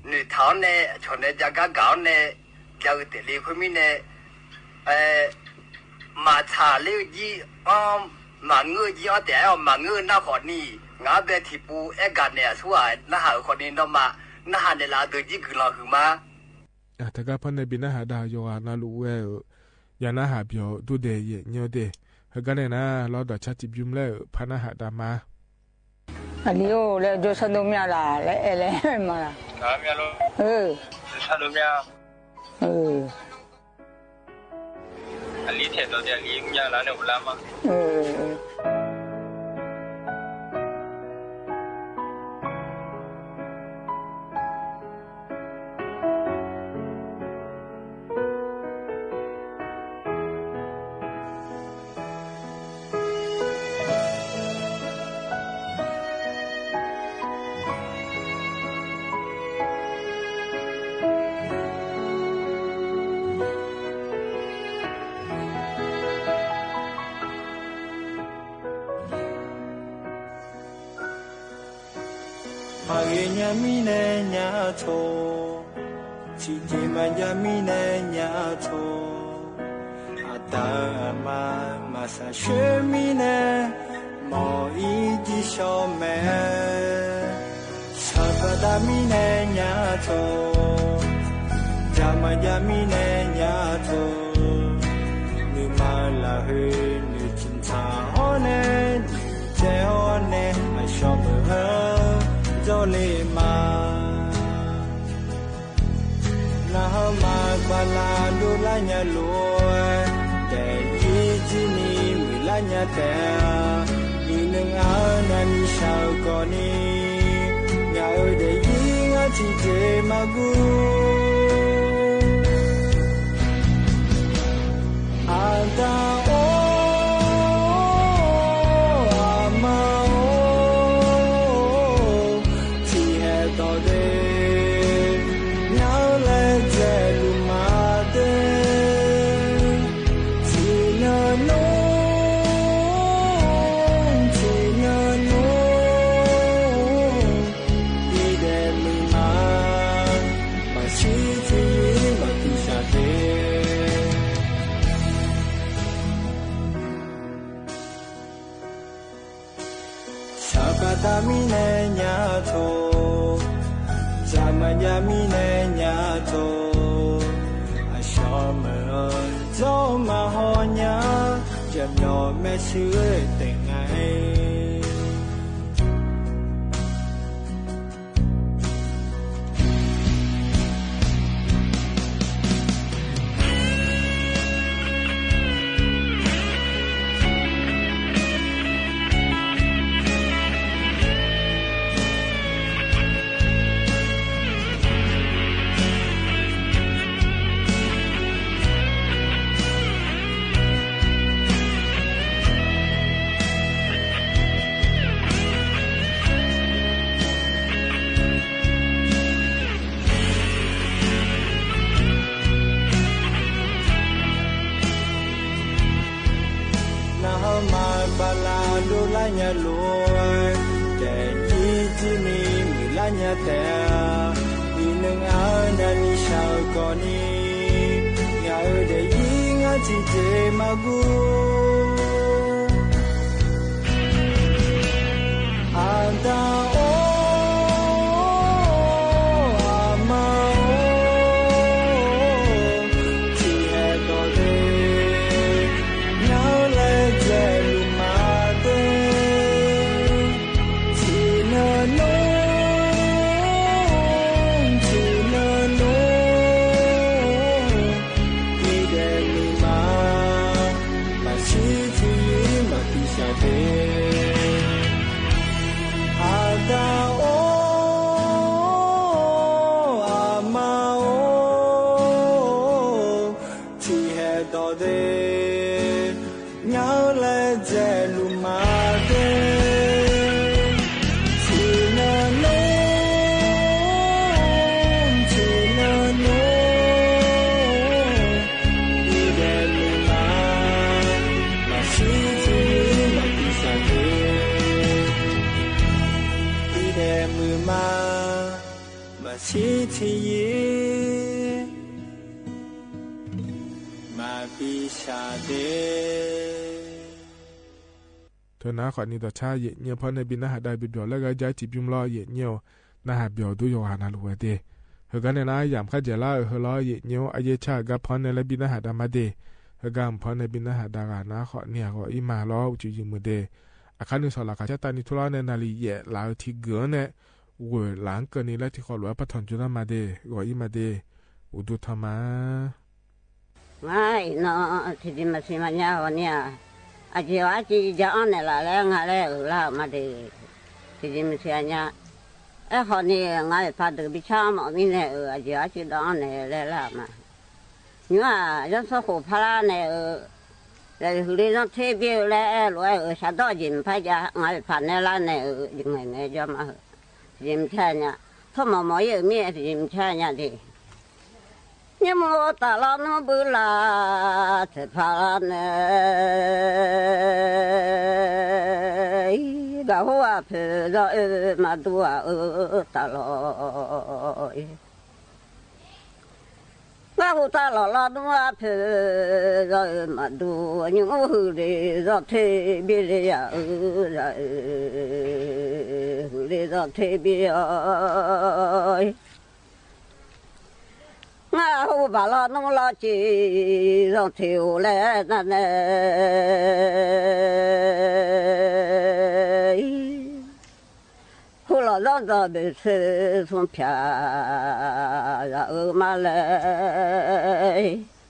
နုၢ်ထၢ်အီၤနဲၣ် အဆီၣ်နဲၣ်ကၠၢ်ဂၤဂၤအီၤနဲၣ် ကၠၢ်အုၣ်တဲာ်လံ ဃွ့မံၤနဲၣ် မၤဆၣ်လၢကၠံအီၤ မၤငၢကၠံအီၤတဲာ်အီၤ မၤငၢနၢ်ဃီန့ၣ် ငါဘဲထံၣ်ပူအဲၣ်ဂၤနဲၣ်အဆူအနၢ်ဟးအုၣ်ဃီန့ၣ်ဒီးမး နၢ်ဟးနဲၣ်လၢအဒုးကၠံကုၢ်လီၤဟုၣ်မး တဂၤဖဲန့ၣ်ဘၣ်နၢ်ဟးဒၣ်ယွၤနၢ်လူဝဲဧၢ ယနၢ်ဟးပျီၤဒိၣ်ဒဲးယဲၢ်ညိၣ်ဒဲး ဟဲကါန့ၣ်နၤ လီၤဒီးဆါစံးဘျုးမလဲၣ်ဧၢ ဖးနၢ်ဟးတၢ်မါ အလံၤအိၣ်လၢဒိဆၣ်ဒိၣ်မၠၣ်လၢ လၢအဲၣ်လၢမၤလၢ မၠၣ်လီၤ အၢ ဒိဆၣ်ဒိၣ်မၠၣ် အၢ အလံၤထဲသိးဒီးအလံၤမၠၣ်လၢန့ၣ်အိၣ်လၢမး အၢ အၢ မၤဂ့ၤညါမံၤနဲၣ်ညါထိၣ်, ထံၣ်တ့ၢ်မၤယါမံၤနဲၣ်ညါထိၣ်, အတၢ်မၤမၤစၢၤဆှၢမံၤနဲၣ်, မ်အံၤဒ်ဆီၣ်မဲာ်, ဆၢပတၢ်မံၤနဲၣ်ညါထိၣ်, တၢ်မၤယါမံၤနဲၣ်ညါထိၣ်, နမၤလၢဟ့ နထံၣ်ထၢ်အီၤနဲၣ်, နတဲအီၤနဲၣ် အဆီၣ်မုၢ်ဧၢ, ဒီးလ့မး နဟါမၤကွၢ်လၢဒိၣ်လၢညါလိၤ, တဲယံၤဒ်န့ၣ်မုၢ်လၢညါတဲ, ဒ်နငါနမံၤဆၢကီးန့ၣ်, ညါအၢဒဲးယံၤ အထံၣ်တ့ၢ်မၤဘူၣ် အတၢ်အိၣ် အမါအိၣ် ထံၣ်ဟဲတီၤဒဲး ညါလဲၤဒဲးလူၤမၤဒဲး ထံၣ်နနိ ထံၣ်နနိ အံၤဒဲးမုၢ်မး မၤဆံးထံၣ် မၤတူၢ်စၢ်သ့ ဆၢကတီၢ်မံၤနဲၣ်ညါထိၣ်, တၢ်မၤယါမံၤနဲၣ်ညါထိၣ်, အဆီၣ်မုၢ်ဧၢ ဒီးမၤဟီၣ်ညါ, ယမျီၣ်မဲာ်ဆှးတဲာ်ငါ ပလၢ်ဒိလၢညါလိၤ, တယံၤတမံၤမုၢ်လၢညါတဲ, အံၤနုၣ်အၢနၤနံၣ်ဆၢကီးနံၤ, ငါအၢတယံၤငါထံၣ်တ့ၢ်မၤဘူၣ် အတၢ်အိၣ် အမါအိၣ် ထံၣ်ဟဲဒီးသ့ ငါလဲၤဒွဲၣ်လူၤမၤသ့ ထံၣ်နၤနိ ထံၣ်နၤနိ အံၤဒဲးမုၢ်မၤ မၤဆံးထံၣ်ယံၤ မၤပျံၤစၢ်သ့ အတၢ်အိၣ် အမါအိၣ် ထံၣ်ဟဲဒီးသ့ ငါလဲၤဒွဲၣ်လူၤမၤသ့ ထံၣ်နၤနိ ထံၣ်နၤနိ အံၤဒဲးမုၢ်မၤ မၤဆံးထံၣ်ယံၤ မၤပျံၤစၢ်သ့ အံၤဒဲးမုၢ်မၤ မၤဆံးထံၣ်ယံၤ မၤပျံၤစၢ်သ့ ထၢနၤ ခီၣ်နံၤဒီးဆါ ယဲၢ်ညိၣ် ဖီၣ်န့ၢ်ဘံနါဟးဒါဘံဘျီၣ်လၢဂၤ ယါထံၣ်ဘံဘျီၣ် ယဲၢ်ညိၣ် နါဟးဘျီၣ်ဒုးယွၤနၤလူၤဝဲသ့ ဟဲဂၤန့ၣ်လၢယၢ်ခါယဲၢ်လါအဟၢလီၤ ယဲၢ်ညိၣ် အယဲၢ်ဆါဂၤဖီၣ်န့ၢ်လၢဘံနါဟးဒါမးသ့ ဟဲဂၤဖီၣ်န့ၢ်ဘံနါဟးဒါဂၤနၤ ခီၣ်နံၤအဂီၢ်အံၤမးလီၤ အိၣ်ဆူၣ်ယံၤမုာ်သ့ အခါနုာ်စီၤလၤခၣ်ဆၢတၢ်နံၤထူလီၤန့ၣ် နၣ်လံၣ်ယဲၢ်လါအထံဂုာ်န့ၣ် ဝဲၢ်လၢကၢၢ်နံၤလၢထံကီၢ်လီၤ ပထီၣ်ကၠိတၢ်မးသ့ အဂီၢ်အံၤမးသ့ အိၣ်ဒိၣ်ထီၣ်မး ငါအံၤနီၤ ထံၣ်ဒံးမုၢ်ဆ့ၣ်မးညါအီၤန့ၣ် အက့ၢ်အီၤအါကံဒီးအီၤန့ၣ်လၢ်လၢ် ငါလဲၤအုၣ်လၢ်မးသ့ ထံၣ်ဒံးမုၢ်ဆ့ၣ်ညါ အဲၣ်ဟီၣ်န့ၣ် ငါအံၤဖးဒိၣ်ဘံဆါမီၣ်မံန့ၣ် အက့ၢ်အီၤအါကံဒီးအီၤန့ၣ်လဲၤလၢ်မး ညါ ယီၤစီၤဃိၣ်ဖးလါန့ၣ် လဲၤဟုၣ်လ့ၣ်စီၤထ့ဘ့ၣ်လဲၤအဲၣ်လိာ်အဲၣ်အုၣ် စၢ်ဒီးယံာ်မုၢ်ဖးယၤ ငါအံၤဖးနဲလါန့ၣ် ယမုၢ်န့ၣ်ယီၤမး ယံာ်မုၢ်ဆ့ၣ်ညါ ထီၣ်မီၣ်မီၣ်ယဲၢ်မ့ၢ် ယံာ်မုၢ်ဆ့ၣ်ညါဒံး ညမ့ၢ်တၢ်လီၤနူဘုလၢ် ထဲဖးလါန့ၣ် ဂၤဟူအဖုးဒီးအၢ မၤဒူအအၢတၢ်လီၢ်အံၤ ဂၤဟူတၢ်လီၢ်လီၤနူအဖုးဒီးအၢ မၤဒူ ညမ့ၢ်ဟုၣ်လ့ၣ်စီၤထ့ဘ့ၣ်လၢယၤအၢ ယၤအၢ ဟုၣ်လ့ၣ်စီၤထ့ဘ့ၣ်အီၤ ငါဟူဘၣ်လီၤနူလီၤစ့ၢ် စီၤထ့အိၣ်လဲၣ်နၤန့ၣ် ဟူလီၤစီၤဒီးဘ့ၣ်ဆၢ ဆူဖၠၣ် ယၤအၢမးလဲၣ်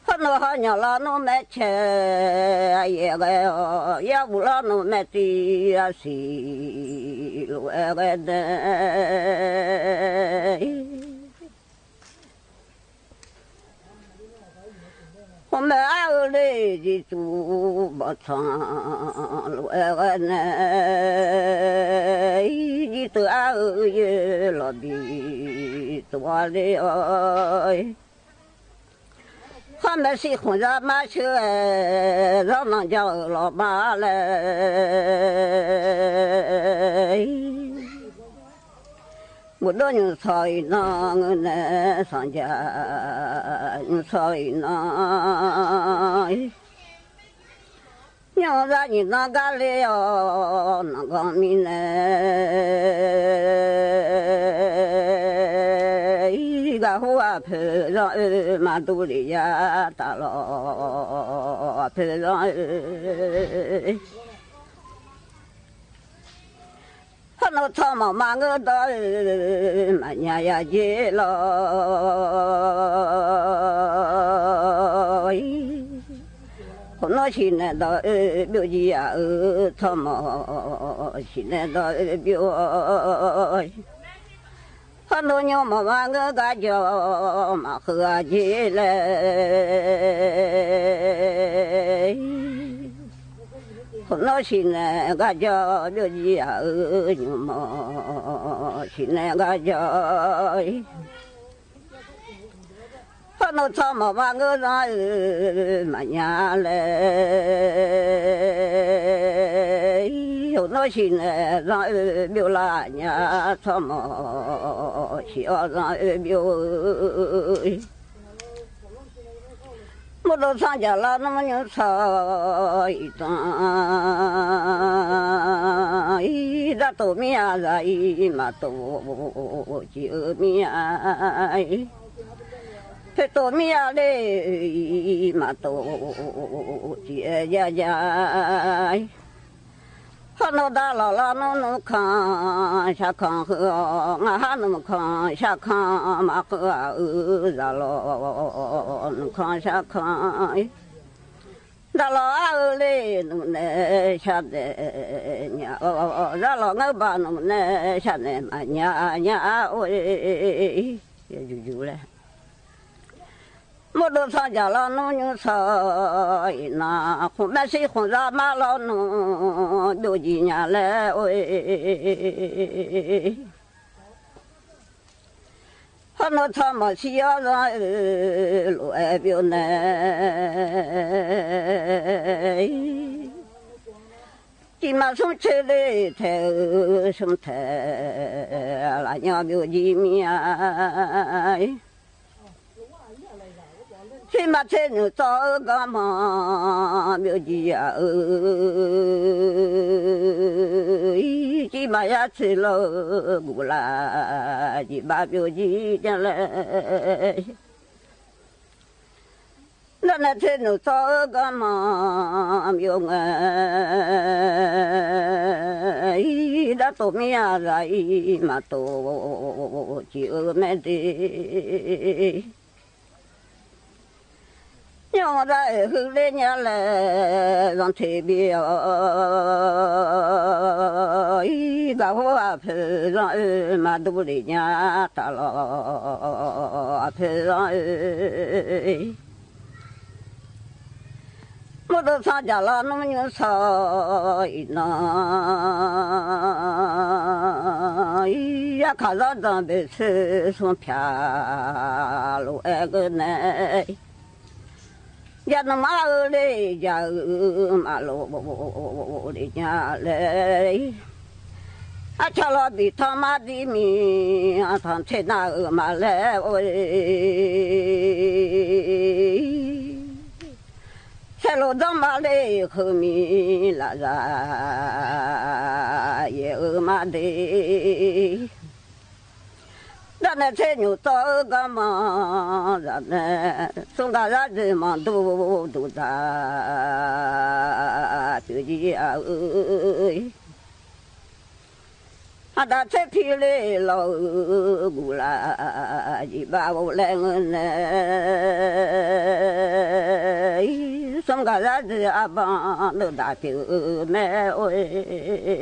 ဟီၣ်နီၣ်ဟီၣ်ညီၣ်လီၤနူမဲာ်ဆဲး အယဲၢ်ဂဲၤအီၤ ယဲၢ်ဘူၣ်လီၤနူမဲာ်တံ အစံၣ်လိာ်အဲၣ်ဂဲၤန့ၣ် ဟီၣ်မဲာ်အါအၢလ့ၣ် ဒ်တူၢ်ဘီၣ်ထီၣ်လိာ်အဲၣ်ဂဲၤန့ၣ် ဒ်တူၢ်အါအၢယဲၢ်လီၤဘံ တဝါလ့အီၤ ဟီၣ်မဲာ်စံၣ်ခိၣ်ယါမါဆၢ ဒီးနီၢ်ကၠီအၢၣ်လီၤမးလဲၣ် မုၢ်ဒိၣ်ညူၣ်ဆီၣ်အံၤနီၢ် ငုၢ်နဲၣ်စီၣ်ယၢ် ညူၣ်ဆီၣ်အံၤနီၢ် ညူၣ်ဒၣ်ညံၣ်နီၢ်ဂၤလ့အီၤ နီၢ်ဂီၢ်မံၤနဲၣ် ဂၤဟူအဖုးဒီးအၢ မၤဒူလံယၤတၢ်လီၢ် အဖုးဒီးအၢ ဟီၣ်နီၣ်ထီၣ်မီၣ်မၤငၢၢ်ဒီးအၢ မၤညါယၤယ့လီၤ ဟီၣ်နီၣ်ဆံးနဲၣ်ဒီးအၢ ဘျိယံၤယၤအၢ ထီၣ်မီၣ်ဆံးနဲၣ်ဒီးအၢ ဘျိ ဟီၣ်နီၣ်ညိၣ်မီၣ်မၤငၢၢ်ဂၤကၠီ မၤဃုာ်ဂၤယ့လဲၣ် ဟီၣ်နီၣ်ဆံးနဲၣ်ဂၤကၠီ ဘျိယံၤယၤအၢ ညိၣ်မီၣ်ဆံးနဲၣ်ဂၤကၠီ နအိၣ်ဆီမီၢ်မး ငိုၼ်းသီၣ် မညါလဲၣ် ဟိုၼိုၼ်းသီၣ်န့ၣ် သီၣ်ဘျိလၢညါ ဆီမီၢ်သီၣ် သီၣ်ဘျိ မိၢ်ဒိၣ်သီၣ် ကၠၢ်လီၤ နူညိၼ်းသီၣ် အံၤသီၣ် အံၤ ဒၣ်တိၢ်မံယၤသၢ် အံၤ မၤတိၢ် ကံၢ်အၢမံယၤ အံၤ ဖဲတိၢ်မံယၤလၢ အံၤ မၤတိၢ် ကံၢ်အၢယၤယၤ အံၤ ဟီၣ်နိဒါလီၤလီၤ နူနူခီၣ် ဆါခီၣ်ဃုအီၤ ငါဟးနူခီၣ် ဆါခီၣ် မၤဃုအီၤ အုး သၣ်လီၤ နူခီၣ် ဆါခီၣ် အံၤ ဒၣ်လီၤအါအုးလၢ နူနဲၣ်ဆါနဲၣ် ညါအီၤ ဒၣ်လီၤငိုၼ်းဘၣ် နူနဲၣ်ဆါနဲၣ် မညါ ညါအီၤ အ့ ယူႇယူႇလဲၣ် မိၢ်ဒိၣ်သီၣ် ကၠၢ်လီၤ နူညိၼ်းသီၣ် အံၤနၤ ဃုမဲာ်ဆံဃုသၣ် မၤလီၤနူ ဒိၣ်ကံၢ်ညါလဲၣ် အ့ ဟီၣ်နိုထီၣ်မီၢ်ဆံးအီၤသီၣ် အ့ လိာ်အဲၣ်ဘျိနဲၣ် ကံၢ်မးဆူဆ့လ့ထဲၣ် ဆူထဲၣ် လၢညါဘျိကံၢ်မံယၤ ဆံးမးဆ့နုာ်သီၣ် အၢ ကီမီၢ် ဘျိကံၢ်ယၤအၢ ကံၢ်မးယၤဆ့လီၤ ဂူာ်လၢ် ကံၢ်ဘၣ်ဘျိကံၢ်ကလဲၣ် ဒၣ်နဲၣ်ဆ့နုာ်သီၣ် အၢ ကီမီၢ် ဘျိငဲၢ် ဒၣ်တိၢ်မံယၤသၢ် အံၤ မၤတိၢ် ကံၢ်အၢမဲာ်ဒ့ ညီမီၢ်ဒၣ်အဲၣ်ဟုလ့ညါလဲၣ် သီၣ်ထ့ဘ့ၣ်အီၤ အံၤ ဘၣ်ဟိအဖျၢၣ် သီၣ်အၢ မၤဒိလ့ၣ်ညါ တၢ်လီၢ်အဖျၢၣ် သီၣ်အၢ မိၢ်ဒိၣ်သီၣ် ကၠၢ်လီၤ နူညိၼ်းသီၣ် အံၤနီၤ အံၤ ယခးသီၣ်ဒီးဘ့ၣ်ဆၢ ဆူဖၠၣ် လိာ်အဲၣ်ကနဲၣ် ယၤနမၤအၢလၢ ယၤအၢ မၤလိာ်လၢညါလဲၣ် အဆီၣ်လီၤဘံၣ်ထီၣ်မၤဒ်မံၤ အထီၣ်ဆ့နၤအၢမးလဲၣ် အိၣ် ဆဲးလိာ်ဒီမးလၢ ဃုမံၤလၢ်သၢ် ယဲၢ်အၢမၤဒ့ ဒၣ်နဲၣ်ဆ့နုာ်သီၣ် အၢ ကီမီၢ် ဒၣ်နဲၣ် သူကၤသးဒုးမီၢ်ဒိၣ်ဒိၣ်သၣ် တုၤယံၤအၢ အတၢ်ဆ့ဖံလ့လီၤ ဂူာ်လၢ် ယံၤဘၣ်အိၣ်လဲၣ်ငိုၼ်းနဲၣ် သူကၤသးဒုးအဘီ ဒိၣ်ဒၣ်တုၤမဲာ်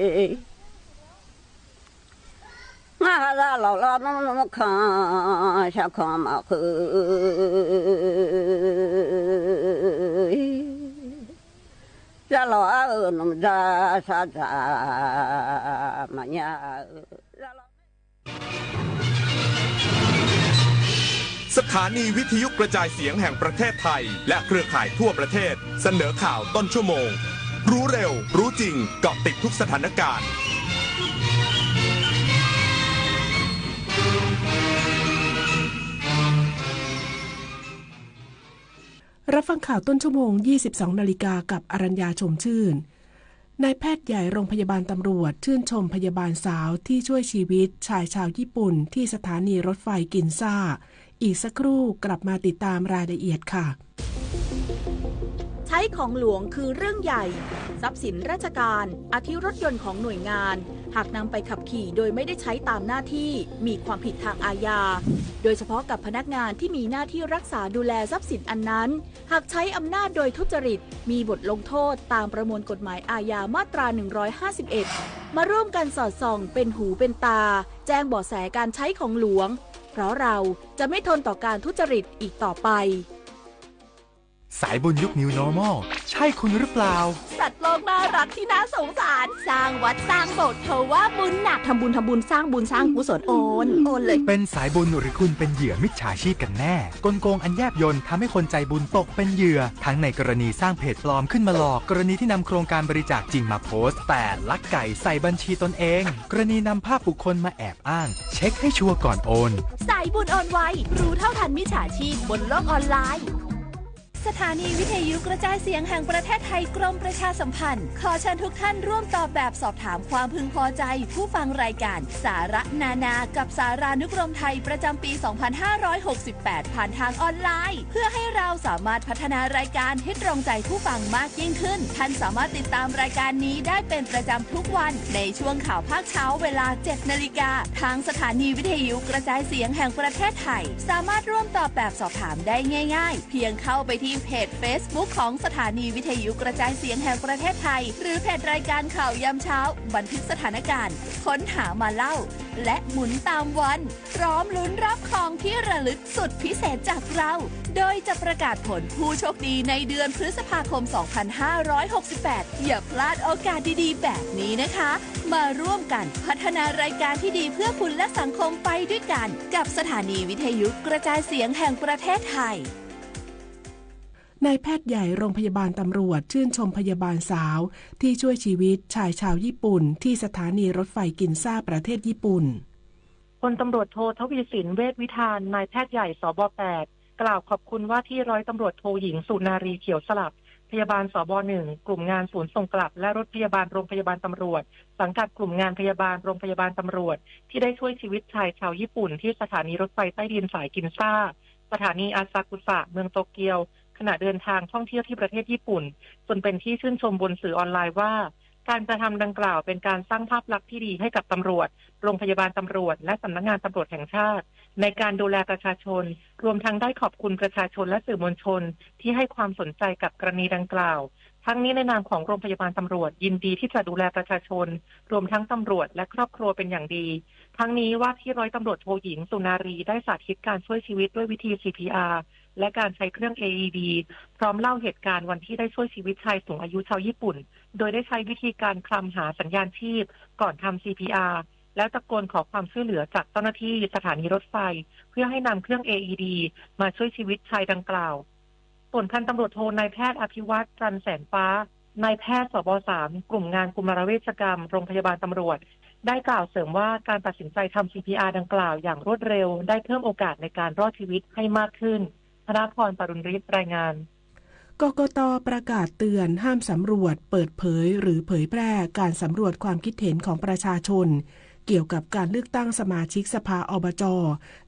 အိၣ် ငါဟးသးလီၤလီၤ နူနူခီၣ် ဆါခီၣ်မၤဃု သၣ်လီၤအၢ နူမၤသၣ်သၣ် မညါအၢ သၣ်လီၤ สถานีวิทยุกระจายเสียงแห่งประเทศไทย และเครือข่ายทั่วประเทศ เสนอข่าวต้นชั่วโมง รู้เร็ว รู้จริง เกาะติดทุกสถานการณ์ รับฟังข่าวต้นชั่วโมง ยี่สิบสองนาฬิกา กับอรัญญา ชมชื่น นายแพทย์ใหญ่โรงพยาบาลตำรวจชื่นชมพยาบาลสาวที่ช่วยชีวิตชายชาวญี่ปุ่นที่สถานีรถไฟกินซ่า อีกสักครู่กลับมาติดตามรายละเอียดค่ะ ใช้ของหลวงคือเรื่องใหญ่ ทรัพย์สินราชการ อาทิรถยนต์ของหน่วยงาน หากนำไปขับขี่โดยไม่ได้ใช้ตามหน้าที่ มีความผิดทางอาญา โดยเฉพาะกับพนักงานที่มีหน้าที่รักษาดูแลทรัพย์สินอันนั้น หากใช้อำนาจโดยทุจริต มีบทลงโทษตามประมวลกฎหมายอาญามาตรา หนึ่งร้อยห้าสิบเอ็ด มาร่วมกันสอดส่องเป็นหูเป็นตา แจ้งเบาะแสการใช้ของหลวง เพราะเราจะไม่ทนต่อการทุจริตอีกต่อไป สายบุญยุค New Normal ใช่คุณหรือเปล่า สัตว์โลกน่ารักที่น่าสงสาร สร้างวัดสร้างโบสถ์ เขาว่าบุญหนัก ทำบุญ ทำบุญ สร้างบุญ สร้างกุศล โอน โอนเลย เป็นสายบุญหรือคุณเป็นเหยื่อมิจฉาชีพกันแน่ กลโกงอันแยบยลทำให้คนใจบุญตกเป็นเหยื่อ ทั้งในกรณีสร้างเพจปลอมขึ้นมาหลอก กรณีที่นำโครงการบริจาคจริงมาโพสต์ แต่ลักไก่ใส่บัญชีตนเอง กรณีนำภาพบุคคลมาแอบอ้าง เช็คให้ชัวร์ก่อนโอน สายบุญโอนไว รู้เท่าทันมิจฉาชีพบนโลกออนไลน์ สถานีวิทยุกระจายเสียงแห่งประเทศไทย กรมประชาสัมพันธ์ ขอเชิญทุกท่านร่วมตอบแบบสอบถามความพึงพอใจผู้ฟังรายการสาระนานากับสารานุกรมไทยประจำปี สองพันห้าร้อยหกสิบแปด ผ่านทางออนไลน์ เพื่อให้เราสามารถพัฒนารายการให้ตรงใจผู้ฟังมากยิ่งขึ้น ท่านสามารถติดตามรายการนี้ได้เป็นประจำทุกวันในช่วงข่าวภาคเช้าเวลา เจ็ดนาฬิกา ทางสถานีวิทยุกระจายเสียงแห่งประเทศไทย สามารถร่วมตอบแบบสอบถามได้ง่ายๆ เพียงเข้าไปที่เพจ Facebook ของสถานีวิทยุกระจายเสียงแห่งประเทศไทย หรือเพจรายการข่าวยามเช้า บันทึกสถานการณ์ ค้นหามาเล่า และหมุนตามวัน พร้อมลุ้นรับของที่ระลึกสุดพิเศษจากเรา โดยจะประกาศผลผู้โชคดีในเดือนพฤษภาคม สองพันห้าร้อยหกสิบแปด อย่าพลาดโอกาสดีๆ แบบนี้นะคะ มาร่วมกันพัฒนารายการที่ดีเพื่อคุณและสังคมไปด้วยกัน กับสถานีวิทยุกระจายเสียงแห่งประเทศไทย นายแพทย์ใหญ่โรงพยาบาลตำรวจชื่นชมพยาบาลสาวที่ช่วยชีวิตชายชาวญี่ปุ่นที่สถานีรถไฟกินซ่าประเทศญี่ปุ่น พลตำรวจโท ทวีสิน เวชวิธาน นายแพทย์ใหญ่ สบ แปด กล่าวขอบคุณว่าที่ร้อยตำรวจโทหญิง สุนารี เขียวสลับ พยาบาล สบ หนึ่ง กลุ่มงานศูนย์ส่งกลับ และรถพยาบาลโรงพยาบาลตำรวจ สังกัดกลุ่มงานพยาบาลโรงพยาบาลตำรวจ ที่ได้ช่วยชีวิตชายชาวญี่ปุ่นที่สถานีรถไฟใต้ดินสายกินซ่า สถานีอาซากุสะ เมืองโตเกียว ขณะเดินทางท่องเที่ยวที่ประเทศญี่ปุ่น จนเป็นที่ชื่นชมบนสื่อออนไลน์ว่า การกระทำดังกล่าวเป็นการสร้างภาพลักษณ์ที่ดีให้กับตำรวจ โรงพยาบาลตำรวจ และสำนักงานตำรวจแห่งชาติ ในการดูแลประชาชน รวมทั้งได้ขอบคุณประชาชนและสื่อมวลชนที่ให้ความสนใจกับกรณีดังกล่าว ทั้งนี้ในนามของโรงพยาบาลตำรวจยินดีที่จะดูแลประชาชน รวมทั้งตำรวจและครอบครัวเป็นอย่างดี ทั้งนี้ว่าที่ร้อยตำรวจโทหญิง สุนารี ได้สาธิตการช่วยชีวิตด้วยวิธี ซี พี อาร์ และการใช้เครื่อง เอ อี ดี พร้อมเล่าเหตุการณ์วันที่ได้ช่วยชีวิตชายสูงอายุชาวญี่ปุ่น โดยได้ใช้วิธีการคลำหาสัญญาณชีพก่อนทำ ซี พี อาร์ แล้วตะโกนขอความช่วยเหลือจากเจ้าหน้าที่สถานีรถไฟ เพื่อให้นำเครื่อง เอ อี ดี มาช่วยชีวิตชายดังกล่าว ส่วนพันตำรวจโทนายแพทย์อภิวัฒน์ จันทร์แสงฟ้า นายแพทย์ สบ สาม กลุ่มงานกุมารเวชกรรม โรงพยาบาลตำรวจ ได้กล่าวเสริมว่าการตัดสินใจทำ ซี พี อาร์ ดังกล่าวอย่างรวดเร็ว ได้เพิ่มโอกาสในการรอดชีวิตให้มากขึ้น ธนพร ปรุณฤทธิ์ รายงาน กกต.ประกาศเตือนห้ามสำรวจ เปิดเผย หรือเผยแพร่การสำรวจความคิดเห็นของประชาชน เกี่ยวกับการเลือกตั้งสมาชิกสภา อบจ.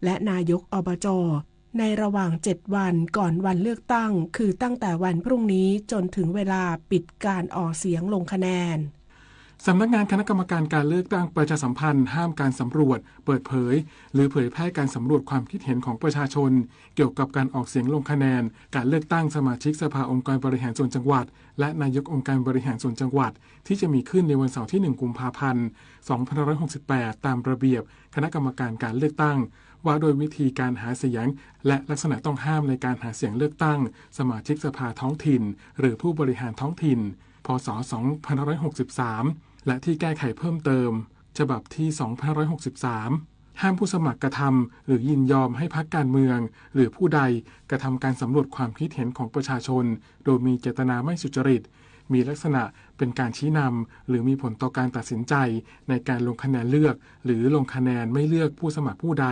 และนายก อบจ. ในระหว่างเจ็ดวันก่อนวันเลือกตั้ง คือตั้งแต่วันพรุ่งนี้จนถึงเวลาปิดการออกเสียงลงคะแนน สำนักงานคณะกรรมการการเลือกตั้งประชาสัมพันธ์ห้ามการสำรวจ เปิดเผย หรือเผยแพร่การสำรวจความคิดเห็นของประชาชน เกี่ยวกับการออกเสียงลงคะแนน การเลือกตั้งสมาชิกสภาองค์การบริหารส่วนจังหวัด และนายกองค์การบริหารส่วนจังหวัด ที่จะมีขึ้นในวันเสาร์ที่ หนึ่ง กุมภาพันธ์ สองพันห้าร้อยหกสิบแปด ตามระเบียบคณะกรรมการการเลือกตั้ง ว่าด้วยวิธีการหาเสียง และลักษณะต้องห้ามในการหาเสียงเลือกตั้งสมาชิกสภาท้องถิ่น หรือผู้บริหารท้องถิ่น พ.ศ. สองพันห้าร้อยหกสิบสาม และที่แก้ไขเพิ่มเติม ฉบับที่ สองพันห้าร้อยหกสิบสาม ห้ามผู้สมัครกระทำ หรือยินยอมให้พรรคการเมือง หรือผู้ใดกระทำการสำรวจความคิดเห็นของประชาชน โดยมีเจตนาไม่สุจริต มีลักษณะเป็นการชี้นำ หรือมีผลต่อการตัดสินใจในการลงคะแนนเลือก หรือลงคะแนนไม่เลือกผู้สมัครผู้ใด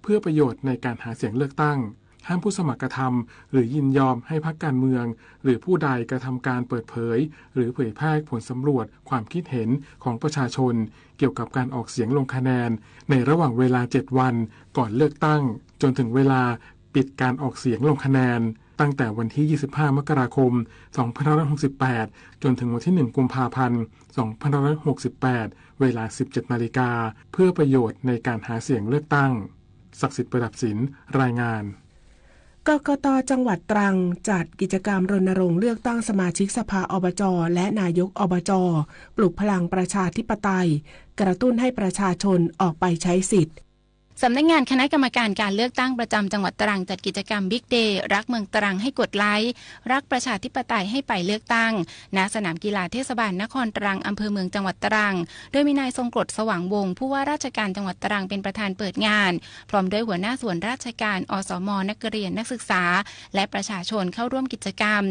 เพื่อประโยชน์ในการหาเสียงเลือกตั้ง ห้ามผู้สมัครกระทำ หรือยินยอมให้พรรคการเมือง หรือผู้ใดกระทำการเปิดเผย หรือเผยแพร่ผลสำรวจความคิดเห็นของประชาชน เกี่ยวกับการออกเสียงลงคะแนน ในระหว่างเวลาเจ็ดวันก่อนเลือกตั้ง จนถึงเวลาปิดการออกเสียงลงคะแนน ตั้งแต่วันที่ ยี่สิบห้า มกราคม สองพันห้าร้อยหกสิบแปด จนถึงวันที่ หนึ่ง กุมภาพันธ์ สองพันห้าร้อยหกสิบแปด เวลา สิบเจ็ดนาฬิกา เพื่อประโยชน์ในการหาเสียงเลือกตั้ง ศักดิ์สิทธิ์ ประดับศิลป์ รายงาน กกต.จังหวัดตรังจัดกิจกรรมรณรงค์เลือกตั้งสมาชิกสภา อบจ. และนายก อบจ. ปลุกพลังประชาธิปไตย กระตุ้นให้ประชาชนออกไปใช้สิทธิ์ สำนักงานคณะกรรมการการเลือกตั้งประจำจังหวัดตรัง จัดกิจกรรม Big Day รักเมืองตรังให้กดไลค์ รักประชาธิปไตยให้ไปเลือกตั้ง ณ สนามกีฬาเทศบาลนครตรัง อำเภอเมือง จังหวัดตรัง โดยมีนายทรงกรด สว่างวงศ์ ผู้ว่าราชการจังหวัดตรัง เป็นประธานเปิดงาน พร้อมด้วยหัวหน้าส่วนราชการ อสม นักเรียน นักศึกษา และประชาชนเข้าร่วมกิจกรรม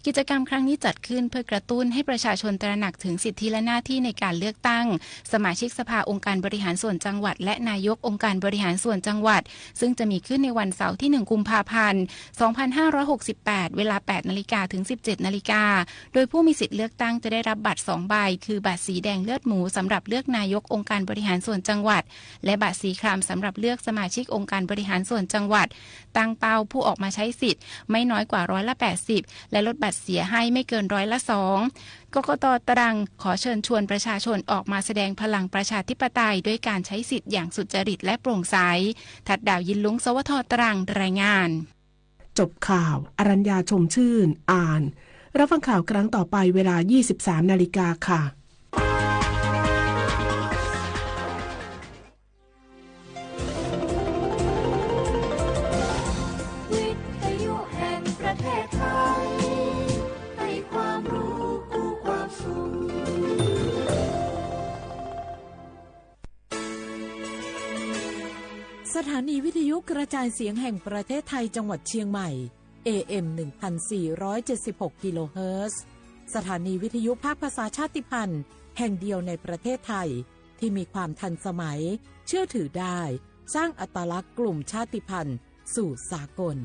กิจกรรมครั้งนี้จัดขึ้นเพื่อกระตุ้นให้ประชาชนตระหนักถึงสิทธิและหน้าที่ในการเลือกตั้ง สมาชิกสภาองค์การบริหารส่วนจังหวัด และนายกองค์การบริหารส่วนจังหวัด ซึ่งจะมีขึ้นในวันเสาร์ที่ หนึ่ง กุมภาพันธ์ สองพันห้าร้อยหกสิบแปด เวลา แปด นาฬิกา ถึง สิบเจ็ด นาฬิกา โดยผู้มีสิทธิ์เลือกตั้งจะได้รับบัตรสองใบ คือบัตรสีแดงเลือดหมูสำหรับเลือกนายกองค์การบริหารส่วนจังหวัด และบัตรสีครามสำหรับเลือกสมาชิกองค์การบริหารส่วนจังหวัด ตั้งเป้าผู้ออกมาใช้สิทธิ์ไม่น้อยกว่าร้อยละแปดสิบ และลดบัตรเสียให้ไม่เกินร้อยละสอง กกต.ตรังขอเชิญชวนประชาชนออกมาแสดงพลังประชาธิปไตยด้วยการใช้สิทธิ์อย่างสุจริตและโปร่งใส ทัดดาว ยินลุง สวท.ตรัง รายงาน จบข่าว อรัญญา ชมชื่น อ่าน รับฟังข่าวครั้งต่อไปเวลา ยี่สิบสาม นาฬิกาค่ะ วิทยุแห่งประเทศไทย ให้ความรู้คู่ความสุข สถานีวิทยุกระจายเสียงแห่งประเทศไทยจังหวัดเชียงใหม่ เอ เอ็ม หนึ่งพันสี่ร้อยเจ็ดสิบหก กิโลเฮิรตซ์ สถานีวิทยุภาคภาษาชาติพันธุ์แห่งเดียวในประเทศไทย ที่มีความทันสมัย เชื่อถือได้ สร้างอัตลักษณ์กลุ่มชาติพันธุ์สู่สากล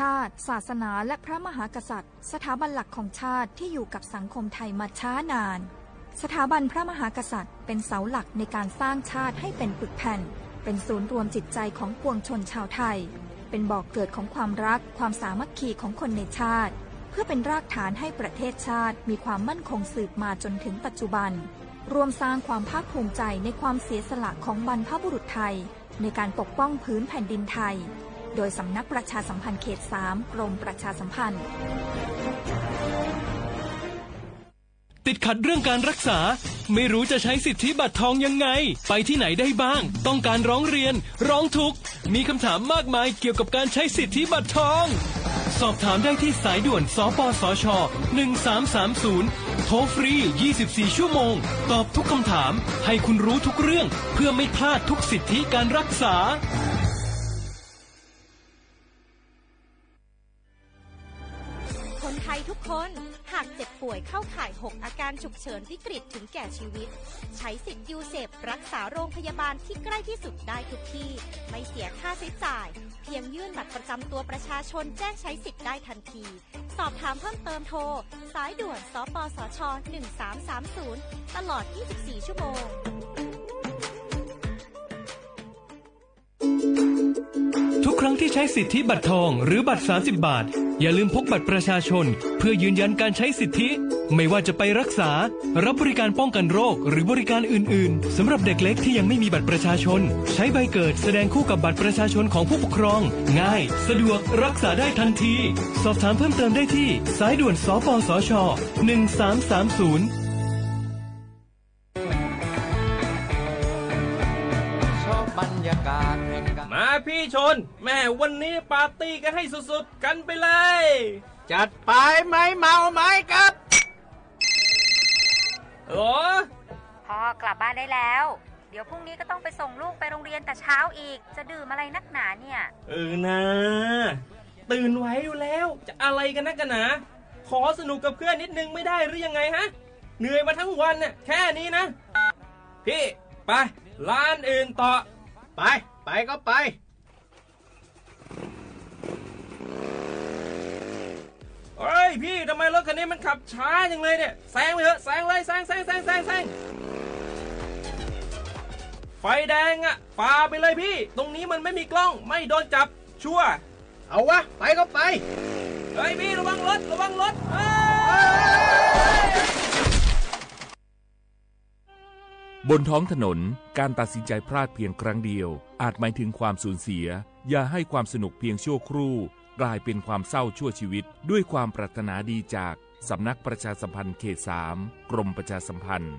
ชาติ ศาสนา และพระมหากษัตริย์ สถาบันหลักของชาติที่อยู่กับสังคมไทยมาช้านาน สถาบันพระมหากษัตริย์เป็นเสาหลักในการสร้างชาติให้เป็นปึกแผ่น เป็นศูนย์รวมจิตใจของปวงชนชาวไทย เป็นบ่อกเกิดของความรัก ความสามัคคีของคนในชาติ เพื่อเป็นรากฐานให้ประเทศชาติมีความมั่นคงสืบมาจนถึงปัจจุบัน ร่วมสร้างความภาคภูมิใจในความเสียสละของบรรพบุรุษไทย ในการปกป้องผืนแผ่นดินไทย โดยสำนักประชาสัมพันธ์เขตสาม กรมประชาสัมพันธ์ ติดขัดเรื่องการรักษา ไม่รู้จะใช้สิทธิบัตรทองยังไง ไปที่ไหนได้บ้าง ต้องการร้องเรียน ร้องทุกข์ มีคำถามมากมายเกี่ยวกับการใช้สิทธิบัตรทอง สอบถามได้ที่สายด่วน สปสช. หนึ่งสามสามศูนย์ โทรฟรี ยี่สิบสี่ ชั่วโมง ตอบทุกคำถาม ให้คุณรู้ทุกเรื่อง เพื่อไม่พลาดทุกสิทธิการรักษา คนไทยทุกคนหากเจ็บป่วยเข้าข่าย หก อาการฉุกเฉินวิกฤตถึงแก่ชีวิต ใช้สิทธิ์ยูเซปรักษาโรงพยาบาลที่ใกล้ที่สุดได้ทุกที่ ไม่เสียค่าใช้จ่าย เพียงยื่นบัตรประจำตัวประชาชนแจ้งใช้สิทธิ์ได้ทันที สอบถามเพิ่มเติมโทร สายด่วน สปสช. หนึ่งสามสามศูนย์ ตลอด ยี่สิบสี่ ชั่วโมง ทุกครั้งที่ใช้สิทธิบัตรทองหรือบัตร สามสิบ บาท อย่าลืมพกบัตรประชาชน เพื่อยืนยันการใช้สิทธิ ไม่ว่าจะไปรักษา รับบริการป้องกันโรค หรือบริการอื่นๆ สำหรับเด็กเล็กที่ยังไม่มีบัตรประชาชน ใช้ใบเกิดแสดงคู่กับบัตรประชาชนของผู้ปกครอง ง่าย สะดวก รักษาได้ทันที สอบถามเพิ่มเติมได้ที่ สายด่วน สปสช. หนึ่งสามสามศูนย์ ชอบบรรยากาศแห่งการ มาพี่ชน แม่วันนี้ปาร์ตี้กันให้สุดๆ กันไปเลย จัดไป ไม้เมาไม้กับ ฮัลโหล พ่อกลับบ้านได้แล้ว เดี๋ยวพรุ่งนี้ก็ต้องไปส่งลูกไปโรงเรียนแต่เช้าอีก จะดื่มอะไรนักหนาเนี่ย เออนา ตื่นไหวอยู่แล้ว จะอะไรกันนักกันหนา ขอสนุกกับเพื่อนนิดนึงไม่ได้หรือยังไงฮะ เหนื่อยมาทั้งวันน่ะ แค่นี้นะ พี่ ไป ร้านอื่นต่อ ไป ไปก็ไป เฮ้ยพี่ ทำไมรถคันนี้มันขับช้าจังเลยเนี่ย แซงไปเถอะ แซงเลย แซง แซง แซง แซง แซง ไฟแดงอะ ฝ่าไปเลยพี่ ตรงนี้มันไม่มีกล้อง ไม่โดนจับ ชัวร์ เอาวะ ไปก็ไป เฮ้ยพี่ ระวังรถ ระวังรถ เฮ้ย บนท้องถนน การตัดสินใจพลาดเพียงครั้งเดียว อาจหมายถึงความสูญเสีย อย่าให้ความสนุกเพียงชั่วครู่ กลายเป็นความเศร้าชั่วชีวิต ด้วยความปรารถนาดีจาก สำนักประชาสัมพันธ์เขตสาม กรมประชาสัมพันธ์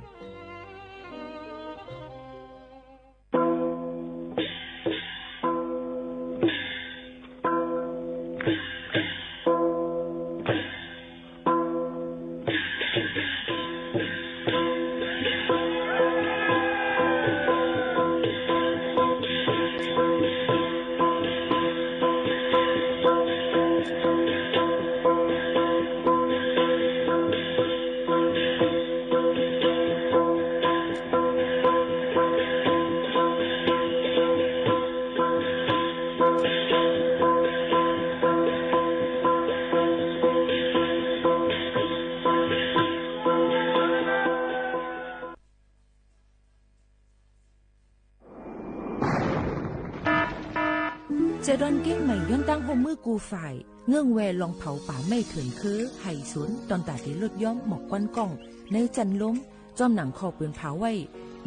เจอดอนเก๊งใหม่ย้อนตั้งฮ่วมมือกู้ฝ่าย เงื่องแวลองเผาป่าไม้เถื่อนเคือไฮ่สน ตอนต๋าเตลดย้อมหมอกควันก้องในจั้นลม จ้อมหนังข้อเปือนเผาไว้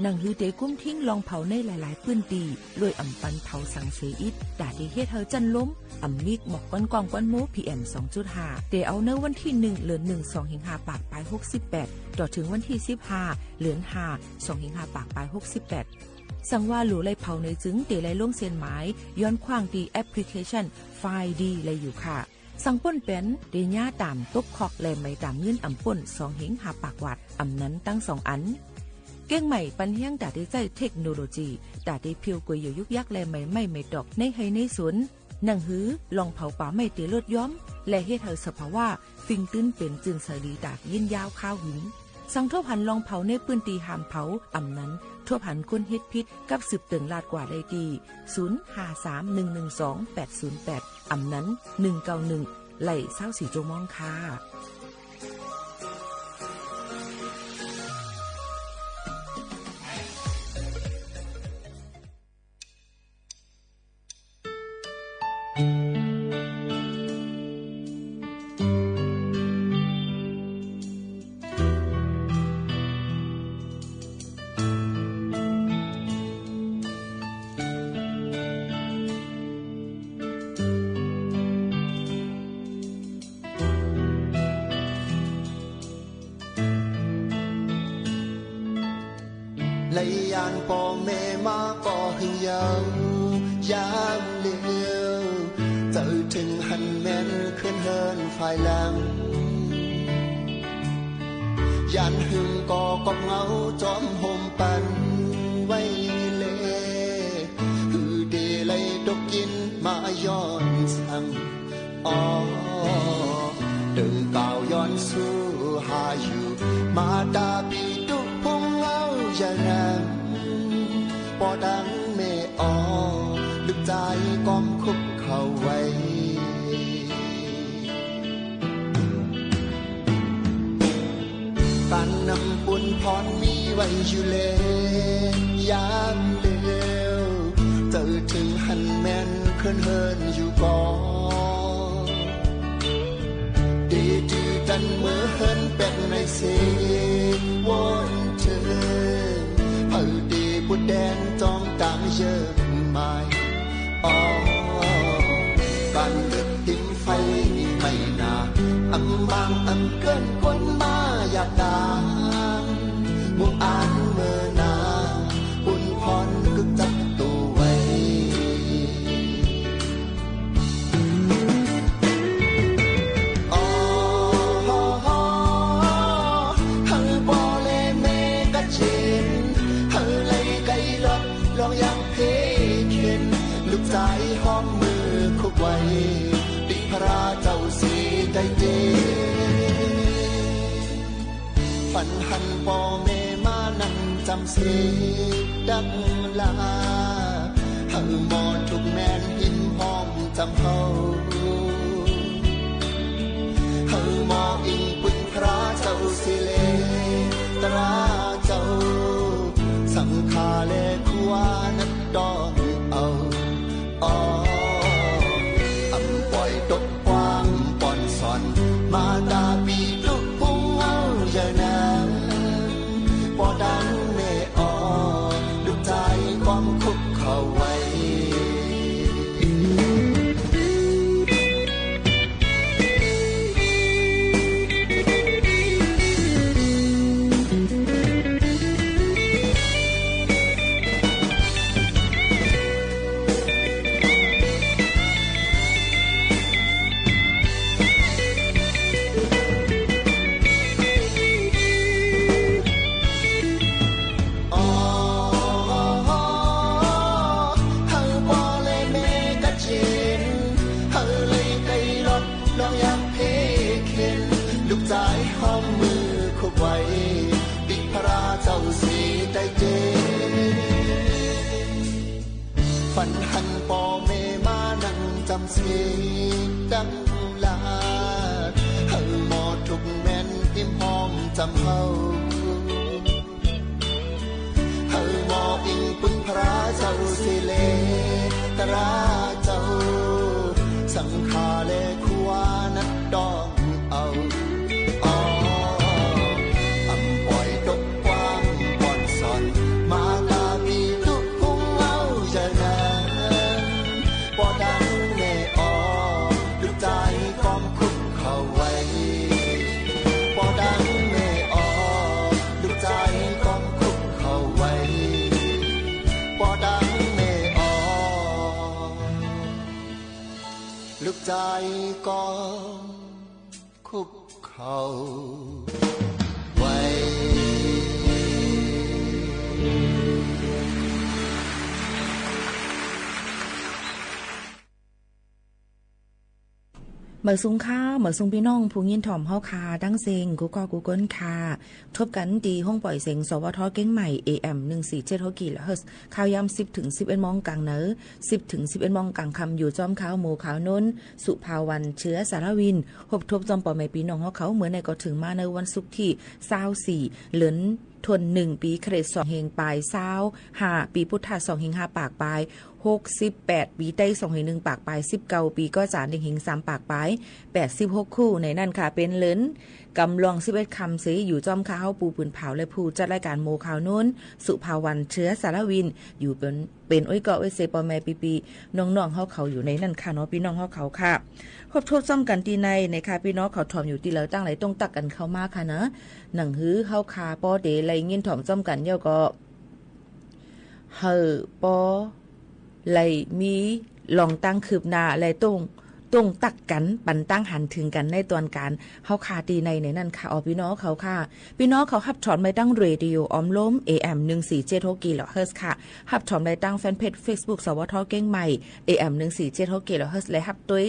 หนังหือเตกุ้มทิ้งลองเผาในหลายๆ ปื้นตี้ โดยอ่ำปันเผาสังเสอิด ต๋าเตเฮ็ดหื้อจั้นลม อ่ำมีกหมอกควันก้องควันโม พีเอ็ม สองจุดห้า เต๋าเนินวันตี้หนึ่ง เดือนหนึ่ง สองเหียงห้าปากปายหกสิบแปด ต่อเถิงวันตี้สิบห้า เดือนห้า สองเหียงห้าปากปายหกสิบแปด สังว่าหลู่ไล่เผาเนยจึงเต๋ไล่ลงเส้นหมาย ย้อนขว้างตี้แอปพลิเคชัน ไฟดี ไล่อยู่ค่ะ สังป้นแป๋นเต๋ย้าต๋ามตบคอกแลไหมต๋ามเงินอ่ำป้น สองเหียงห้าปากวาท อ่ำนั้นตึงสองอัน เก๊งใหม่ปันแฮงต๋าเตใจ๊เทคโนโลยี ต๋าเตเผียวก๋วยเหยี่ยวยุกยักแลไหมไม้ไหมตอกในไฮ่ในสวน หนังหือลองเผาป่าไม้เต๋ลดย้อม และเฮ็ดหื้อสภาวะ ฟิงตื้นเป๋นจืนใสดีต๋ายินยาวคาวหึง สังทบหันลองเผาในปื้นตี้ห้ามเผา อ่ำนั้นทบหันคนเฮ็ดผิดกับสืบเติ่งลาดกว่าได้ตี้ ศูนย์ห้าสามหนึ่งหนึ่งสองแปดศูนย์แปด อ่ำนั้นหนึ่งเก้าหนึ่ง ไล่ซาวสี่จั่วโมงค่ะ ไล่ยานป้อแม่มาก่อหื้อเยาว์ ยามเหลว เจ้าเถิงหันแม่นเคินเฮินฝ่ายหลัง ยานหึงก่อกอบเหงาจอมโฮมปันไว้แล หื้อเตไล่ตกกิ๋นมาย้อนสัง อ๋อ เติ่งก่าวย้อนสู้หาอยู่ มาต๋าปี้ตุ๊พุงเหงาอย่านั้น ป้อตังแม่อ๋อ ลูกจายก้อมคุกเข่าไหว ก๋านนำปุญพรมีไว้อยู่แล ยามเหลว เจ้าเถิงหันแม่นเคินเฮินอยู่ก่อ เตจื้อตันเมื่อเฮินแปดในเสวอนเถิง เผาเตปุดแดนจองตางเยิงหมาย อ๋อ ก๋านเกิดติมไฟนี่ไม่นา อำบางอำเกินคนมาอยากตาง มุงอันเมื่อนา ปุญพรกึกจักตัวไว้ อ๋อ หื้อป้อและแม่กระเจน หื้อไล่ไก่หลอด ลองอย่างเพเข็น ลูกจายห้อมมือคุกไว้ ติพระเจ้าสีได้เจน ฝันหันป้อแม่มานั่งจำเสดักลา หื้อหมอทุกข์แม่นหินห้อมจำเฮา หื้อหมออิงปึงพระเจ้าเสเล ตราเจ้า สังฆาและครัวนักต้องเอา อ๋อ อำป่อยตกความป้อนสอน มาต๋าปี้ตุ๊พุงเหงาอย่านั้น ป้อตังแม่อ๋อ ลูกจายก้อมคุกเข่าไหว ปันหันป้อแม่มานั่งจำเสกดังหลาด หื้อหมอทุกข์แม่นอิ่มหอมจำเฮา หื้อหมออิงปึงพระเจ้าเสียแล ตราเจ้า สังฆาและครูอานัดดองเอา อ้อ อำป่อยตกความบ่อนสอน มาตาปีตุกคุงเอาจะนาน ป้อดังแม่ออ ลูกจายก้อมคุกเข่าไหว ป้อดังแม่ออ ลูกจายก้อมคุกเข่าไหว ป้อดังแม่ออ ลูกจายก้อม คุกเข่าไหว หมายสูงค่ะ หมายสูงปี้น้องผู้ยินถ่อมเฮาค่ะ ตังเซ็งกู้ก้อกู้ก้นค่ะ ทบกั๋นตี้ห้องป่อยเสียง สวท เกียงใหม่ เอเอ็ม หนึ่งสี่เจ็ดหกกิโลเฮิรตซ์ ข่าวยามสิบเถิงสิบเอ็ดโมงก๋างเหนือ สิบเถิงสิบเอ็ดโมงก๋างค่ำ อยู่จ้อมข้า หมู่ข่าวนนท์ สุภาวรรณ เชื้อสารวิน ฮบทบจ้อมป้อแม่ปี้น้องเฮาเขา เมื่อนี้ก็เถิงมาในวันศุกร์ตี้ซาวสี่ เดือนธันวาคม ปีคริสต์สองเฮงปายซาวห้า ปีพุทธะสองเฮงห้าปากปายหกสิบแปด ปีไต้สองเฮงหนึ่งปากปายสิบเก้า ปีก็จ๋าหนึ่งเฮงสามปากปายแปดสิบหกคู่ ในนั้นค่ะ เป๋นเดือนกำลองสิบเอ็ดค่ำเสย อยู่จ้อมข้าเฮาปู่ปืนเผ่าและผู้จัดรายก๋านหมู่ข่าวนนท์ สุภาวรรณ เชื้อสารวิน อยู่เป๋น เป๋นโอ้ยเกาะโอ้ยเซป้อแม่ปี้ๆ น้องๆ เฮาเขาอยู่ในนั้นค่ะเนาะ ปี้น้องเฮาเขาค่ะ ฮบทบจ้อมกั๋นตี้ไหนนะคะ ปี้น้องเขาถ่อมอยู่ตี้ใดตั้งใด ต้องตักกั๋นเข้ามาค่ะนะ หนังหื้อเฮาค่ะ ป้อเต๋ได้ยินถ่อมจ้อมกั๋นเย้าก็ หื้อป้อได้มีลองตั้งคืบหน้าและต้อง ต้องตักกั๋น ปันตังหันเถิงกั๋นในต๋อนก๋าน เฮาค่ะตี้ไหนในนั้นค่ะ อ้อ ปี้น้องเขาค่ะ ปี้น้องเขาฮับถ่อมได้ตังเรดิโอออมโลม เอเอ็ม หนึ่งสี่เจ็ดหกกิโลเฮิรตซ์ค่ะ ฮับถ่อมได้ตังแฟนเพจเฟซบุ๊ก สวท เกียงใหม่ เอเอ็ม หนึ่งสี่เจ็ดหกกิโลเฮิรตซ์ และฮับตวย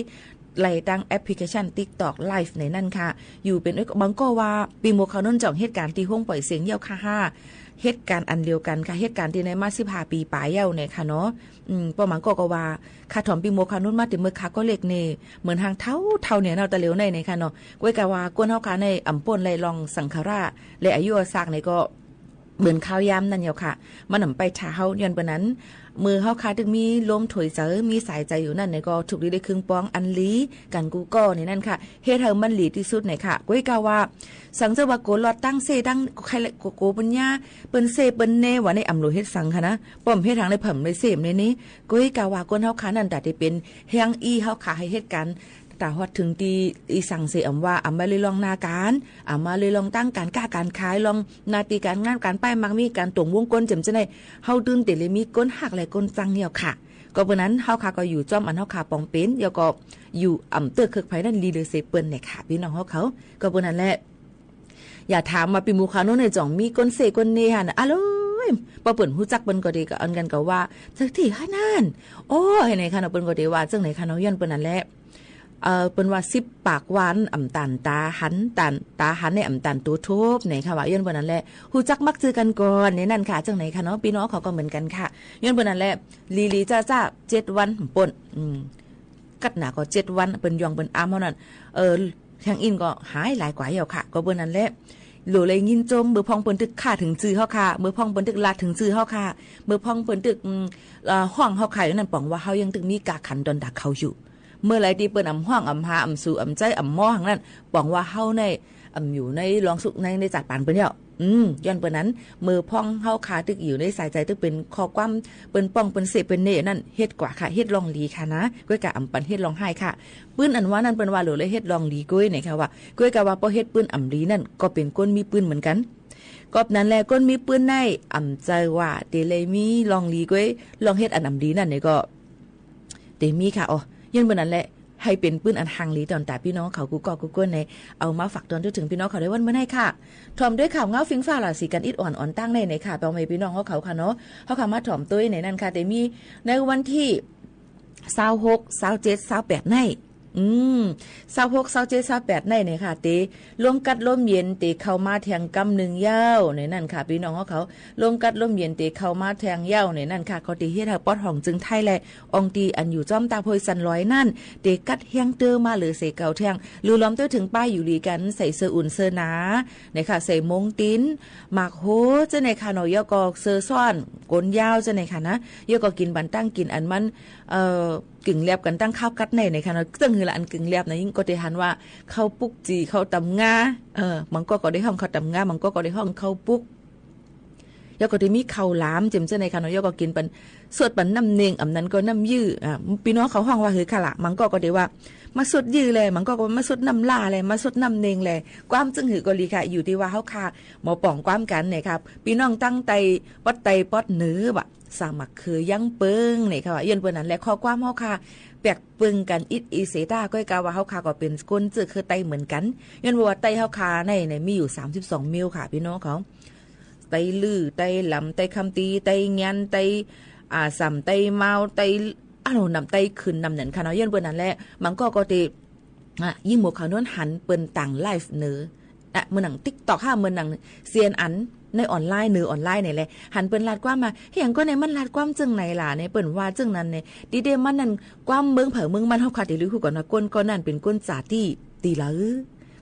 ได้ตังแอปพลิเคชันติ๊กต็อกไลฟ์ในนั้นค่ะ อยู่เป๋น บางก็ว่า ปี้หมู่ข่าวนนท์จ่องเฮ็ดก๋านตี้ห้องป่อยเสียงเย้าค่ะ เฮ็ดก๋านอันเดียวกั๋นค่ะ เฮ็ดก๋านตี้ไหนมาสิบห้าปีปายเย้าเนี่ยค่ะเนาะ อืม ป้อหมางก็ ก็ว่า ข้าถ่อมปี้หมู่ข่าวนนท์มาเต๋อเมื่อข้าก็เล็กเน่ เหมือนหางเฒ่าๆ เนี่ยเนาะ ตะเหลียวในเนี่ยค่ะเนาะ ก้วยกาว่าก้นเฮาข้าในอ่ำป้นได้ลองสังขารา และอายุอาสากเนี่ยก็ เหมือนข้าวยามนั้นเย้าค่ะ มันอ่ำไปถ่าเฮา ย้อนเป๋นนั้น เมื่อเฮาข้าตึกมีลมถอยใจ๋ มีสายใจ๋อยู่นั้นเนี่ยก็ ถูกดีได้ครึ่งปอง อันหลีกั๋นกู้ก้อในนั้นค่ะ เฮ็ดหื้อมันหลีตี้สุดเนี่ยค่ะ ก้วยกาว่า สังเจ้าว่าโกรอดตังเส้ตังใค่ โก โกปัญญา เปิ้นเส้เปิ้นเน่ว่าในอ่ำหลัวเฮ็ดสังค่ะนะ ป้อมเฮ็ดหางในผ่ำในเส้มในนี้ ก้วยกาว่าก้นเฮาข้านั้นต๋าได้เป๋นแฮงอี้เฮาข้าหื้อเฮ็ดก๋าน ต๋าฮอดเถิงตี้อีสังเสย อ่ำว่า อ่ำมาเลยลองหน้าก๋าน อ่ำมาเลยลองตังก๋านก้าก๋านขาย ลองหน้าตี้ก๋านงานก๋านป้าย มักมีก๋านต๋วงวงก้น เจ๋มจะได้ เฮาตึงเต๋อเลยมีก้นฮักและก้นจังเย้าค่ะ ก็เป๋นนั้น เฮาข้าก็อยู่จ้อมอันเฮาข้าปองเป๋น แล้วก็อยู่อ่ำเตื้อเคิกใผนั้นดีเลยเสยเปิ้นเนี่ยค่ะ ปี้น้องเฮาเขา ก็เป๋นนั้นแหละ อย่าถามว่าปี้หมู่ข่าวนนท์ในจ่องมีก้นเส้ก้นเน่หัน อะเลย ป้อเปิ้นฮู้จักเปิ้นก็ดีก็อันกั๋นก็ว่า จักตี้หันนั้น อ้อ ไหนค่ะเนาะ เปิ้นก็ดีว่า จั่งไหนค่ะเนาะ ย้อนเปิ้นนั้นแหละ เอ่อ เปิ้นว่าสิบปากว่าอ่ำตันต๋าหัน ตันต๋าหันในอ่ำตันตั๋วทบเนี่ยค่ะว่า ย้อนเปิ้นนั้นแหละ ฮู้จักมักจื้อกั๋นก่อนในนั้นค่ะ จั่งไหนค่ะเนาะ ปี้น้องเขาก็เหมือนกั๋นค่ะ ย้อนเปิ้นนั้นแหละ หลีๆ จ้าๆ เจ็ดวันป้น อืม กัดหนาก็เจ็ดวัน เปิ้นย่องเปิ้นอ้ำเฮานั้น เอ่อ แฮงอี้ก็หายหลายกว่าเย้าค่ะ ก็เปิ้นนั้นแหละ หลัวเลยยินจม เมื่อพ่องเปิ้นตึกฆ่าเถิงจื้อเฮาค่ะ เมื่อพ่องเปิ้นตึกลาดเถิงจื้อเฮาค่ะ เมื่อพ่องเปิ้นตึก อืม เอ่อ ฮ้องเฮาค่ะอยู่นั้น ป๋องว่าเฮายังตึกมีก๋าขันต๋อนต๋าเขาอยู่ เมื่อใดตี้เปิ้นอ่ำฮ้อง อ่ำหา อ่ำสู่ อ่ำใจ๊ อ่ำมอหังนั้น ป๋องว่าเฮาใน อ่ำอยู่ในลองสุขใน ในจัดปานเปิ้นเย้า อืม ย้อนเปิ้นนั้น เมื่อพ่องเฮาข้าตึกอยู่ในสายใจ๋ ตึกเป๋นข้อความ เปิ้นป้อง เปิ้นเส้เปิ้นเน่นั้น เฮ็ดกว่าค่ะ เฮ็ดลองดีค่ะนะ ก้วยกาอ่ำปันเฮ็ดลองฮ้ายค่ะ ปื้นอันว่านั้นเปิ้นว่าหลัวเลยเฮ็ดลองดีก้วยเนี่ยค่ะว่า ก้วยกาว่าป้อเฮ็ดปื้นอ่ำดีนั้น ก็เป๋นก้นมีปื้นเหมือนกั๋น ก็นั้นแหละ ก้นมีปื้นใน อ่ำใจ้ว่าเต๋อเลยมีลองดีก้วย ลองเฮ็ดอันอ่ำดีนั้นเนี่ยก็ เต๋อมีค่ะ อ้อ ย้อนเปิ้นนั้นแหละ หื้อเป๋นปื้นอันฮังหลีต๋อนต๋าปี้น้องเขากู้ก้อกู้ก้นใน เอามาฝากตอนเถิงปี้น้องเขาในวันเมื่อนี้ค่ะ ถ่อมด้วยข่าวเหง้าฟิ้งฟ้าราศีกัณฑ์อิดอ่อนอ่อนตั้งในในค่ะ ป้อแม่ปี้น้องเฮาเขาค่ะเนาะ เฮาข้ามาถ่อมตวยในนั้นค่ะ เต๋อมีในวันตี้ซาวหก ซาวเจ็ด ซาวแปดใน อืม ซาวหก ซาวเจ็ด ซาวแปด ใน ในค่ะ เต๋ลมกัดลมเย็นเต๋เข้ามาแทงกำนึ่งเย้า ในนั้นค่ะ ปี้น้องเฮาเขา ลมกัดลมเย็นเต๋เข้ามาแทงเย้า ในนั้นค่ะ เขาเต๋เฮ็ดหื้อปอดห้องจึงไทยแล อ่องตี้อันอยู่จ้อมต๋ามห้วยสันลอยนั้น เต๋กัดแฮงเต๊อะมาเหลือเสียเก่าแทง หรือรวมเต๊อะเถิงป้ายอยู่หลีกั๋น ใส่เสื้ออุ่นเสื้อหนา ในค่ะ ใส่มงตี๋น หมากโฮ เจ้าในค่ะเนาะ แล้วก็เสื้อซ้อน ก๋นยาว เจ้าในค่ะนะ แล้วก็กิ๋นบันตั้งกิ๋นอันมัน เอ่อ กึ่งแล็บกั๋นตั้งคาวกั๊ดใน ในค่ะเนาะ เซิ่งหื้อละอันกึ่งแล็บนะ ยิ่งก็เต๋หันว่า ข้าวปุกจี่ ข้าวต๋ำงา เออ บางก๊อกก็ได้ฮ้องข้าวต๋ำงา บางก๊อกก็ได้ฮ้องข้าวปุก แล้วก็เต๋มีข้าวหลาม เจ้มเจ้าในค่ะเนาะ แล้วก็กิ๋นปัน สดปันน้ำเน็ง อ่ำนั้นก็น้ำยื้อ อ่า ปี้น้องเขาฮ้องว่าหื้อค่ะละ บางก๊อกก็เต๋ว่า มาสดยื้อแล บางก๊อกก็ว่ามาสดน้ำล่าแล มาสดน้ำเน็งแล ความเจิ่งหื้อก็หลีค่ะ อยู่ตี้ว่าเฮาค่ะ บ่ป๋องความกั๋นในค่ะ ปี้น้องตังใต้ ปอดใต้ ปอดเหนือบ่า สามัคคียังเปิงในค่ะ ย้อนเปิ้นนั้นแหละ ข้อความเฮาค่ะ แปลกเปิงกั๋นอิดอีเสตา ก้อยกาว่าเฮาค่ะก็เป๋นคนเจื้อเคือใต้เหมือนกั๋น ย้อนว่าใต้เฮาค่ะใน ในมีอยู่สามสิบสองเมี้ยวค่ะ ปี้น้องเขา ใต้ลื้อ ใต้หลำ ใต้คำตี้ ใต้เงี้ยน ใต้ อ่า ส่ำ ใต้เมา ใต้ อ้าว นำใต้ขึ้นนำนั้นค่ะเนาะ ย้อนเปิ้นนั้นแหละ บางก๊อกก็เต๋ อ่ะ ยิ่งหมวกขาวนวลหันเปิ้นตางไลฟ์เนอะ อ่ะ เหมือนหนังติ๊กต็อกค่ะ เหมือนหนังซีเอ็นเอ็น ในออนไลน์ เนอะ ออนไลน์นี่แหละ หันเปิ้นลาดความมา เฮ้ย หยังก็ในมันลาดความเจิ่งไหนล่ะ ในเปิ้นว่าเจิ่งนั้นใน ตี้เต๊มันนั้น ความเมืองไผเมืองมัน เฮาค่ะเต๋ลือฮู้ก่อนว่า คนก้อนนั้นเป๋นคนจ๋าตี้ ตี้ใด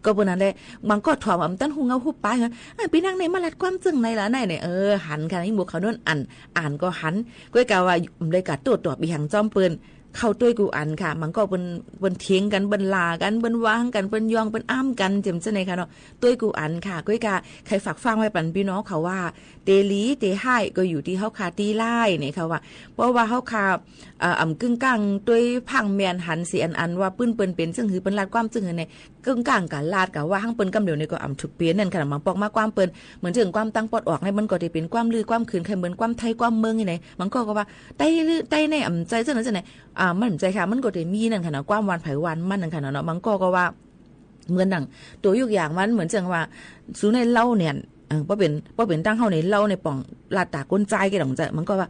ก็เปิ้นนั้นแหละ บางก๊อกถ่อมอำตันฮู้เงาฮู้ป๋าย เอ้ย ปี้นางในมาลาดความเจิ่งไหนล่ะใน ใน เออ หันค่ะ ยิ่งหมวกขาวนวลอ่าน อ่านก็หัน ก้อยกาว่า บ่ได้ก้าโต้ตอบอิหยังจ้อมเปิ้น เข้าตวยกู้อันค่ะ บางก๊อกเปิ้น เปิ้นเถียงกั๋น เปิ้นด่ากั๋น เปิ้นว่ากั๋น เปิ้นยอง เปิ้นอ้ำกั๋น เจ้มเจ้าในค่ะเนาะ ตวยกู้อันค่ะ ก้อยกา ใค่ฝากฟังไว้ปันปี้น้องเขาว่า เต๋หลี เต๋ฮ้าย ก็อยู่ตี้เฮาค่ะตี้ไล่ในค่ะว่า เพราะว่าเฮาค่ะ เอ่อ อ่ำกึ่งก้างตวยพ่างแม่นหันเสียอันอันว่าปื้นเปิ้นเป๋นเจิ่งหื้อ เปิ้นลาดความเจิ่งหื้อใน กึ่งก้างก้าลาดก้าว่าหังเปิ้นกำเดียวนี่ก็อ่ำถูกเป๋นนั่นค่ะ บางก๊อกมาความเปิ้น เหมือนเจิ่งความตังปอดออกใน มันก็เต๋เป๋นความลือความเขิน ใค่เหมือนความไทยความเมืองนี่ใน บางก๊อกก็ว่า ใต้ ใต้ในอ่ำใจ้เจิ่งนั้นเจิ่งไหน อ่า มันบ่ใจ้ค่ะ มันก็เต๋มีนั่นค่ะเนาะ ความหวานไผหวานมันนั่นค่ะเนาะ บางก๊อกก็ว่า เหมือนหนัง ตัวยกอย่างมันเหมือนเจิ่งว่า สูในเล่าเนี่ย เออ บ่เป๋น บ่เป๋นตังเฮาในเล่าในป๋องลาดต๋าคนใจ้แก่ดองใจ้ บางก๊อกว่า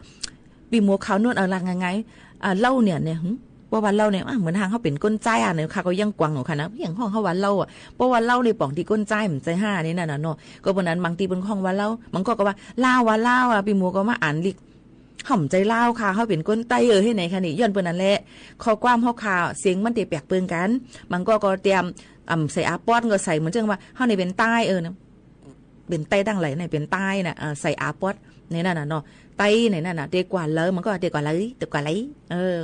ปี้หมวกขาวนวล เอาลาดง่ายๆ อ่า เล่าเนี่ย เนี่ย หึ เพราะว่าเล่าเนี่ย อ่ะ เหมือนหางเฮาเป๋นคนใจ้อ่ะ ในค่ะ ก็ยังกว้างอยู่ค่ะนะ อย่างฮ้องเฮาว่าเล่าอ่ะ เพราะว่าเล่าในป๋องตี้คนใจ้ บ่ใจ้ฮ้า ในนั้นน่ะเนาะ ก็เปิ้นนั้น บางตี้เปิ้นฮ้องว่าเล่า บางก๊อกก็ว่า ลาวว่าลาวอ่ะ ปี้หมวกก็มาอ่านลิก เฮาบ่ใจ้ลาวค่ะ เฮาเป๋นคนใต้ เออ เฮ็ดไหนคะนี่ ย้อนเปิ้นนั้นแหละ ข้อความเฮาค่ะ เสียงมันเต๋แปลกเปิงกั๋น บางก๊อกก็เต๋ย อ่ำ ใส่อาป๊อดก็ใส่ เหมือนเจิ่งว่า เฮานี่เป๋นใต้ เออ นะ เป๋นใต้ตังไหน ในเป๋นใต้น่ะ เออ ใส่อาป๊อด ในนั้นน่ะเนาะ ใต้ในนั้นน่ะ เต๋กว่าเลย บางก๊อกเต๋กว่าเลย เต๋กว่าเลย เออ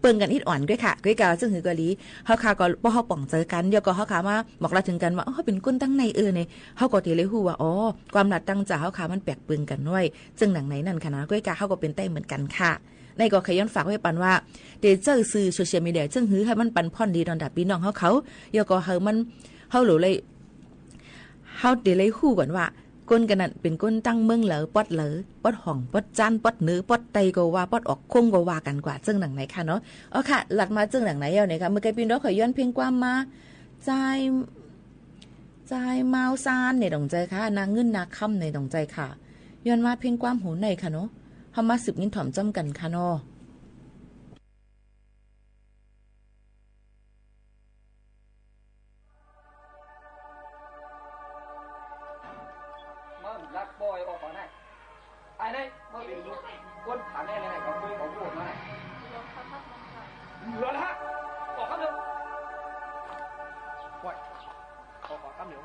เปิงกั๋นอิดอ่อนก้อยค่ะ ก้อยกา เจิ่งหื้อก็หลี เฮาค่ะก็ เพราะเฮาป๋องเจอกั๋น แล้วก็เฮาค่ะมาบอกลาดเถิงกั๋นว่า อ๋อ เฮาเป๋นคนตังใน เออ ใน เฮาก็เต๋เลยฮู้ว่า อ๋อ ความลาดตางจ๋าเฮาค่ะมันแปลกเปิงกั๋นไว้ เจิ่งหนังในนั้นค่ะนะ ก้อยกา เฮาก็เป๋นใต้เหมือนกั๋นค่ะ ในก็ใค่ย้อนฝากไว้ปันว่า เต๋ใจ๊สื่อโซเชียลมีเดียเจิ่งหื้อหื้อมันปันผลดีต่อดาปี้น้องเฮาเขา แล้วก็หื้อมัน เฮาหลูเลย เฮาเต๋เลยฮู้ก่อนว่า คนก้อนนั้นเป๋นคนตังเมืองใด ปอดใด ปอดห้อง ปอดจันทน์ ปอดเหนือ ปอดใต้ก็ว่า ปอดออกโขงก็ว่ากั๋นกว่า เจิ่งหนังในค่ะเนาะ อ๋อค่ะ ลาดมาเจิ่งหนังในแล้วเนี่ยค่ะ เมื่อกี้ปี้น้องเขาย้อนเพลงความมา ใจ๊ ใจ๊เมาซานในดวงใจ๋ค่ะ นาเงินนาคำในดวงใจ๋ค่ะ ย้อนว่าเพลงความโหนในค่ะเนาะ เฮามาสืบยินถ่อมจ้อมกั๋นค่ะเนาะ มันลักปล่อยออกมาไหน ไอ้นี่มันเป็นลูกคนฐานแน่เลย เขาคุยเขาพูดมาไหน หลอนฮะ ออกคำเดียว ปล่อย ขอ ขอคำเดียว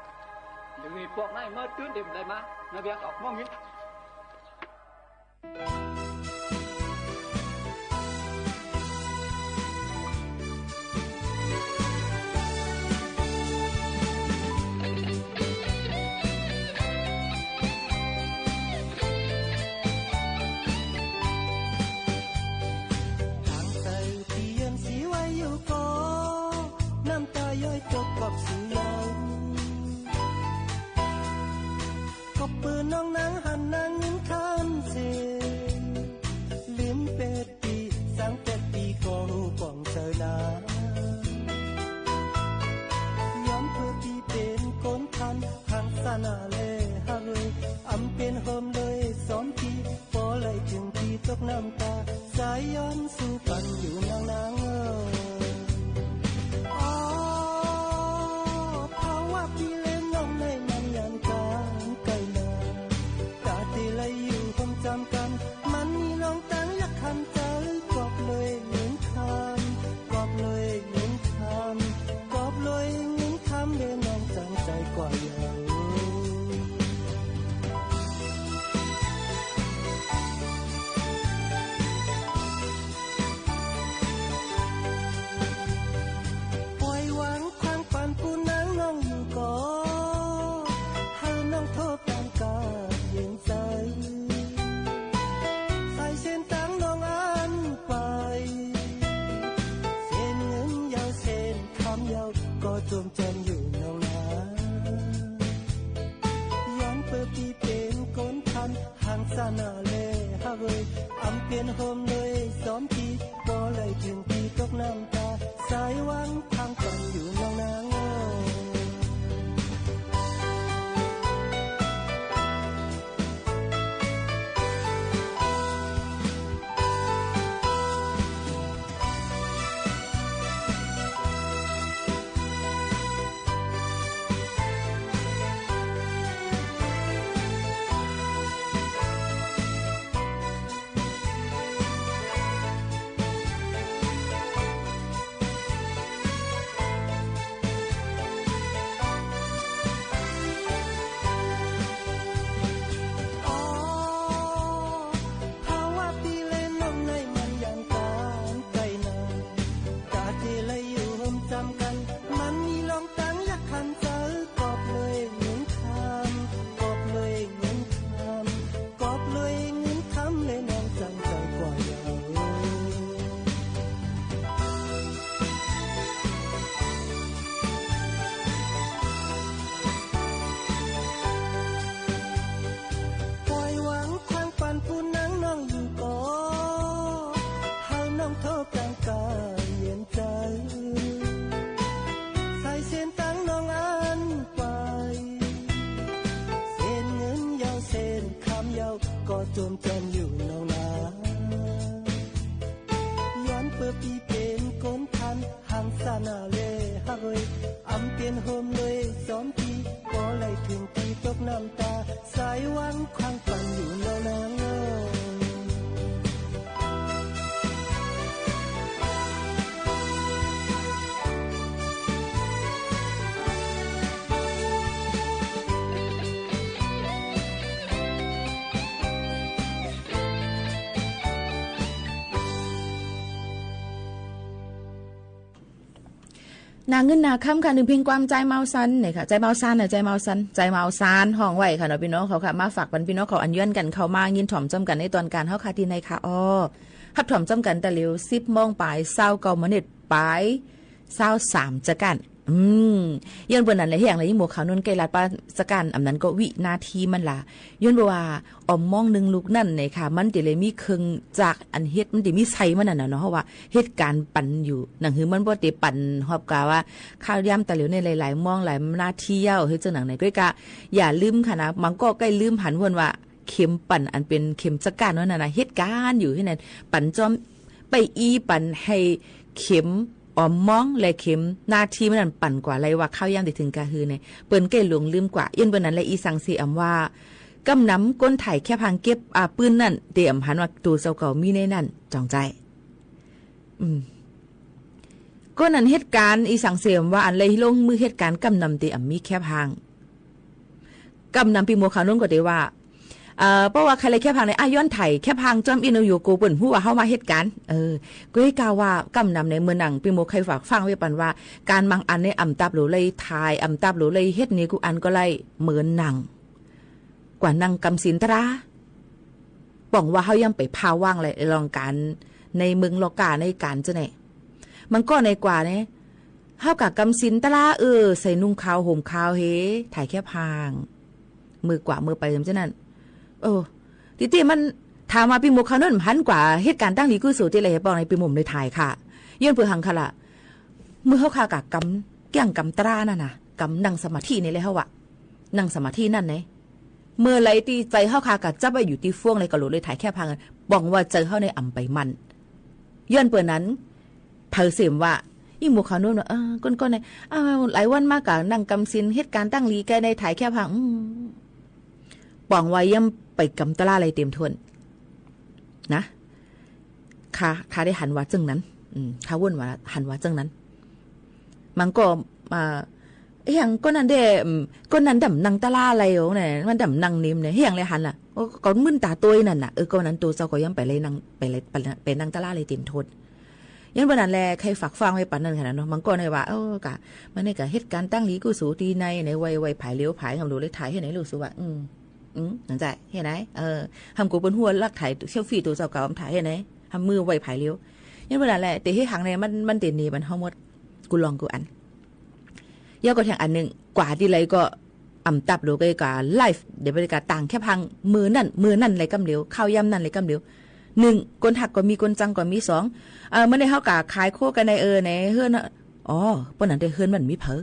เดี๋ยวนี้ปวกนายเมื่อตื่นเต็มได้มา นายเบียร์ออกมองหิน ตางใต้ตี้เยินสีไว้อยู่ก่อ น้ำต๋าย้อยตกกอบสีเยา ก็ปืนน้องนางหันนางเงินข้ามเส หังสานาเลหะเวย อำเปียรโฮมเลยสองปี บ่ไหลเถิงตี้ตกน้ำตา สายหวังควางปันอยู่น้องนางเอ๋ย อ๋อ ภาวะตี้แลน้องในมันยังก๋านไกลนา กาเจไลอยู่โฮมจำกั๋น มันมีลองตังอยากขันใจ๋ กอบเลยเงินคำ กอบเลยเงินคำ กอบเลยเงินคำ และน้องจั้งใจ๋กว่าเย้า ปล่อยหวังควางปันผู้นางน้องอยู่ก่อ เฮาน้องโทษกั๋นกาเย็นใจ๋ สายเส้นตางน้องอันไป เส้นเงินเย้าเส้นคำเย้า ก็จมจอมอยู่น้องนา ย้อนเปื้อปี้เป๋นคนทัน หังสานาเลหะเวย อำเปียรโฮมเลยสองปี บ่ไหลเถิงตี้ตกน้ำตา สายหวังควางปันอยู่น้องนางเอ๋ย นาเงินนาคำค่ะ นึ่งเพลงความ จายเมาซัน เนี่ยค่ะ จายเมาซันน่ะ จายเมาซัน จายเมาซาน ฮ้องไว้ค่ะเนาะ ปี้น้องเขาค่ะ มาฝากปันปี้น้องเขาอันย้อนกั๋นเข้ามา ยินถ่อมจอมกั๋นในตอนก๋านเฮาค่ะ ตี้ในค่ะ อ้อ ฮับถ่อมจอมกั๋นแต่เหลียว สิบโมงป๋าย ซาวเก้ามินิตรป๋าย ซาวสามจะกั๋น อืม ย้อนเปิ้นนั้นแหละ เหียงแหละ ยิ่งหมวกขาวนุ่นใก้ลัดป้าจะกั๋น อำนั้นก็วินาทีมันละ ย้อนเปิ้นว่า อ๋อมม้องนึ่งลูกนั้นเนี่ยค่ะ มันจะเลยมีเครื่องจักรอันเฮ็ด มันจะมีไส้มันนั่นน่ะเนาะ เพราะว่าเฮ็ดก๋านปั่นอยู่ หนังหือมันบ่ได้ปั่นฮอบกาว่า ข้าวยามตะเหลียวเนี่ยหลายๆ ม้องหลายนาทีเย้า เฮ็ดจั่งหนังไหน ก็กะ อย่าลืมค่ะนะ บางก็ใก้ลืมหันเปิ้นว่า เข็มปั่นอันเป๋นเข็มจักรนั่นน่ะนะ เฮ็ดก๋านอยู่ตี้นั้น ปั่นจ้อม ไปอี้ปั่นหื้อเข็มอ๋อมม้องและเข็มนาทีมันนั่นปั่นกว่าไล่ว่าข้าวยามได้เถิงกาหื้อเนี่ย เปิ้นใก้หลงลืมกว่า ย้อนเปิ้นนั้นแหละ อีสังเสอำว่า ก้ำนำคนถ่ายแคบหางเก็บ อ่า ปื้นนั่น เต๋อำหันว่าตั๋วเจ้าเก่ามีในนั้น จองใจ๋ อืม ก้นอันเฮ็ดก๋าน อีสังเสอำว่าอันเลยลงมือเฮ็ดก๋าน ก้ำนำเต๋อำมีแคบหาง ก้ำนำปี้หมวกขาวนุ่นก็เต๋อว่า เอ่อ เพราะว่าใครเลยแคบหางเนี่ย อ่ะ ย้อนถ่ายแคบหางจ้อมอินเอาอยู่ กูเปิ้นฮู้ว่าเฮามาเฮ็ดก๋าน เออ ก็ให้กล่าวว่าก้ำนำในเมื่อหนังปี้หมวกใค่ฝากฟังไว้ปันว่า ก๋านบางอันเนี่ย อ่ำตับหลูเลยถ่าย อ่ำตับหลูเลยเฮ็ดนี่ กู้อันก็ไล่เหมือนหนัง กว่านั่งกำศีลตรา ป๋องว่าเฮายังไปพาว่างเลย ลองก๋านในเมืองลอกาในก๋านเจ้าเนี่ย มันก็ในกว่าเนี่ย เฮากะกำศีลตรา เออ ใส่นุ่งขาวห่มขาวเฮ ถ่ายแคบหาง มือกว่ามือไปเจ้านั้น เออ ตี้ตี้มันถามว่าปี้หมวกขาวนุ่นหันกว่าเฮ็ดก๋านตั้งหลีกู้สูตี้เลย ป๋องในปี้หมวกได้ถ่ายค่ะ ย้อนเปื้อหังค่ะล่ะ มือเฮาค่ะกะกำเกี้ยงกำตรานั่นน่ะ กำนั่งสมาธินี่แหละเฮาอะ นั่งสมาธินั่นไง เมื่อไหร่ตี้ใจ๋เฮากะจับไว้อยู่ตี้ฟ้วงเลย ก็หลูเลยถ่ายแคบหาง ป๋องว่าใจ๋เฮาในอ่ำไปมั่น ย้อนเปื้อนั้น เผยเสมว่า อีหมวกขาวนุ่นว่า เออ ก้นๆ เนี่ย อ้าว หลายวันมากะนั่งกำศีล เฮ็ดก๋านตั้งหลีแกในถ่ายแคบหาง อืม ป๋องว่ายังไปกำตราอะไรเต็มถ้วน นะ ข้า ข้าได้หันว่าเจ้านั้น อืม ข้าว่นว่าหันว่าเจ้านั้น มันก็ อ่า เหียงก้นนั้นเด้ อืม ก้นนั้นดำนั่งตราอะไรโอ้เนี่ย มันดำนั่งนิ่มเนี่ย เหียงเลยหันล่ะ โอ้ ก็มึนต๋าตวยนั่นน่ะ เออ ก้นนั้นตั๋วเจ้าก็ยังไปเลยนั่ง ไปเลย ไปเลย ไปนั่งตราอะไรเต็มถ้วน ย้อนเปิ้นนั้นแหละ ใค่ฝากฟังไว้ปันนั่นค่ะเนาะ มันก็ในว่า เออ กะ มันนี่กะเฮ็ดก๋านตั้งหลีกู้สูตี้ใน ในไหว้ ไหว้ผายเหลียวผาย หำหลูเลยถ่ายหื้อในลูกสูว่า อืม อืม นั่นใจ๋ หื้อใน เออ หำกูเปิ้นฮู้ลักถ่ายเซลฟี่ตั๋วเจ้าเก่า ถ่ายหื้อใน หำมือไหว้ผายเหลียว ย้อนเปิ้นนั้นแหละ เต๋อหื้อหังในมัน มันเต๋อหนีมันเฮาหมด กู้ลองกู้อัน แล้วก็แถมอันนึ่ง กว่าตี้ไรก็ อำตับหลวงก็กาไลฟ์ เดี๋ยวไปกาต่างแค่พัง มื้อนั้น มื้อนั้นเลยกำเหลียว ข้าวยามนั้นเลยกำเหลียว นึ่ง คนฮักก็มี คนจังก็มี สอง เอ่อ เมื่อในเฮากาขายโคกั๋นใน เออ ในเฮือนน่ะ อ๋อ เปิ้นนั้นแต่เฮือนมันมีเผอ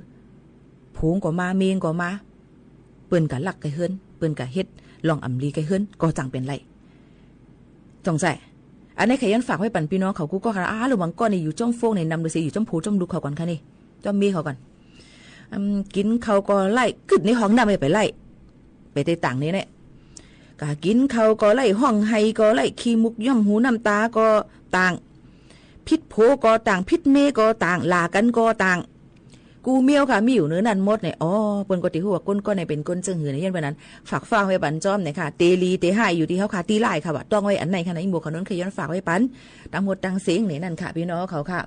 ผูงก็มา เมงก็มา เปิ้นกาฮักใก้เฮือน เปิ้นกาเฮ็ดลองอำลีใก้เฮือน ก็จังเป๋นไร จงใจ้ อันนี้ใค่ย้อนฝากไว้ปันปี้น้องเขากู้ก้อค่ะ อ้า หรือบางก้อนนี่อยู่จ้อมโฟงนี่นำโดยเสียอยู่จ้อมผัวจ้อมลูกเขาก่อนค่ะนี่ จ้อมเมียเขาก่อน อืม กิ๋นข้าวก็ไล่ กึ๊ดในห้องน้ำไม่ไปไล่ ไปแต่ต่างนี่แหละ กากิ๋นข้าวก็ไล่ ฮ้องไห้ก็ไล่ ขี้มุกย่อมหูน้ำตาก็ต่าง ผิดผัวก็ต่าง ผิดเมียก็ต่าง หล่ากั๋นก็ต่าง กู้เมี้ยวค่ะ มีอยู่เหนือนั้นหมดเนี่ย อ๋อ เปิ้นก็ติฮู้ว่าคนก้อนนี่เป๋นคนเจิ่งหือเนี่ย ย้อนเป๋นนั้น ฝากฟังไว้ปันจ้อมเนี่ยค่ะ เต๋ดีเต๋ฮ้ายอยู่ตี้เฮาค่ะ ตี้ไล่ค่ะ ว่าต้องไว้อันไหนค่ะนะ อีหมู่เขานั้นใค่ย้อนฝากไว้ปัน ตังหมดตังเสี้ยงเนี่ยนั่นค่ะ ปี้น้องเขาค่ะ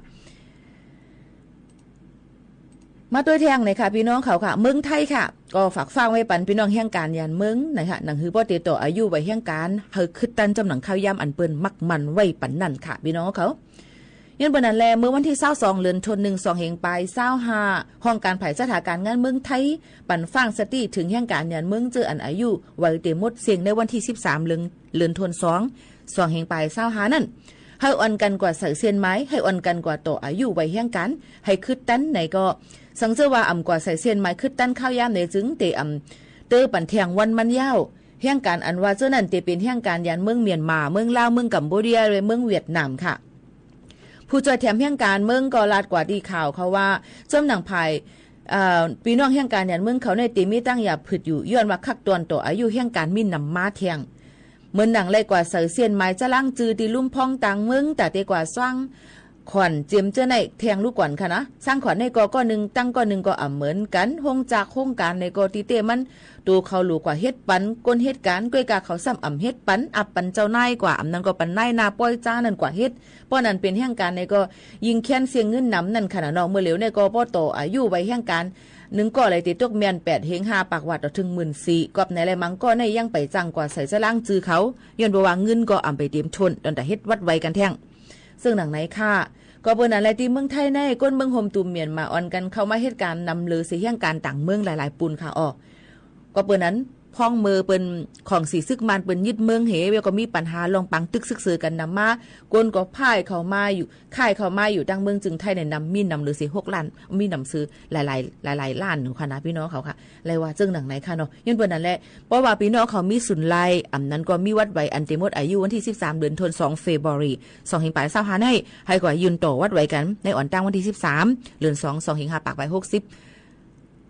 มาตวยแทงเนี่ยค่ะ ปี้น้องเขาค่ะ เมืองไทยค่ะ ก็ฝากฟังไว้ปันปี้น้องแฮงก๋านหยันเมืองนะคะ หนังหื้อป้อเต๋ต่ออายุวัยแฮงก๋าน หื้อคึดตันจำหนังข้าวยามอันเปิ้นมักหมั่นไว้ปันนั่นค่ะ ปี้น้องเขา ย้อนเป๋นนั้นแล เมื่อวันตี้ซาวสอง เดือนธันวาคม สองแห่งปายซาวห้า ห้องก๋านฝ่ายสถาการณ์งานเมืองไทย ปันฟังสติเถิงแฮงก๋านหยันเมืองเจ้ออันอายุวัยเต๋หมดเส้งในวันตี้สิบสาม เดือน เดือนธันวาคม สอง สองแห่งปายซาวห้านั้น หื้ออ่อนกั๋นกว่าใส่เส้นหมาย หื้ออ่อนกั๋นกว่าต่ออายุวัยแฮงก๋าน หื้อคึดตันไหนก็ สังเจ้อว่าอ่ำกว่าใส่เส้นหมายคึดตันข้าวยามไหนจึงเต๋อ่ำเต๊อะปันแทงวันมันยาว แฮงก๋านอันว่าเจ้อนั้นเต๋เป๋นแฮงก๋านหยันเมืองเมียนมา เมืองลาว เมืองกัมพูชา และเมืองเวียดนามค่ะ ผู้จ้อยแถมแฮงก๋านเมืองก็ลาดกว่าตี้ข่าวเขาว่า จำหนังฝ่าย เอ่อ ปี้น้องแฮงก๋านหยันเมืองเขาในเต๋มีตั้งหยาบผึดอยู่ ย้อนว่าคักตอนต่ออายุแฮงก๋านมีหนำมาแทง เหมือนหนังไล่กว่าใส่เส้นหมายจะล้างจือตี้ลุ่มพ่องต่างเมือง แต่เต๋กว่าสร้างขวัญเจียมเจ้อในแทงลูกก่อนค่ะนะ สร้างขวัญในก็ก้อนนึ่ง ตั้งก้อนนึ่งก็อ่ำเหมือนกั๋น โฮงจักรโฮงก๋านในก็ตี้เต๊มัน ตั๋วเขาหลู่กว่าเฮ็ดปัน คนเฮ็ดก๋าน ก้วยกาเขาซ้ำอ่ำเฮ็ดปัน อับปันเจ้านายกว่า อ่ำนั้นก็ปันนายหน้าป้อยจ้านั่นกว่าเฮ็ด ป้อนั้นเป๋นแฮงก๋านในก็ยิ่งแค้นเสียเงินหนำนั่นค่ะนะเนาะ เมื่อเหลียวในก็ป้อต่ออายุวัยแฮงก๋าน นึ่งก็เลยเต๋ตกเมียนแปดเฮงห้าปากว่าต่อเถิงหมื่นสี่ กอบในแลมังก็ในยังไปจั่งกว่าใส่จะล้างจือเขา ย้อนบ่ว่าเงินก็อ่ำไปเต๋มถ้วน ตอนแต่เฮ็ดวัดไวกั๋นแทง เซิ่งหนังไหนค่ะ ก็เปิ้นนั้นแลตี้เมืองไทยใน คนเมืองโฮมตูมเมียนมาอ่อนกั๋นเข้ามาเฮ็ดก๋านนำเหลือเสียแฮงก๋านต่างเมืองหลายๆ ปูนค่ะ อ๋อ ก็เปิ้นนั้น พ่องเมื่อเปิ้นของสีศึกมานเปิ้นยึดเมืองเห แล้วก็มีปัญหาลองปังตึกศึกเสือกั๋นนำมา คนก็พ่ายเข้ามาอยู่ ค่ายเข้ามาอยู่ตังเมืองจึงไทยในนำ มีนำเหลือเสียหกล้าน มีนำซื้อหลายๆ หลายๆ ล้านหนึ่งค่ะนะ ปี้น้องเขาค่ะ ไล่ว่าเซิ่งหนังไหนค่ะเนาะ ย้อนเปิ้นนั้นแล เพราะว่าปี้น้องเขามีสุนไล่ อ่ำนั้นก็มีวัดไวอันเต๋หมดอายุวันตี้สิบสาม เดือนธันวาคม สอง เฟบรุรี สองแห่งปายซาวห้าใน หื้อกว่ายื่นต่อวัดไวกั๋น ในอ่อนตั้งวันตี้สิบสาม เดือนสอง สองแห่งห้าปากปายหกสิบ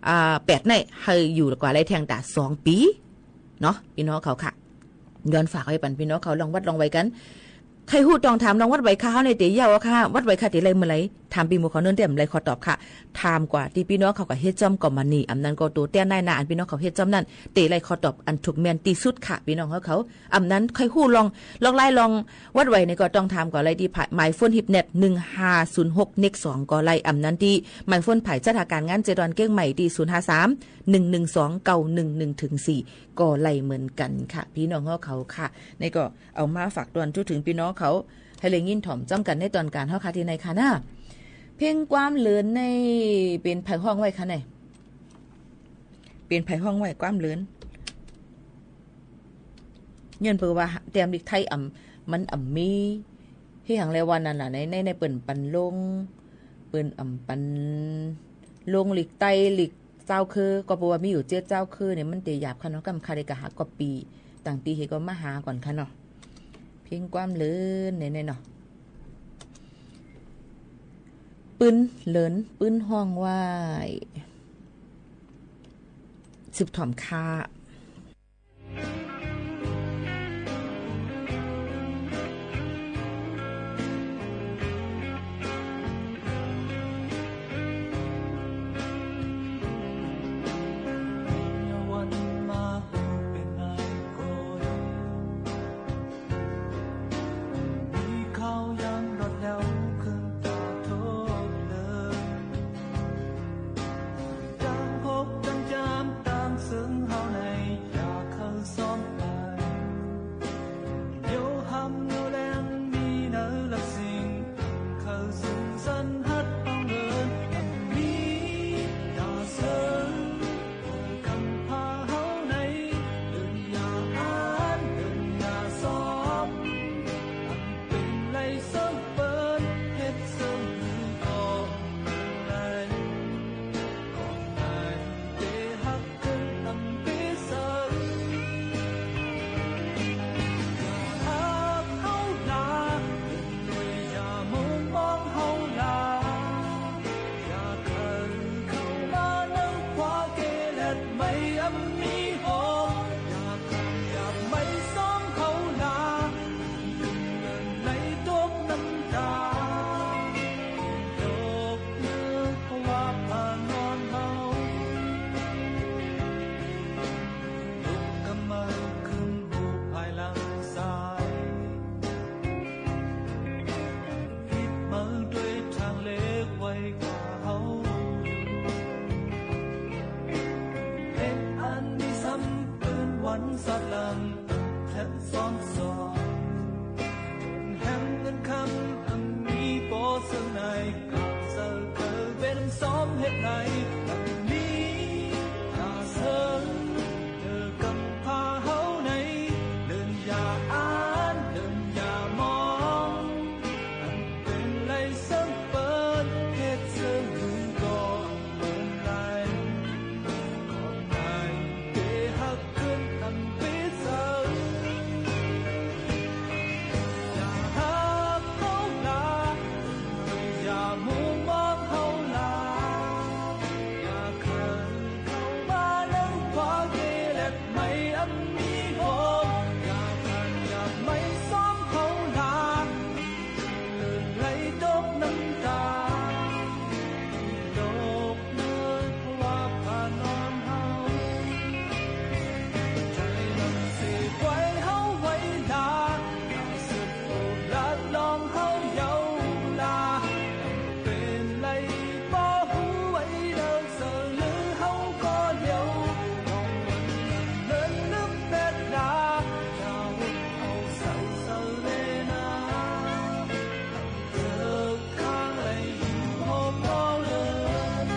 อ่า แปดใน หื้ออยู่กว่าไล่แทงต๋าสองปี๋ เนาะ ปี้น้องเขาค่ะ ย้อนฝากไว้ปันปี้น้องเขาลองวัดลองไวกั๋น ใค่ฮู้ต้องถามลองวัดไวค่ะ เฮาในเต๋ยาวอะค่ะ วัดไวค่ะเต๋ไล่เมื่อไหร่ ถามปี้หมู่เขาเนิ่นเต๋อำไล่ข้อตอบค่ะ ถามกว่าตี้ปี้น้องเขาก็เฮ็ดจ้อมก็มานี่ อ่ำนั้นก็ตั๋วแต๊นายหน้าอันปี้น้องเขาเฮ็ดจ้อมนั่น เต๋ไล่ข้อตอบอันถูกเมียนตี้สุดค่ะ ปี้น้องเขาเขา อ่ำนั้นใค่ฮู้ลอง ลอกไล่ลองวัดไวในก็ต้องถามก็ไล่ตี้ฝ่ายหมายโฟนฮิปเน็ต หนึ่งห้าศูนย์หก เน็กสอง ก็ไล่ อ่ำนั้นตี้หมายโฟนฝ่ายจัดหาก๋านงานเจดอนเก้งใหม่ตี้ ศูนย์ห้าสาม หนึ่งหนึ่งสอง เก้าหนึ่งหนึ่ง เถิงสี่ ก็ไล่เหมือนกั๋นค่ะ ปี้น้องเขาค่ะ ในก็เอามาฝากตวนทั่วเถิงปี้น้องเขา หื้อได้ยินถ่อมจ้อมกั๋นในตอนก๋านเฮาค่ะตี้ในค่ะนะ เพลงความเหลินในเป๋นใผฮ้องไว้ค่ะใน เป๋นใผฮ้องไว้ความเหลิน ย้อนเปิ้นว่าแต้มลิกไทยอ่ำ มันอ่ำมี เฮหังแลว่านั่นน่ะ ใน ใน ในเปิ้นปันลง เปิ้นอ่ำปันลงลิกไต ลิก เจ้าคือ ก็เพราะว่ามีอยู่เจ็ดเจ้าคือเนี่ย มันเต๋หยาบค่ะเนาะ กำค่ะได้กะหากอปปี้ ต่างตี้เฮก็มาหาก่อนค่ะเนาะ เพลงความเหลินเนี่ยเนาะ ปืนเหลิน ปืนฮ้องไว้ สืบถ่อมค่ะ แถมสอนสอน แหมเงินคำอันมีปอเซิงใน เซิงเกอเป๋นซ้อมเหตุใน อันมีต๋าเซิง เอ่อกำพร้าเฮาใน เดินอย่าอ่าน เดินอย่ามอง อันเป๋นไรเซิงเปิ้น เหตุเซิงหื้อก็เปิ้นไร ขอในเป๋ฮัก ขึ้นอันปี้เซิง อย่าหักเฮาลา อย่ามุงมองเฮาลา อย่าขันเข้ามาเล่นความเกเรไม่อันมีผล อย่าขันอย่าไม่ซ้อมเฮาลา ไหลตกน้ำตา ตก เมื่อว่าผ่านนอนเฮา ใจ๋ลังเสพไว้เฮาไว้ลา อย่าเสพโอดลาดลองเฮาเยาว์ลา เป๋นไรบ่ฮู้ไว้เลิก เสนอเฮาก็เดียว ลองวันนั้นเลินลืมแปดลา อย่าหวนเอาใส่เสน่ห์นา เถิก ข้างไหลอยู่หอมเงาเลิน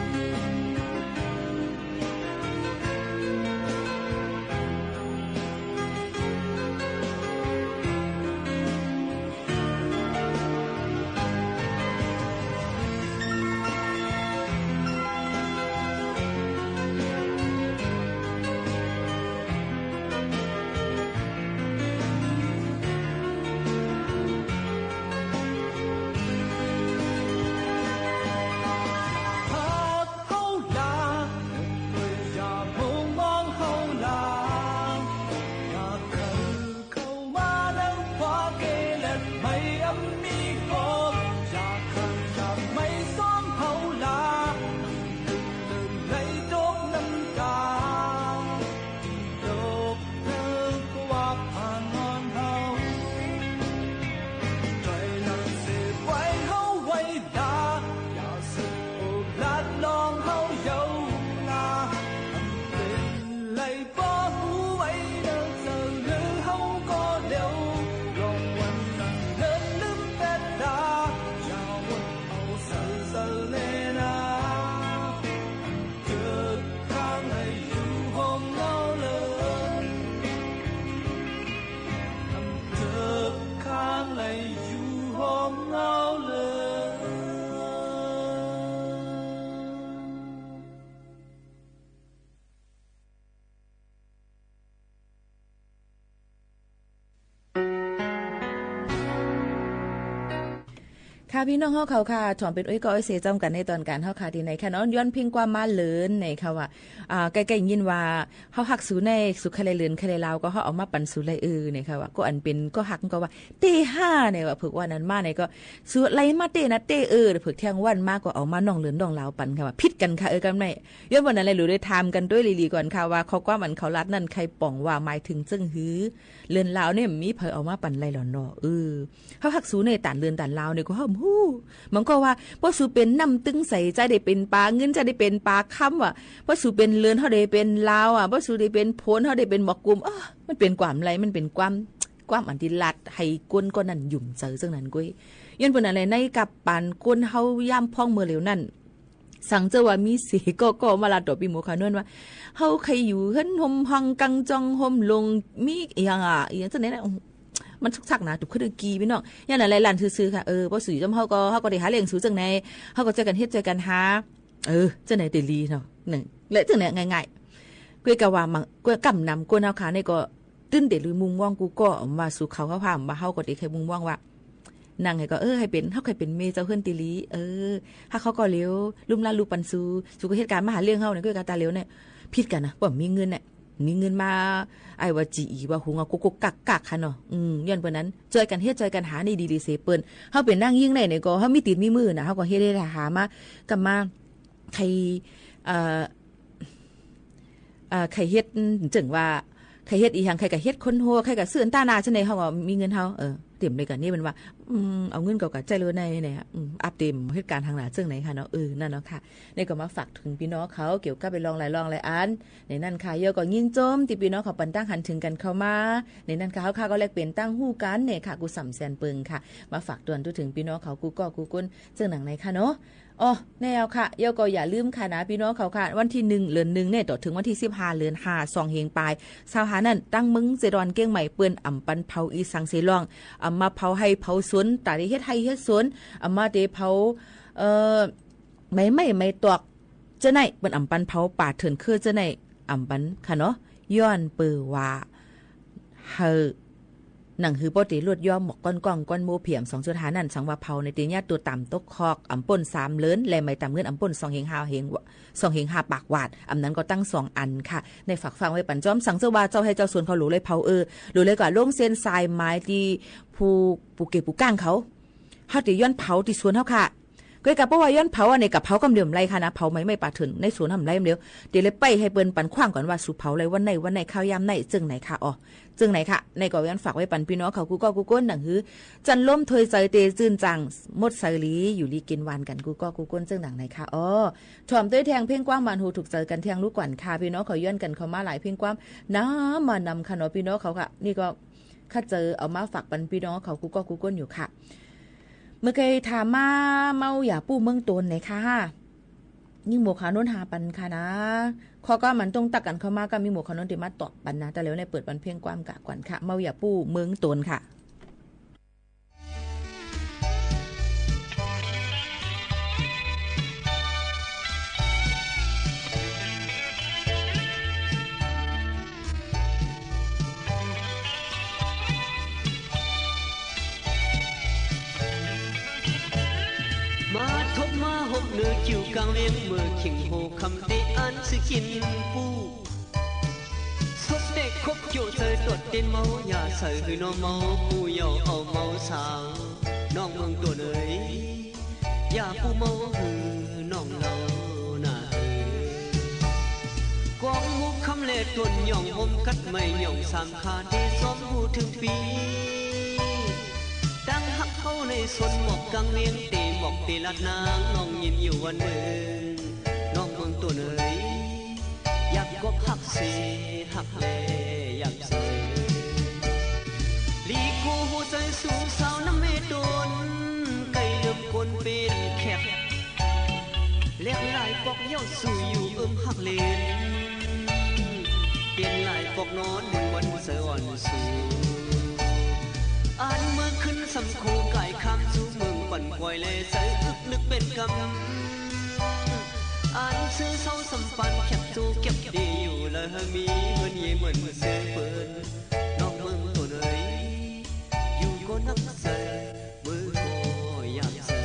หักเฮาลา อย่ามุงมองเฮาลา อย่าเข้า เข้ามาแล้วคว้าเกเรไม่อันมีปม อย่าขัดอย่าไม่ซ้อมเฮาลา ไหลตกน้ำตา ตี้ตกเถิกว่าผ่านนอนเฮา ใจ๋ลังเสพไว้เฮาไว้ลา อย่าเสพโอดลาดลองเฮาเยาว์ลา อันเป๋นไร บ่ฮู้ไว้เลิก เสนอเฮาก็เดียว ลองวันนั้นเลินลืมแปดลา อย่าหวนเอาใส่เสน่ห์นา เถิก ข้างไหลอยู่หอมเงาเลิน เถิก ข้างไหลอยู่หอมเงาเลิน ค่ะ ปี้น้องเฮาเขาค่ะ ถ่อมเป๋นโอ้ยก้อโอ้ยเซยจ้อมกั๋นในตอนก๋านเฮาค่ะ ตี้ไหนค่ะเนาะ ย้อนเพลงความมาเลินไหนค่ะว่า อ่า ใก้ๆ ยินว่า เฮาฮักสูแน่ สูใค่ไล่เลินใค่ไล่ลาว ก็เฮาเอามาปั๋นสูไล่เออไหนค่ะว่า ก็อันเป๋นก็ฮักก็ว่า เต้ห้าไหนว่า เผิกว่านั้นมาไหนก็ สูไล่มาเต้นะ เต้เออ เผิกเที่ยงวันมาก็เอามาน้องเลินน้องลาวปั๋นค่ะว่า ผิดกั๋นค่ะ เออ กำไหน ย้อนวันนั้นเลย หลูได้ถามกั๋นตวยหลีๆ ก่อนค่ะว่า ข้อความอันเขาลัดนั้น ใค่ป่องว่าหมายเถิงเจิ้งหื้อ เลินลาวเนี่ย มีใผเอามาปั๋นไล่หล่อนเนาะ เออ เฮาฮักสูในต๋านเลินต๋านลาวเนี่ย ก็เฮาฮู้ มันก็ว่า เพราะสูเป๋นน้ำตึงใส จะได้เป๋นป๋าเงิน จะได้เป๋นป๋าคำว่ะ เพราะสูเป๋นเลิน เฮาได้เป๋นลาวอ่ะ เพราะสูได้เป๋นโผน เฮาได้เป๋นหมอกกุม เออ มันเป๋นความไร มันเป๋นความ ความอันตี้ลัด หื้อก้นก้อนนั้นหยุมใจ๋เซิ่งนั้นก้วย ย้อนเปิ้นอันใด ในกับปานคนเฮาย่ามพ่องเมื่อเหลียวนั้น สังเจ้าว่ามีเสก็ ก็มาลาต่อปี้หมูขาวเนินว่า เฮาใค่อยู่เฮือนฮ่มฮ่องกังจองฮ่มลง มีอะหยังอะ อะหยังจั่งใดนะ มันซักๆ นะ ตุ๊บขึ้นกี ปี้น้อง ย้อนอันใด หลานซื่อๆ ค่ะ เออ เพราะสูอยู่จ้ำเฮาก็ เฮาก็ได้หาเลี้ยงสูจั่งใด เฮาก็จ้อยกั๋นเฮ็ดจ้อยกั๋นหา เออ จั่งใดเต๋ลีเนาะ นึ่ง และจั่งใดง่ายๆ ก้วยกะว่ามัง ก้วยกำนำ ก้นเฮาขานี่ก็ ตึ้นเต๋ลือมุมมองกูก็ ว่าสูเขาเขาพา ว่าเฮาก็เต๋ใค่มุมมองว่า นั่งหื้อก็ เออ หื้อเป๋น เฮาใค่เป๋นเมยเจ้าเฮือนเต๋ลี เออ ฮักเขาก็เหลียว ลุ่มล้านลูกปันสู สูก็เฮ็ดก๋านมาหาเลี้ยงเฮาเนี่ย ก้วยกะต๋าเหลียวเนี่ย ผิดกั๋นนะ ป้อมีเงินเนี่ย มีเงินมา อ้ายว่าจีอีว่าหุงเอากุ๊กๆ กักๆ ค่ะเนาะ อืม ย้อนเปิ้นนั้น จ้อยกั๋นเฮ็ดจ้อยกั๋นหานี่ดีหลีเสยเปิ้น เฮาเป๋นนางญิงได้เนี่ยก็ เฮามีตี๋นมีมือนะ เฮาก็เฮ็ดได้หามา กำมา ใค่ เอ่อ เอ่อ ใค่เฮ็ด เจิ่งว่า ใค่เฮ็ดอีหยัง ใค่ก็เฮ็ดคนโฮ ใค่ก็ซื้ออันต้านา จั่งใด เฮาก็มีเงินเฮา เออ เต๋มเลยกั๋นนี่มันว่า อืม เอาเงินเก่าก้าใจ๊เลยในเนี่ย อืม อัปเดตเหตุก๋ารณ์ตางหน้าเจิ่งไหนค่ะเนาะ เออ นั่นเนาะค่ะ นี่ก็มาฝากเถิงปี้น้องเขาเกี่ยวกับไปลองหลายลองหลายอัน ในนั้นค่ะ เย้าก็ยินจมตี้ปี้น้องเขาปันตางหันเถิงกั๋นเข้ามา ในนั้นค่ะ เฮาข้าก็แลกเปลี่ยนตางฮู้กั๋นเนี่ยค่ะ กู้สำแสนเปิงค่ะ มาฝากตวนเถิงปี้น้องเขากู้ก้อกู้คน เจิ่งหนังในค่ะเนาะ อ๋อ แน่เอาค่ะ เย้าก็อย่าลืมค่ะนะปี้น้องเขาค่ะ วันตี้หนึ่ง เดือนหนึ่งเนี่ย ต่อเถิงวันตี้สิบห้า เดือนห้า สองเฮงปาย ซาวห้า นั้น ตางเมืองเซดอนเกียงใหม่เปิ้นอ่ำปันเผาอีสังเสียล่อง อ่ำมาเผาไฮ่เผาสวน ต๋าตี้เฮ็ดไฮ่เฮ็ดสวน อ่ำมาเต๋เผา เอ่อ ไม้ไม้ไม้ตอก เจ้าไหน เปิ้นอ่ำปันเผาป่าเถื่อนเคือเจ้าไหน อ่ำปันค่ะเนาะ ย้อนเปื้อว่า เฮอ หนังหื้อป้อเต๋ลวดย้อมหมวกก้อนก้องก้อนโม่ PM สองจุดห้า นั้น สังว่าเผาในเต๋ญาติตั๋วต่ำตกคอก อ่ำป้นสามเดือน และไม้ต่ำเงินอ่ำป้นสองเฮงห้าเฮง สองเฮงห้าปากวาด อ่ำนั้นก็ตั้งสองอันค่ะ ในฝากฟังไว้ปันจอมสังเจ้าว่าเจ้าไฮ่เจ้าสวนเขาหลูเลยเผา เออ หลูเลยก็ลงเส้นสายไม้ตี้ผู้ ผู้เก็บผู้ก้างเขา เฮาเต๋ย้อนเผาตี้สวนเฮาค่ะ ก็กะเพราะว่าย้อนเผาอันนี้กะเผากำเดียวบ่ไร้ค่ะนะ เผาไม้ไม้ป่าเถื่อนในสวนทำบ่ไร้กำเดียว เต๋เลยไปไฮ่เปิ้นปันขว้างก่อนว่าสูเผาไร้วันไหนวันไหน ค่ำยามไหน เจิ่งไหนค่ะ อ๋อ เจิ่งไหนค่ะ ในก็ย้อนฝากไว้ปันปี้น้องเขากู้ก้อกู้คน หนังหื้อจันทร์ล้มถ้วยใจ๋เต๋จื้นจ่าง หมดใสหลี อยู่ดีกิ๋นหวานกั๋นกู้ก้อกู้คน เจิ่งหนังในค่ะ อ๋อ ถ่อมตวยแทงเพลงความหวานหูถูกใจ๋กั๋นแทงลูกกวันค่ะ ปี้น้องเขาย้อนกั๋นเข้ามาหลายเพลงความ นำมานำค่ะเนาะ ปี้น้องเขาค่ะ นี่ก็ ข้าเจอเอามาฝากปันปี้น้องเขากู้ก้อกู้คนอยู่ค่ะ เมื่อกี้ถามมาเมาอย่าปู้เมืองตนไหนค่ะ ยิ่งหมวกขาวนวลหาปันค่ะนะ ข้อความมันตรงตักกั๋นเข้ามาก็มีหมวกขาวนวลเต๋มาตอบปันนะ แต่แล้วในเปิดปันเพลงความกะก่อนค่ะ เมาอย่าปู้เมืองตนค่ะ มาทบมาหกเหนือกิ่วกลางเวียง เมื่อคิงโฮคำเตอันสิกินปู สดเตะคบเกี่ยวใส่ตดเต้นเมา อย่าใส่หื้อน้องเมา ปูเยาว์เอาเมาสาว น้องเมืองตนเอ๋ย อย่าปู้เมาหื้อน้องเฮานาเอ๋ย กองหมู่คำและตนหย่องโฮมกัดไม้หย่องสามขา เตซ้อมฮู้เถิงปี ตั้งฮักเฮาในสนหมอกกลางเวียง เตหมอกเตลัดนาง น้องยินอยู่วันหนึ่ง น้องเมืองตนเอ๋ย อยากกบฮักเส ฮักแลอยากเส ลีกูฮู้ใจ๋สูสาวนำแม่ตน ใก้เริ่มก้นเป๋นแขก แหลกหลายปอกเย้าสู่อยู่เอิ้มฮักเหลน เป๋นหลายปอกน้อนึ่งวันใจ๋อ่อนสู่ อันเมื่อคืนสำโคก่ายข้ามสู่เมืองปั่นควายแลใจ๋อึกนึกเป๋นกำ อันซื่อเศร้าสำปานแขกจูเก็บดีอยู่ และมีเฮือนเย่เหมือนเสือเปิ้น น้องเมืองตนเอ๋ย อยู่ก็นักใจ๋ เมือก็อยากใจ๋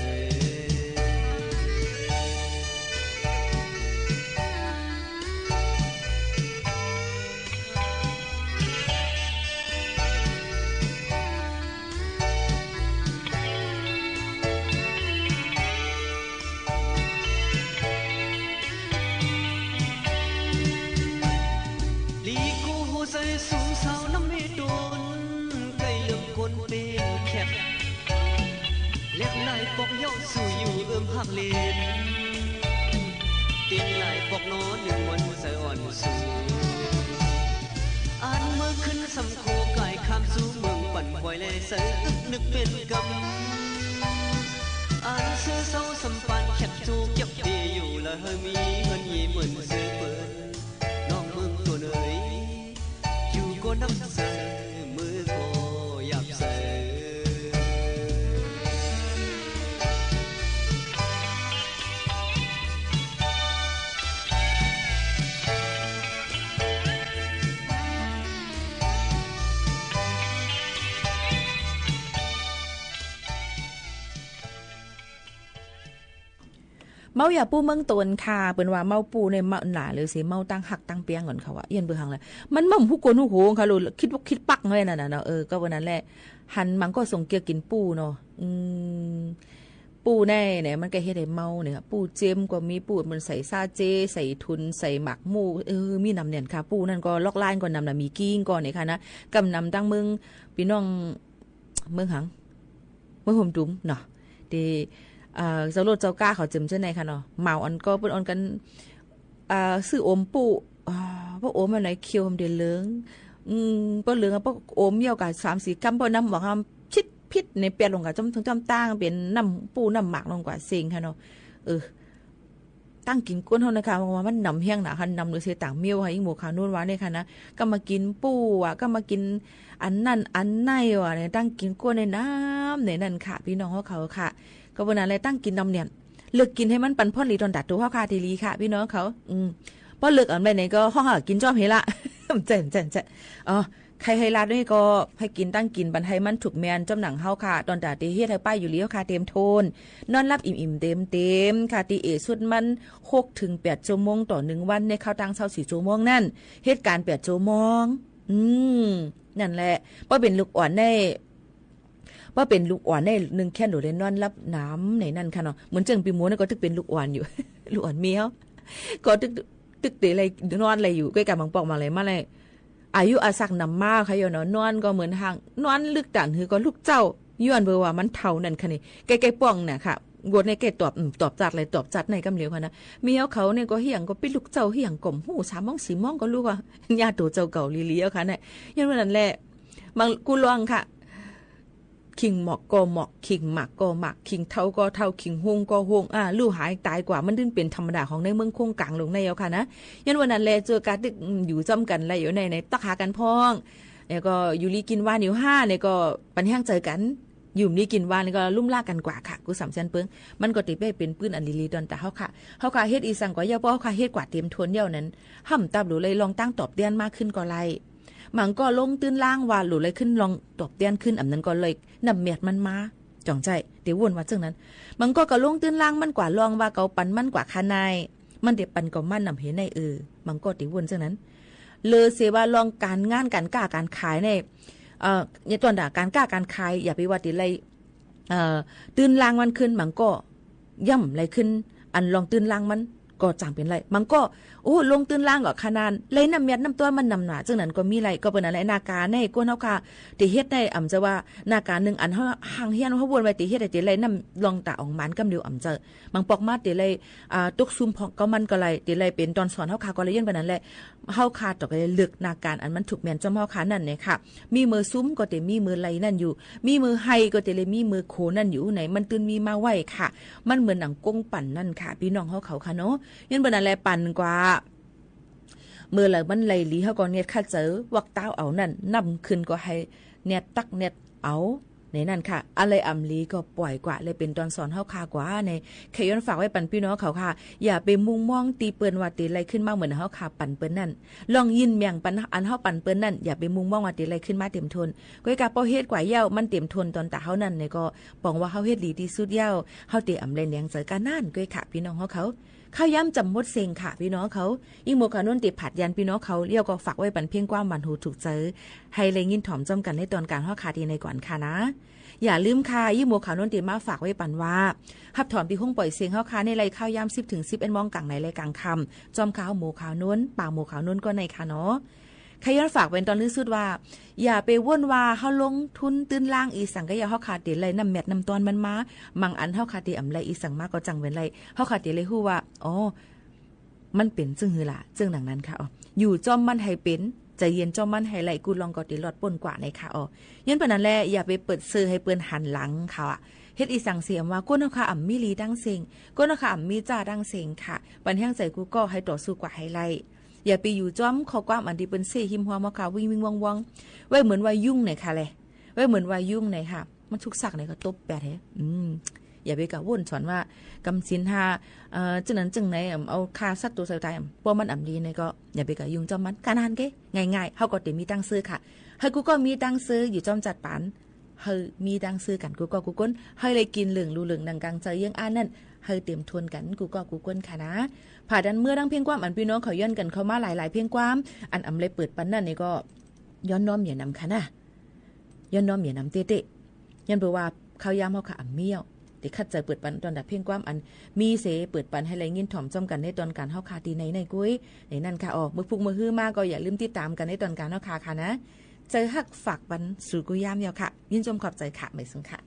ลีกูฮู้ใจ๋สูสาวนำแม่ตน ใก้เริ่มก้นเป๋นแขก แหลกหลายปอกเย้าสู่อยู่เอิ้มฮักเหลน เป๋นหลายปอกน้อนึ่งวันใจ๋อ่อนสู่ อันเมื่อคืนสำโคก่ายข้ามสู่เมืองปั่นควายแลใจ๋อึกนึกเป๋นกำ อันซื่อเศร้าสำปานแขกจูเก็บดีอยู่ และมีเฮือนเย่เหมือนเสือเปิ้น น้องเมืองตนเอ๋ย อยู่ก็นักใจ๋ เมือก็อยากใจ๋ เมาอย่าปู้เมืองตนค่ะ เปิ้นว่าเมาปู้เนี่ยเมาหนาเลยเส เมาตั้งฮักตั้งเปียงก่อนเขาอะ เอี้ยนเปื้อหังเลย มันเมาฮู้โกนฮู้โหงค่ะ ลูก คิดวอกคิดปักไว้นั่นน่ะเนาะ เออ ก็วันนั้นแหละ หันมังก็ส่งเกียร์กิ๋นปู้เนาะ อืม ปู้แน่เนี่ย มันก็เฮ็ดหื้อเมาเนี่ย ปู้เจ๊มก็มี ปู้มันใส่ซาเจ ใส่ทุน ใส่หมากหมู่ เออ มีนำเนี่ยค่ะ ปู้นั่นก็ลอกล้านก็นำนะ มีกิ้งก็เนี่ยค่ะนะ กำนำตั้งเมือง ปี้น้อง เมืองหัง มวยโฮมตุ้มเนาะ ตี้ เอ่อ เจ้ารถเจ้าก้าเขาเจิมเจ้าไหนค่ะเนาะ เหมาอันก็เปิ้นอ่อนกั๋น อ่า ซื้อโอมปู้ อ่า บ่โอมอันไหนเขียวมันเด๋เหลือง อืม บ่เหลืองอะ บ่โอมเยี่ยวกั๋นสามสี่กำ บ่น้ำหวังอะ ชิดผิดในเปียดลงกั๋นจ้อม จ้อมตั้งเป๋นน้ำปู้น้ำหมากลงกว่าเซ็งค่ะเนาะ เออ ตังกิ๋นก้นเฮานะคะ ว่ามันหนำแฮงหนาค่ะ หนำเหลือเสียต่างเมี้ยวค่ะ อิ้งหมวกขาวนุ่นว่าเนี่ยค่ะนะ ก็มากิ๋นปู้อะ ก็มากิ๋นอันนั้นอันไหนวะเนี่ย ตังกิ๋นก้นในน้ำในนั้นค่ะ ปี้น้องเฮาเขาค่ะ ก็เปิ้นนั่นแหละ ตังกิ๋นนำเนี่ย เลือกกิ๋นหื้อมันปันผลดีต๋อนตาตั๋วเฮาค่ะ ตี้หลีค่ะ ปี้น้องเขา อืม พอเลือกอันใดไหนก็ฮ้องหากิ๋นจ้อมเฮละ แจ้ง แจ้ง แจ้ง อ๋อ ใค่หื้อลาดนี่ก็หื้อกิ๋นตังกิ๋นปันหื้อมันถูกแมนจ้อมหนังเฮาค่ะ ต๋อนตาตี้เฮ็ดหื้อป้ายอยู่หลีเฮาค่ะ เตรียมโทน นอนหลับอิ่มๆ เต็มๆ ค่ะ ตี้เอสุดมันหกเถิงแปดจั่วโมงต่อหนึ่งวัน ในเข้าตังเช้าสี่จั่วโมงนั้น เฮ็ดก๋านแปดจั่วโมง อืม นั่นแหละ บ่เป๋นลูกอ่อนได้ บ่เป๋นลูกอ่อนได้นึ่งแค่นโดดเลยนอนหลับหนำในนั้นค่ะเนาะ เหมือนเจิ่งปี้หมูนี่ก็ตึกเป๋นลูกอ่อนอยู่ ลูกอ่อนแมว ก็ตึก ตึกเต๋เลยนอนเลยอยู่ ก้อยก๋าบางปอกมาเลยมาเลย อายุอาสักนำมาค่ะโยเนาะ นอนก็เหมือนห่าง นอนลึกตันหื้อก็ลุกเจ๊า ย้อนเปื้อว่ามันเฒ่านั่นค่ะนี่ ใก้ๆ ป้องน่ะค่ะ บทนี่ใก้ตอบ อืม ตอบจัดเลย ตอบจัดในกำเหลียวค่ะนะ เมียเขาเนี่ยก็เหี่ยงก็ปิ๊ดลุกเจ๊า เหี่ยงก็บ่ฮู้ สามโมงสี่โมงก็ลุกอะ ย่าตั๋วเจ้าเก่าหลีๆ ค่ะเนี่ย ย้อนว่านั่นแหละ บางกู้ลองค่ะ คิงหมอกก็หมอก คิงหมากก็หมาก คิงเฒ่าก็เฒ่า คิงฮวงก็ฮวง อ่า ลู่หายต๋ายกว่า มันตึงเป๋นธรรมดาของในเมืองโค้งก๋างลงในเอาค่ะนะ ย้อนว่านั่นแหละ เจื้อกาตึก อืม อยู่จ้อมกั๋นแลอยู่ใน ในตักหากั๋นพ่อง แล้วก็อยู่หลีกิ๋นหวานอยู่ห้า เนี่ยก็ปันแฮงใจ๋กั๋น อยู่หลีกิ๋นหวาน แล้วก็ลุ่มลากั๋นกว่าค่ะ กู้สามแสนเปิ้ง มันก็ติเป๋นปื้นอันหลีๆ ต๋อนตาเฮาค่ะ เฮาค่ะเฮ็ดอีสังกว่าเย้า เพราะเฮาค่ะเฮ็ดกว่าเตรียมโทนเย้านั้น ห่ำตับหลูเลยลองตั้งตอบแตนมาขึ้นก็ไล่ บางก็ลงตื้นล่างว่าหลูเลยขึ้นลองตอบแตนขึ้น อันนั้นก็เลยน้ำเม็ดมันมา จ่องใจ้ เต๋วนว่าเจิ่งนั้น บางก็ก็ลงตื้นล่างมันกว่าลองว่าเกาปันมันกว่าคะนาย มันเต๋ปันเกามันนำเหไหน เออ บางก็เต๋วนเจิ่งนั้น เลยเสียว่าลองก๋านงานก๋านก้าก๋านขายใน เอ่อ ในต๋อนด่าก๋านก้าก๋านขาย อย่าไปว่าเต๋ไล่ เอ่อ ตื้นล่างมันขึ้น บางก็ ย่ำไล่ขึ้น อันลองตื้นล่างมันก็จั่งเป๋นไล่ บางก็ โอ้ ลงตื้นล่างก็คะนาย ไล่น้ำเม็ดน้ำต้อนมันนำหนา เจิ่งนั้นก็มีไล่ ก็เปิ้นอันไล่ นาก๋าในก้นเฮาค่ะ เต๋เฮ็ดใน อ่ำจะว่านาก๋านึ่งอันเฮา ห่างเฮียนเฮาวนไว้ เต๋เฮ็ดใน เต๋ไล่น้ำลองต๋าอ่องหมานกำเหลียว อ่ำจะ บางปอกมาเต๋ไล่ อ่า ตกซุมพ่องเกามันก็ไล่ เต๋ไล่เป๋นต๋อนสอนเฮาค่ะ ก็ไล่ย้อนเป๋นนั่นแหละ เฮาค่ะต้องไล่เลือกนาก๋าอันมันถูกแมนจ้อมเฮาค่ะนั่นเนี่ยค่ะ มีเมื่อซุมก็เต๋มีเมื่อไล่นั่นอยู่ มีเมื่อไฮ่ก็เต๋ไล่มีเมื่อโขนั่นอยู่ ในมันตึงมีมาไว้ค่ะ มันเหมือนหนังกงปั่นนั่นค่ะ ปี้น้องเฮาเขาค่ะเนาะ ย้อนเป๋นนั่นแหละ ปั่นกว่า เมื่อไหร่มันไล่หลีเฮาก็เนียดคัดเจอ วักต้าวเอานั่น น้ำขึ้นก็หื้อเนียดตักเนียดเอา ในนั้นค่ะ อันใดอ่ำหลีก็ป่อยกว่า เลยเป๋นต๋อนสอนเฮาค่ะกว่า ใน ใค่ย้อนฝากไว้ปันปี้น้องเขาค่ะ อย่าไปมุ่งมองตี้เปิ้นว่าเต๋ไล่ขึ้นมาเหมือนเฮาค่ะปั่นเปิ้นนั่น ลองยินแม่งปันอันเฮาปั่นเปิ้นนั่น อย่าไปมุ่งมองว่าเต๋ไล่ขึ้นมาเต๋มโทน ก้อยก๋าปอเฮ็ดกว่าเย้า มันเต๋มโทนต๋อนต๋าเฮานั่นเนี่ยก็ ป๋องว่าเฮาเฮ็ดดีตี้สุดเย้า เฮาเต๋อ่ำไล่แหนงใจ๋ก้านั่นก้อยค่ะ ปี้น้องเฮาเขา ข้าวยามจ๋ำหมดเซ็งค่ะ ปี้น้องเขา อิ้งหมวกขาวนุ่นเต๋ผาดยานปี้น้องเขา แล้วก็ฝากไว้ปันเพียงความหวานหูถูกใจ๋ หื้อไล่ยินถ่อมจ้อมกั๋นในต๋อนก๋านเฮาค่ะตี้ในก่อนค่ะนะ อย่าลืมค่ะ อิ้งหมวกขาวนุ่นเต๋มาฝากไว้ปันว่า ฮับถ่อมตี้ห้องป่อยเสียงเฮาค่ะ ในไล่ข้าวยามสิบเถิงสิบเอ็ดโมงก๋างในและก๋างค่ำ จ้อมข้าวหมวกขาวนุ่น ปากหมวกขาวนุ่นก็ในค่ะเนาะ ใค่ย้อนฝากเป๋นต๋อนลือสุดว่า อย่าไปว่นว่าเฮาลงทุนตื้นล่างอีสังก็อย่า เฮาค่ะเต๋ไล่น้ำเม็ดน้ำต้อนมันมา บางอันเฮาค่ะเต๋อ่ำไล่อีสังมาก็จั่งเป๋นไล่ เฮาค่ะเต๋ไล่ฮู้ว่า อ๋อ มันเป๋นเจิ่งหื้อล่ะ เจิ่งหนังนั้นค่ะ อ๋อ อยู่จ้อมมันหื้อเป๋น ใจ๋เย็นจ้อมมันหื้อไล่ กู้ลองก็เต๋รอดป๊นกว่าในค่ะ อ๋อ ย้อนเป๋นนั่นแหละ อย่าไปเปิดเซอหื้อเปิ้นหันหลังค่ะ เฮ็ดอีสังเสียมว่า ก้นเฮาค่ะอ่ำมีหลีตั้งเซ็ง ก้นเฮาค่ะอ่ำมีจ้าตั้งเซ็งค่ะ ปันแฮงใจ๋กู้ก็หื้อต่อสู้กว่าหื้อไล่ อย่าไปอยู่จ้อมข้อความอันตี้เปิ้นเซหิมหัวเฮาค่ะ วิ่งๆ ว่องๆ ไว้เหมือนว่ายุ่งในค่ะแล ไว้เหมือนว่ายุ่งในค่ะ มันทุกสักในก็ตบแปดหื้อ อืม อย่าไปกะว่นสอนว่า กำศีลห้า เอ่อ เจิ่งนั้นเจิ่งไหน เอาฆ่าสัตว์ตั๋วสัตว์ต๋าย เพราะมันอ่ำดีในก็ อย่าไปกะยุ่งจ้อมมัน ก้านั่นเก้ ง่ายๆ เฮาก็เต๋มีตังเซอค่ะ หื้อกู้ก็มีตังเซอ อยู่จ้อมจัดปาน หื้อมีตังเซอกั๋นกู้ก็กู้ก้น หื้อไล่กิ๋นเหลิงลู่เหลิงหนังก๋างใจ๋เยื้องอันนั้น หื้อเต๋มโทนกั๋นกู้ก็กู้ก้นค่ะนะ ผ่าดันเมื่อดังเพียงความอันปี้น้องเขาย้อนกั๋นเข้ามาหลายๆ เพียงความ อันอ่ำไล่เปิดปันนั่นนี่ก็ ย้อนน้อมอย่านำค่ะนะ ย้อนน้อมอย่านำเต๊ะๆ ย้อนเปื้อว่าข้าวยามเฮาค่ะอ่ำมีเย้า เต๋คัดใจ๋เปิดปันต๋อนดับเพียงความอันมีเส เปิดปันหื้อไล่ยินถ่อมจ้อมกั๋นในต๋อนก๋านเฮาค่ะตี้ในในกุ้ย ในนั้นค่ะ อ๋อ มื้อพุกมื้อฮื้อมาก็อย่าลืมติดต๋ามกั๋นในต๋อนก๋านเฮาค่ะค่ะนะ ใจ๋ฮักฝากปันสู่กู้ยามเย้าค่ะ ยินจมขอบใจ๋ค่ะ หมายสุงค่ะ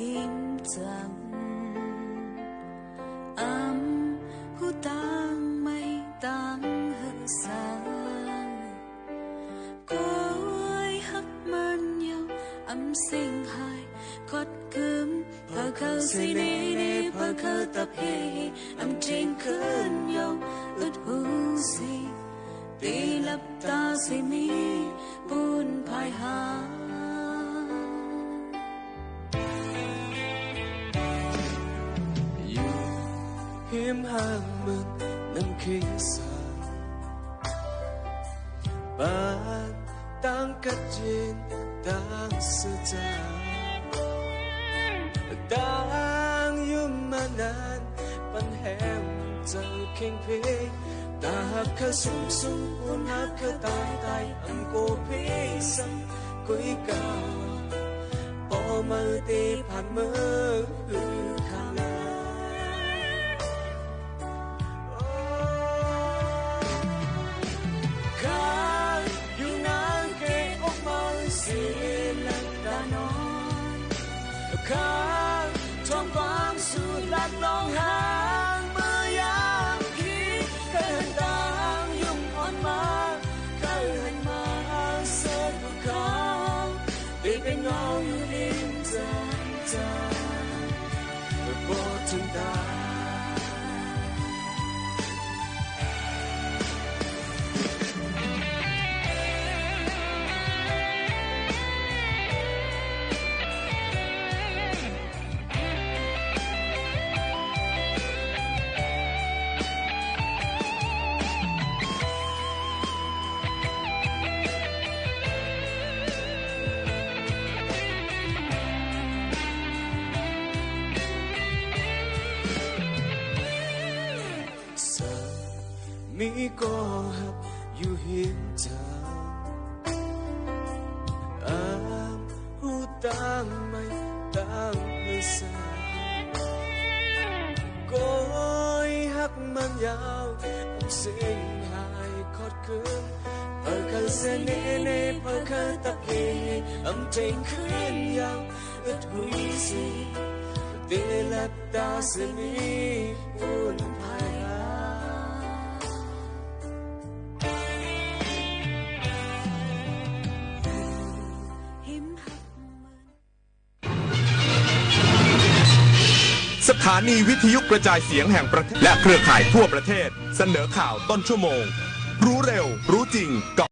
เอ็มจ๋ำ อำฮู้ตางใหม่ตางหื้อสัง ก้อยฮักมันเยาว์ อำเส้งหายขอดกึม เผาเขาเสน่ห์ เผาเขาตับเห อำเตรงขึ้นเยาว์ อึดหูเส เตหลับต๋าเสมี ปูนผายหา อยู่ฮิมห้างเมืองน้ำเข็งใส ปานตางกัดเย็นตางเสือจา ตางอยู่มานาน ปันแหมเจ้าเข็งเพ ตาฮักเขาสูงสูง ปูนฮักเขาตายตาย อำโกเพสัง กุยกาว ปอเมื่อเตผ่านเมื่อคือคาลา ข้าอยู่นาเกะอกเมาเสลักตาน้อย ข้าท่องความสูดลัดลองหางเมื่อยามคิด เกิดตางยุ่งอ่อนมา เกิดหันมาเสิร์ฟเขา เตเป๋นเงาอยู่ริมจานจาน บ่เถิงตาย สามีก็ฮักอยู่เฮียงเจ้า อำฮู้ตางใหม่ตางหื้อสัง ก้อยฮักมันเยาว์ อำเส้งหายขอดกึม เผาเขาเสน่ห์ เผาเขาตับเห อำเตรงขึ้นเยาว์ อึดหูเส เตหลับต๋าเสมี ปูนผายหา สถานีวิทยุกระจายเสียงแห่งประเทศ และเครือข่ายทั่วประเทศ เสนอข่าวต้นชั่วโมง รู้เร็ว รู้จริง เกาะ